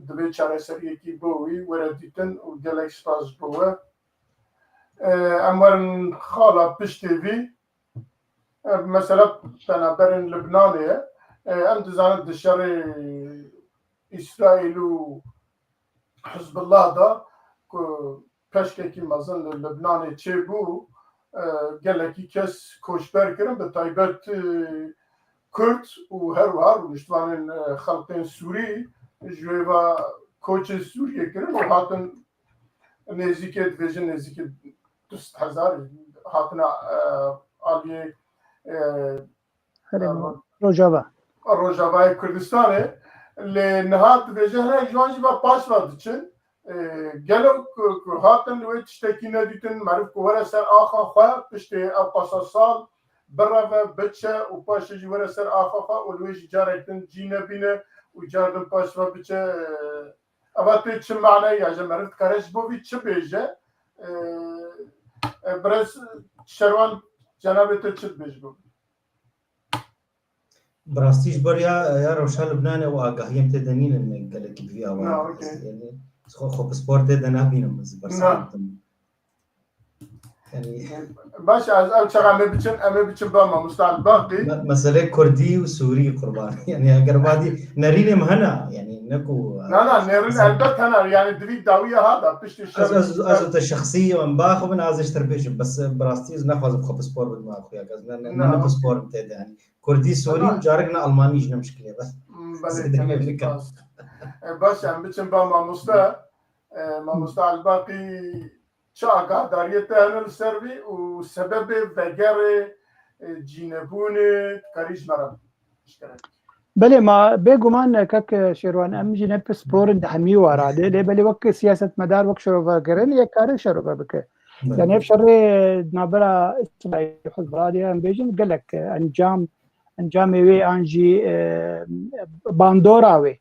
divê çareseriyekî bo wî were dîtin û gelek spas ji bo we. E, em werin xala piştê vî. E, mesela penaberên Libnanê ye. E, em dizanin di şerê Îsraîl û Hizbullah de ku peşkekî mezin li Libnanê çêbû, e, gelekî kes koçber kirin, bi taybet, e, Kurd û her wiha rûniştvanên, e, xelkên Sûrî ji wê ve koçê Sûriyê kirin û hatin nêzîkê, dibêjin nêzîkê du sed hezar hatine, e, aliyê, e, Herêma Rojava. Rojavayê Kurdistanê. Lê niha dibêje hinek ji wan jî ve paş ve diçin. E, gelo ku, ku hatin li wê tiştekî nedîtin, meriv ku were ser axa xwe, piştê ew qasa sal bireve, biçe û paşê jî were ser axa xwe û li wê jî carek din cî nebîne û car din paş ve biçe, e, eva tê çi maneyê ya, ji meriv dikare ji bo vî çi bêje? E, e, birêz Şerwan, cenabê te çi dibêje bo vî? Bi rastî ji ber ya, ya rewşa Libnanê û agahiyên tê de nînin gelekî bi vî awa. Na, okey. Yanî, xwe, xwe pispor tê de nabînim ez ber Na. Yanî Baş, ez ew çaxa em ê biçin, em ê biçin ba mamosta Elbaqî. Me-, meselê Kurdî û Sûrî qurban. Yanî eger vadî nerînê me hene, yanî ne ku Na, na, nêrin elbet hene, yanî divî dawiya ha da, piştî şer. Ez, ez, ez te şexsî em baxibin, ez ji te bêjim, bes bi rastî ez naxwazim xwe pispor bidim axuya, ez ne, ne, ne, ne pispor im tê de, yanî. Kurdî, Sûrî û carek ne Almanî jî ne mişkilê be. Hmm, belê, Zêde gelek gelek spas. E, baş, em biçin ba mamosta, e, mamosta Elbaqî çi agahdariyê te hene li ser vî û sebebê vegerê, e, cînebûnê dikarî ji me re bişkere? Belê, ma bêguman, kek Şêrwan, em jî ne pispor in di hemî wara de, lê belê wek siyasetmedar, wek şerovekirin, yek kare şerove bike. Belê. Yanî ev şerê navbera Îsraîl û Hizbullah de em bêjin gelek, e, encam, encamê wê an jî, e, bandora wê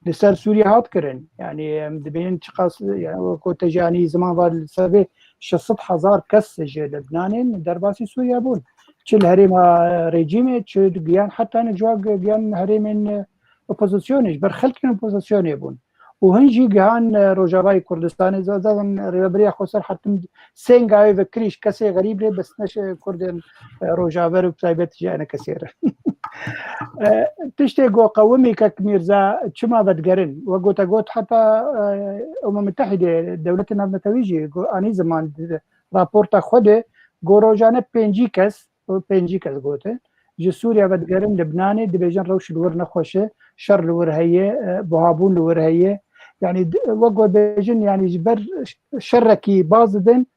li ser Sûriye hat kirin. Yanî em dibînin çiqas, yanî wek ku te jî anî ziman va li ser vê şeş sed hezar kes ji Libnanê derbasî Sûriye bûn. Çi li herêma rejîmê, çi giyan heta ne civak giyan herêmên, e, opozisyonê, ji ber xelkên opozisyonê bûn. Û hin jî gihan, e, Rojavayê Kurdistanê, za-, zaten rêveberiya Xweser hetim sênga wê vekirî ji kesê xerîb lê, bes ne ji Kurdên, e, Rojava re û bi taybet ji enekesê re. E, tiştê ku qewimî kek Mîrza çima vedigerin? We gote got heta, e, Umem Mitehîdê, Dewletên Navnetewî jî ku anî ziman di raporta xwe de ku rojane pêncî kes, û pêncî kes gotin, ji Sûriye vedigerin Libnanê, dibêjin rewş li wir nexweş e, şer li wir heye, e, buhabûn li wir heye. Yanî d-, wek we bêjin, yanî ji ber ş-, şerekî baz didin,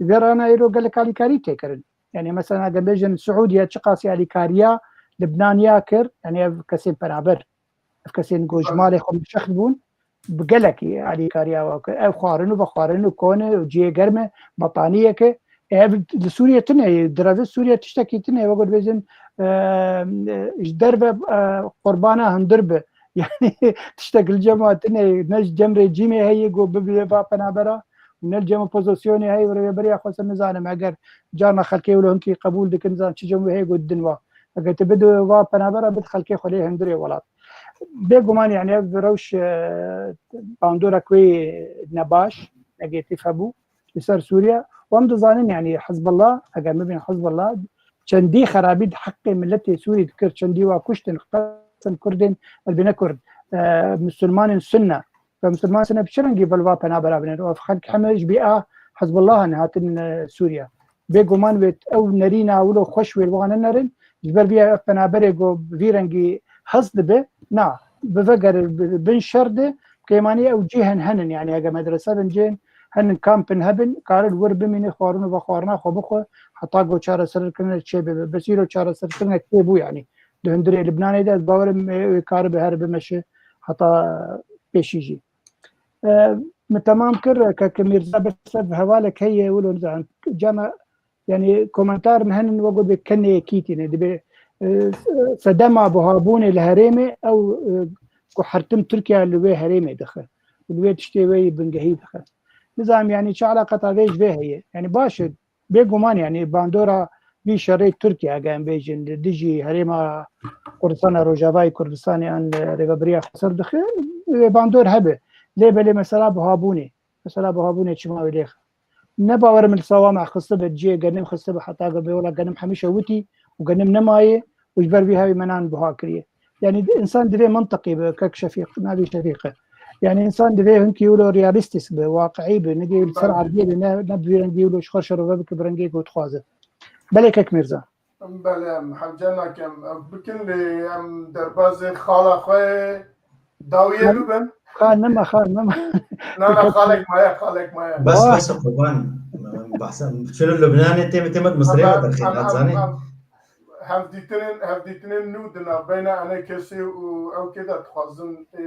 vê rana îro gelek alîkarî tê kirin. Yanî mesela eger bêjin Siûdiye çiqasî alîkariya Libnaniya kir, yanî ev kesên penaber, ev kesên ku ji malê xwe milşext bûn, bi gelekî alîkariya we kir. Ev xwarin û vexwarin û kon e û cihê germ e, betaniyek e. Ev li Sûriye tune ye, direve Sûriye tiştekî tune ye. Wek dibêjin, e, e, ji derve, e, qurbana hundir be. Yanî tiştek li cem we tune ye, ne ji cem rejîmê heye ku bibe va penabera, ne li cem opozisyonê heye, rêveberiya xwe se nizanim. Eger carna xelkê wilo hinkî qebûl dikin, nizanim çi cem wê heye ku didin wa. Eger tu bidî va penabera, bid xelkê xwe lê hundirê welat. Bêguman, yanî ev rewş, e, bandorek wê nebaş, negatîf hebû li ser Sûriye. Û em dizanin, yanî Hizbullah, eger bibînin Hizbullah, çendî xerabî di heqê miletê Sûrî dikir, çendî wa kuştin, qet Kurdên, elbê ne Kurd, e, Musulmanên Sunne. Ve Musulman Sunne bi çi rengî bi li va penabera bine? Ev xelk heme ji bîa Hizbullah ne hatin, e, Sûriye. Bêguman wê ew nerîna wilo xweş wê li wan nerin. Ji ber vî ev penaberê ku vî rengî hez dibe, na, bi vegerin, bi, bin şer de, kêmanî ew cî hen henin, yani hege medrese bin cên, henin kampin hebin, karin wir bimîne, xwarin û vexwarina xwe bixwe, heta ku çareserkirine çê bibe. Bes îro çareserkirine çê bû, yani. Di hundirê Libnanê de ez bawerim, e, wê karibe here bimeşe heta pêşî jî. E, min temam kir, kek Mîrza, bersev hevalek heye, wilo nizanim. Cana, yani komentarên henin wek got bê kenê yekî tîne. Dibê, e, sedema buhabûnê li herêmê ew, e, ku hertim Tirkiye li wê herêmê dixe. Li wê tiştê wê yî bingehî dixe. Nizanim yani çi eleqeta vê ji vê heye. Yani baş e, bêguman yani bandora vî şerê Tirkiye, hege em bêjin, li dijî herêma Kurdistana Rojavayê Kurdistanê an, e, Rêvebiriya Xweser dixe, wê bandor hebe. Lê belê mesela buhabûnê. Mesela buhabûnê çima wê lêxe? Ne bawerim li sawa me xistibe, cihê genim xistibe, heta ge bê wela genim hemîşe witî û genim nemaye û ji ber vî hevî me nan buha kiriye. Yani di-, insan divê mintiqî be, kek Şefîq, navê Şefîq e. Yani insan divê hinkî wilo realîstîk be, waqiî be, ne dê li ser erdê be, ne, ne bi vî rengî wilo ji xwe şerove bike bi rengê ku dixwaze. Belê kek Mîrza. Belê, em hewce nakem ev bikin, lê em derbazê xala xwe dawiyê bibin. Xa, nema, xa, nema. Na, na, xalek maye, xalek maye. Bes, bes, qurban. Em behsa, çilo Lubnanê tê, tê me Misirê ve derxî, em, em, zanî? Em, hevdîtinên, hevdîtinên nû di navbeyna enê kesê û ew kê de dixwazin, ê,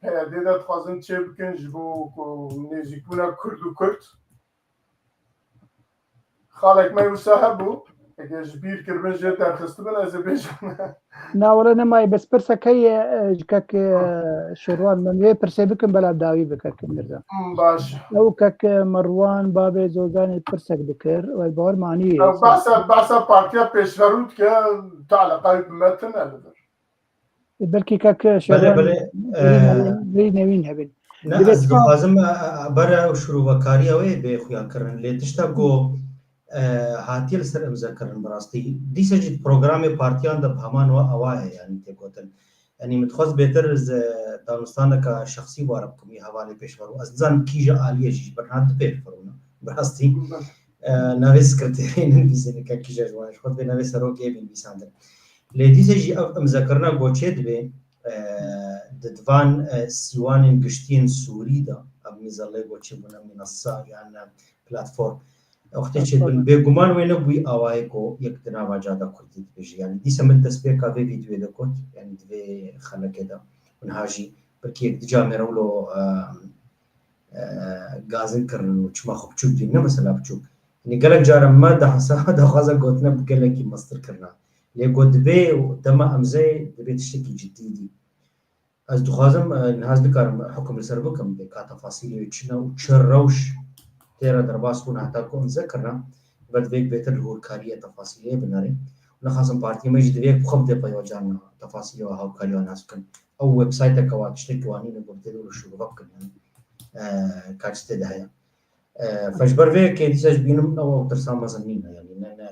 P Y D de dixwazin çê bikin ji bo ku nêzîkbûna Kurd û Kurd. Xalek me wisa hebû, eger ji bîr kiribin jê derxistibin, ez ê bêjim. Na, wele nemaye, bes pirsek heye, e, ji kek, e, Şêrwan, min vê pirsê bikim, belav dawî bi kek Mîrza. Hmm, baş. Ew kek, e, Merwan, babê Zozanê pirsek dikir, we bawer manî. Ew behsa, behsa Partiya Pêşverû dike, tu eleqayê bi me tune li vir. Belkî kek Şerwan, belê, belê, birî e, newîn, birî newîn hebin. Ne, ez dixwazim, e, e, bere şirûvekariya wê bê xuya kirin. Lê tişta ku, e, hatiye li ser imze kirin bi rastî. Dîsa jî di programê partiyan de bi heman wa ewa heye, yanî tê gotin. Yanî min dixwest bêtir ez, e, danûstaneka şexsî ware bikim, wî hevalê Pêşverû. Ez nizanim kîja aliyê jî ji ber niha du Pêşverû ne. Bi rastî. E, navê sekreterê nivîsîne, kek kîja ji wan, ji xwe dibê navê serokê bî nivîsandin. Lê dîsa jî ev imzekirina goçê dibê, e, di van, e, sîwanên giştiyên Sûrî de, ev mîzelleyê goçê bûne, mînassa yan, e, platform. Wextê çêdibin, bêguman wê ne bi wî awayê ku yek di nava ca de Kurdî dibêje. Yanî dîsa min destpêka vê vîdyoyê de got, yanî di vê xelekê de, niha jî belkî yek du camêre wilo, e, e, gazin kirin û çima xwe biçûk dîn, ne mesela biçûk. Yanî gelek caran me dahsa daxwaza gotina bi gelekî mestir kirina. Lê got dibê dema emzeyê dibê tiştekî cidî dî. Ez dixwazim, e, niha ez nikarim hukum li ser bikim, bê ka tefasîlê wê çi ne û çi rewş tê re derbas bûn heta ku emze kirina. Ve divê bêtir li hûrkariyê tefasîlê binerê. Û nexasim partiyê me jî divê bi xwe bide peyva carna tefasîlê we hawkariya nas bikin. Ew websayteke wa tiştekî wa nîne ku bi tê de şûrve bikin, yanî, e, ka çi tê de heye. E, fe ji ber vê yekê dîsa ji bînim ew, ew tirsa mezin nîne, yanî ne, ne,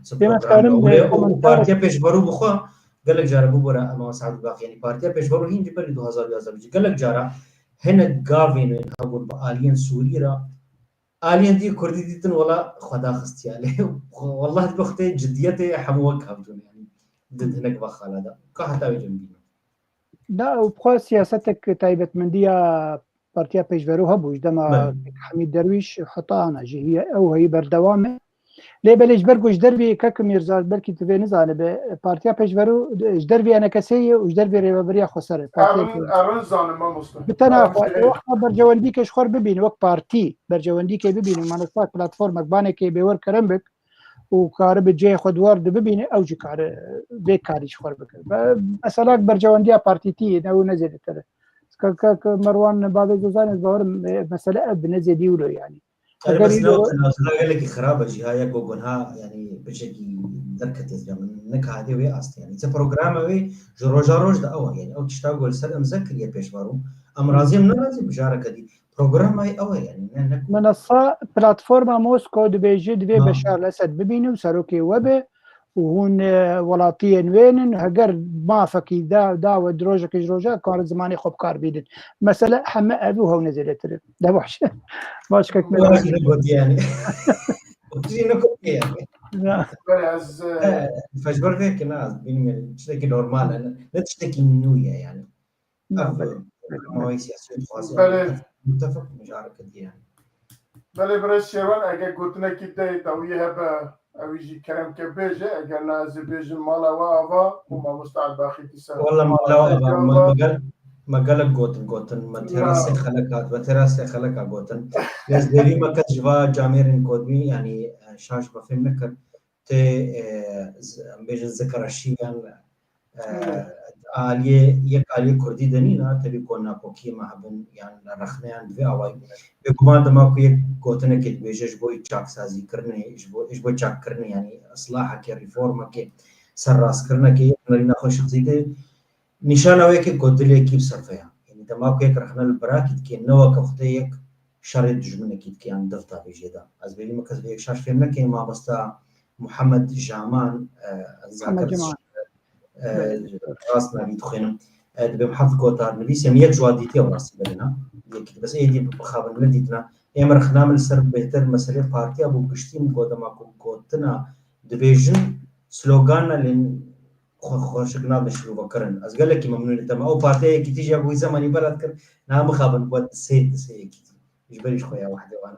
çi program ne. Û lê, û, û partiya pêşverû bi xwe gelek cara bibore, Emma Saad Baqî, yanî partiya pêşverû hîn ji berî du hazar û yazdeh jî gelek cara hinek gavên wê hebûn bi aliyên Sûrî re, aliyên dî Kurdî dîtin, wela xwe daxistiya lê. Wallah bi xwe tê cidiyetê hemû wek hevdûn, yanî di hinek va xala de. Ka heta wê cem bînim. Da, û bi xwe siyasetek taybetmendiya Partiya Pêşverû hebû, ji dema Hemîd Derwîş heta ana jî heye, ew heyî berdewam e. Lê belê ji ber ku ji dervî kek Mîrza, belkî tu vê nizanibe, Partiya Pêşverû ji dervî enekesê ye û ji dervî Rêveberiya Xweser e. Partiya Pêşverû. Erin zanim, mamoste. Bi tena xwe, wexta berjewendîkê ji xwe bibîne, wek partî berjewendîkê bibîne, manesak platformek, banekê bêwer kerem bik, û karibe cihê xwe di war de bibîne, ew jî kare vê karî ji xwe bike. Be-, mesela berjewendiya partîtî ye, ne û ne zêdetir e. Ke, ke, ke Merwan bavê Zozanê, ez bawerim, e, mesele ev bi ne zêdî wilo, yanî. Erê, bes ne, tenasula gelekî xirab e jî, ha, yek ku gunha, yanî piçekî derketiye zira min nik hatiye wê astê, yanî çi programa wê ji roja roj de ew e, yanî ew tişta ku li ser imze kiriye pêşverû, em razî em nerazî bi jareke dî. Programayê ew e, yanî ne, ne ku Menasa platforma Mosko dibêje divê Beşar el-Esed bibîne û serokê we be û hûn, e, welatiyên wê in, heger mafekî da, da we di rojekê ji roja, karin zimanê xwe bi kar bînin. Mesele heme ev û hewne zêdetir in. De baş. Baş kek Wala jî ne gotiye yani. Wala jî ne gotiye yani. Ya. Belê ez, e, He, fecber vê ki ne, ez bilmiyorum. Tiştekî normal, yani. Ne tiştekî nû ye yani. Ev, belê. Mawê siyasî dixwaze, Belê. Mutefik mijareke diye. Belê birêz Şêrwan, eger gotinekî te tawiyê hebe, ew jî kerem ke bêje, eger na ez ê bêjim mala we ava û mamoste Elbaxî dîsa. Wala mala we ava, me, me gel-, me gelek gotin, gotin, me têra sê xelek hat, me têra sê xelek hat gotin. Lê ez bêrî me kes ji va camêrên kodbî, yanî, e, şaş me fêm nekir. Tê, e, z-, em bêjin zikreşî yan, e, aliyê, yek aliyê kurdî de nîna, tevî ku nakokiyê me hebin yan rexneyan bi vê awayî. Bêguman dema ku yek gotinekê dibêje ji bo çaksazîkirinê, ji bo, ji bo çakkirinê, yanî islahekê, reformekê, serrastkirinekê, yek hunerîna xwe şixsî de nîşana wê yekê ku dilê yekî bi serfe ya. Yanî dema ku yek rexne li birakî dike, ne weke xwe tê yek şerê dijminekî dike, yan div tavê jê de. Ez bêrî me kes vê yek şaş fêm neke, mamosta Muhammed Jaman, e, ez Muhammed zakir Jaman. E, Belê. Rast navî dixwînim. E, dibê min heft gotar nivîs, em yek ji wan dîtiye rastî berê na. Yekî bes êdî bixabin nedîtina. Ê min rexna min li ser bêhtir meselê partiya bû giştî min got dema ku gotina dibêjin slogana lê xwe xweşik nabin şîrovekirin. Ez gelekî memnûn im. Dema ew partiya yekîtî jî ya ku wî zemanî bela dikir, niha mixabin got di sê, di sê yekîtî. Ji berî ji xwe ya wehdê wana.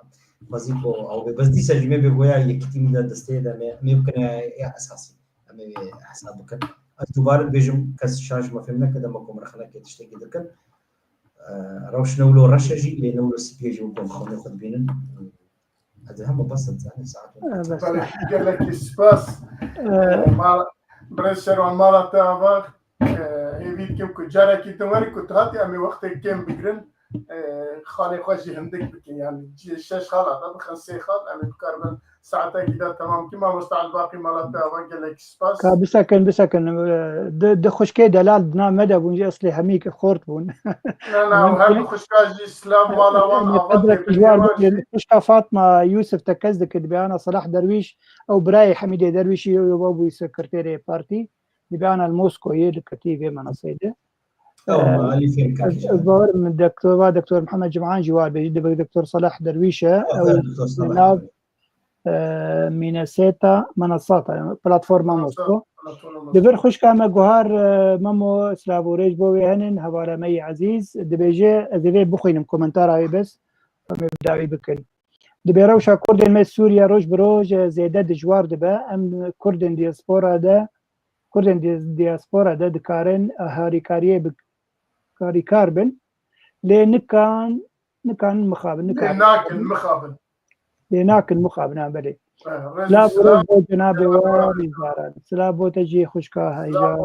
Xwezî ku ew bê. Bes dîsa jî me bê goya yekîtî min de destê de me, me bikine ya esasî. Em ê hesab bikin. Ez dubare dibêjim, kes şaş me fêm neke, dema ku min rexneke tiştekî dikin. E, rewş ne wilo reş e jî, lê ne wilo spî ye jî, wekî em xewnê xwe dibînin. Ez ê hema bes e, zanî, saet Ee, bes. Belê, gelekî spas. Ee, Ee, ma-, Birêz Şerwan, mala te ava, ee, hêvî dikim ku carekî din werî ku tu hatî, em ê wextê kêm bigirin. Ee, xalê xwe jî hindik bikin, yani cihê şeş xala de bixin sê xal, em ê bikaribin saetekî de temam bikin. Mamoste Elbaqî, mala te ava, gelekî spas. Ka bisekin, bisekin. Ee, di, di xwişkê delal di nav me de bûn jî eslê hemî xort bûn. Na, na, her du xwişka jî silav mala wan, ava qedrek ji wan bigrin. Xwişka Fatma Yusuf tekez dikir, dibe ana Selah Derwîş, ew birayê Hemîdê Derwîşî, ew, ew bû sekreterê partî. Dibe ana li Moskoyê li ketî vê menaseyê de. Ew, Ee, me alî fêm kir ez, jî. Ez bawer im doktor, va doktor Mihemed Cimhan jî wa bêjî, dibe doktor Selah Derwîş e, ew, ew, doktor Selah nav, Derwîş. e, Minnesota, Minnesota, platforma Mosko. Platforma Mosko. Di vir xwişka me guhar, e, Memo, silav û rêz bo wê henin, hevala me yî ezîz. Dibêje, ez ê vê bixwînim, komentara wê bes, em ê bi dawî bikin. Dibê rewşa Kurdên me Sûriye roj bi roj, e, zêde dijwar dibe. Em Kurdên diaspora de, Kurdên di-, diaspora de dikarin harîkariyê bi-, harîkar bin. Lê nikan, nikan mixabin, nikan. Lê nakin mixabin. Lê nakin mixabin, ha, belê. Eh, rêz û Silav û silav. Rêz bo cenabê we, rêzdaran. Silav bo te jî xwişka heyja,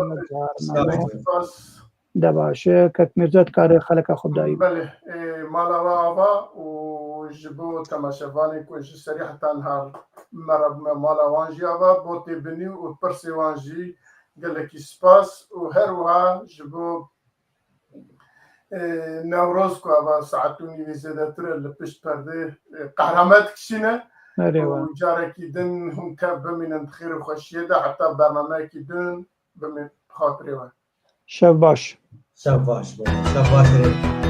Silav bo te. Spas. De baş e, kek Mîrzo dikare xeleka xwe bidayî. Belê, e, mala we ava û ji bo temaşevanê ku ji serî heta niha me re bûne, mala wan jî ava, bo tê binî û pirsê wan jî gelekî spas û her wiha ji bo, e, Newroz ku ava saet û nîvê zêdetir e li pişt perdê, e, qehra me dikişîne. Erê û we. Carekî din hûn tev bimînin di xêr û xweşiyê de heta bernameyekî din bimîn bi xatirê we. Şev baş. Şev baş bo. Şev baş bo.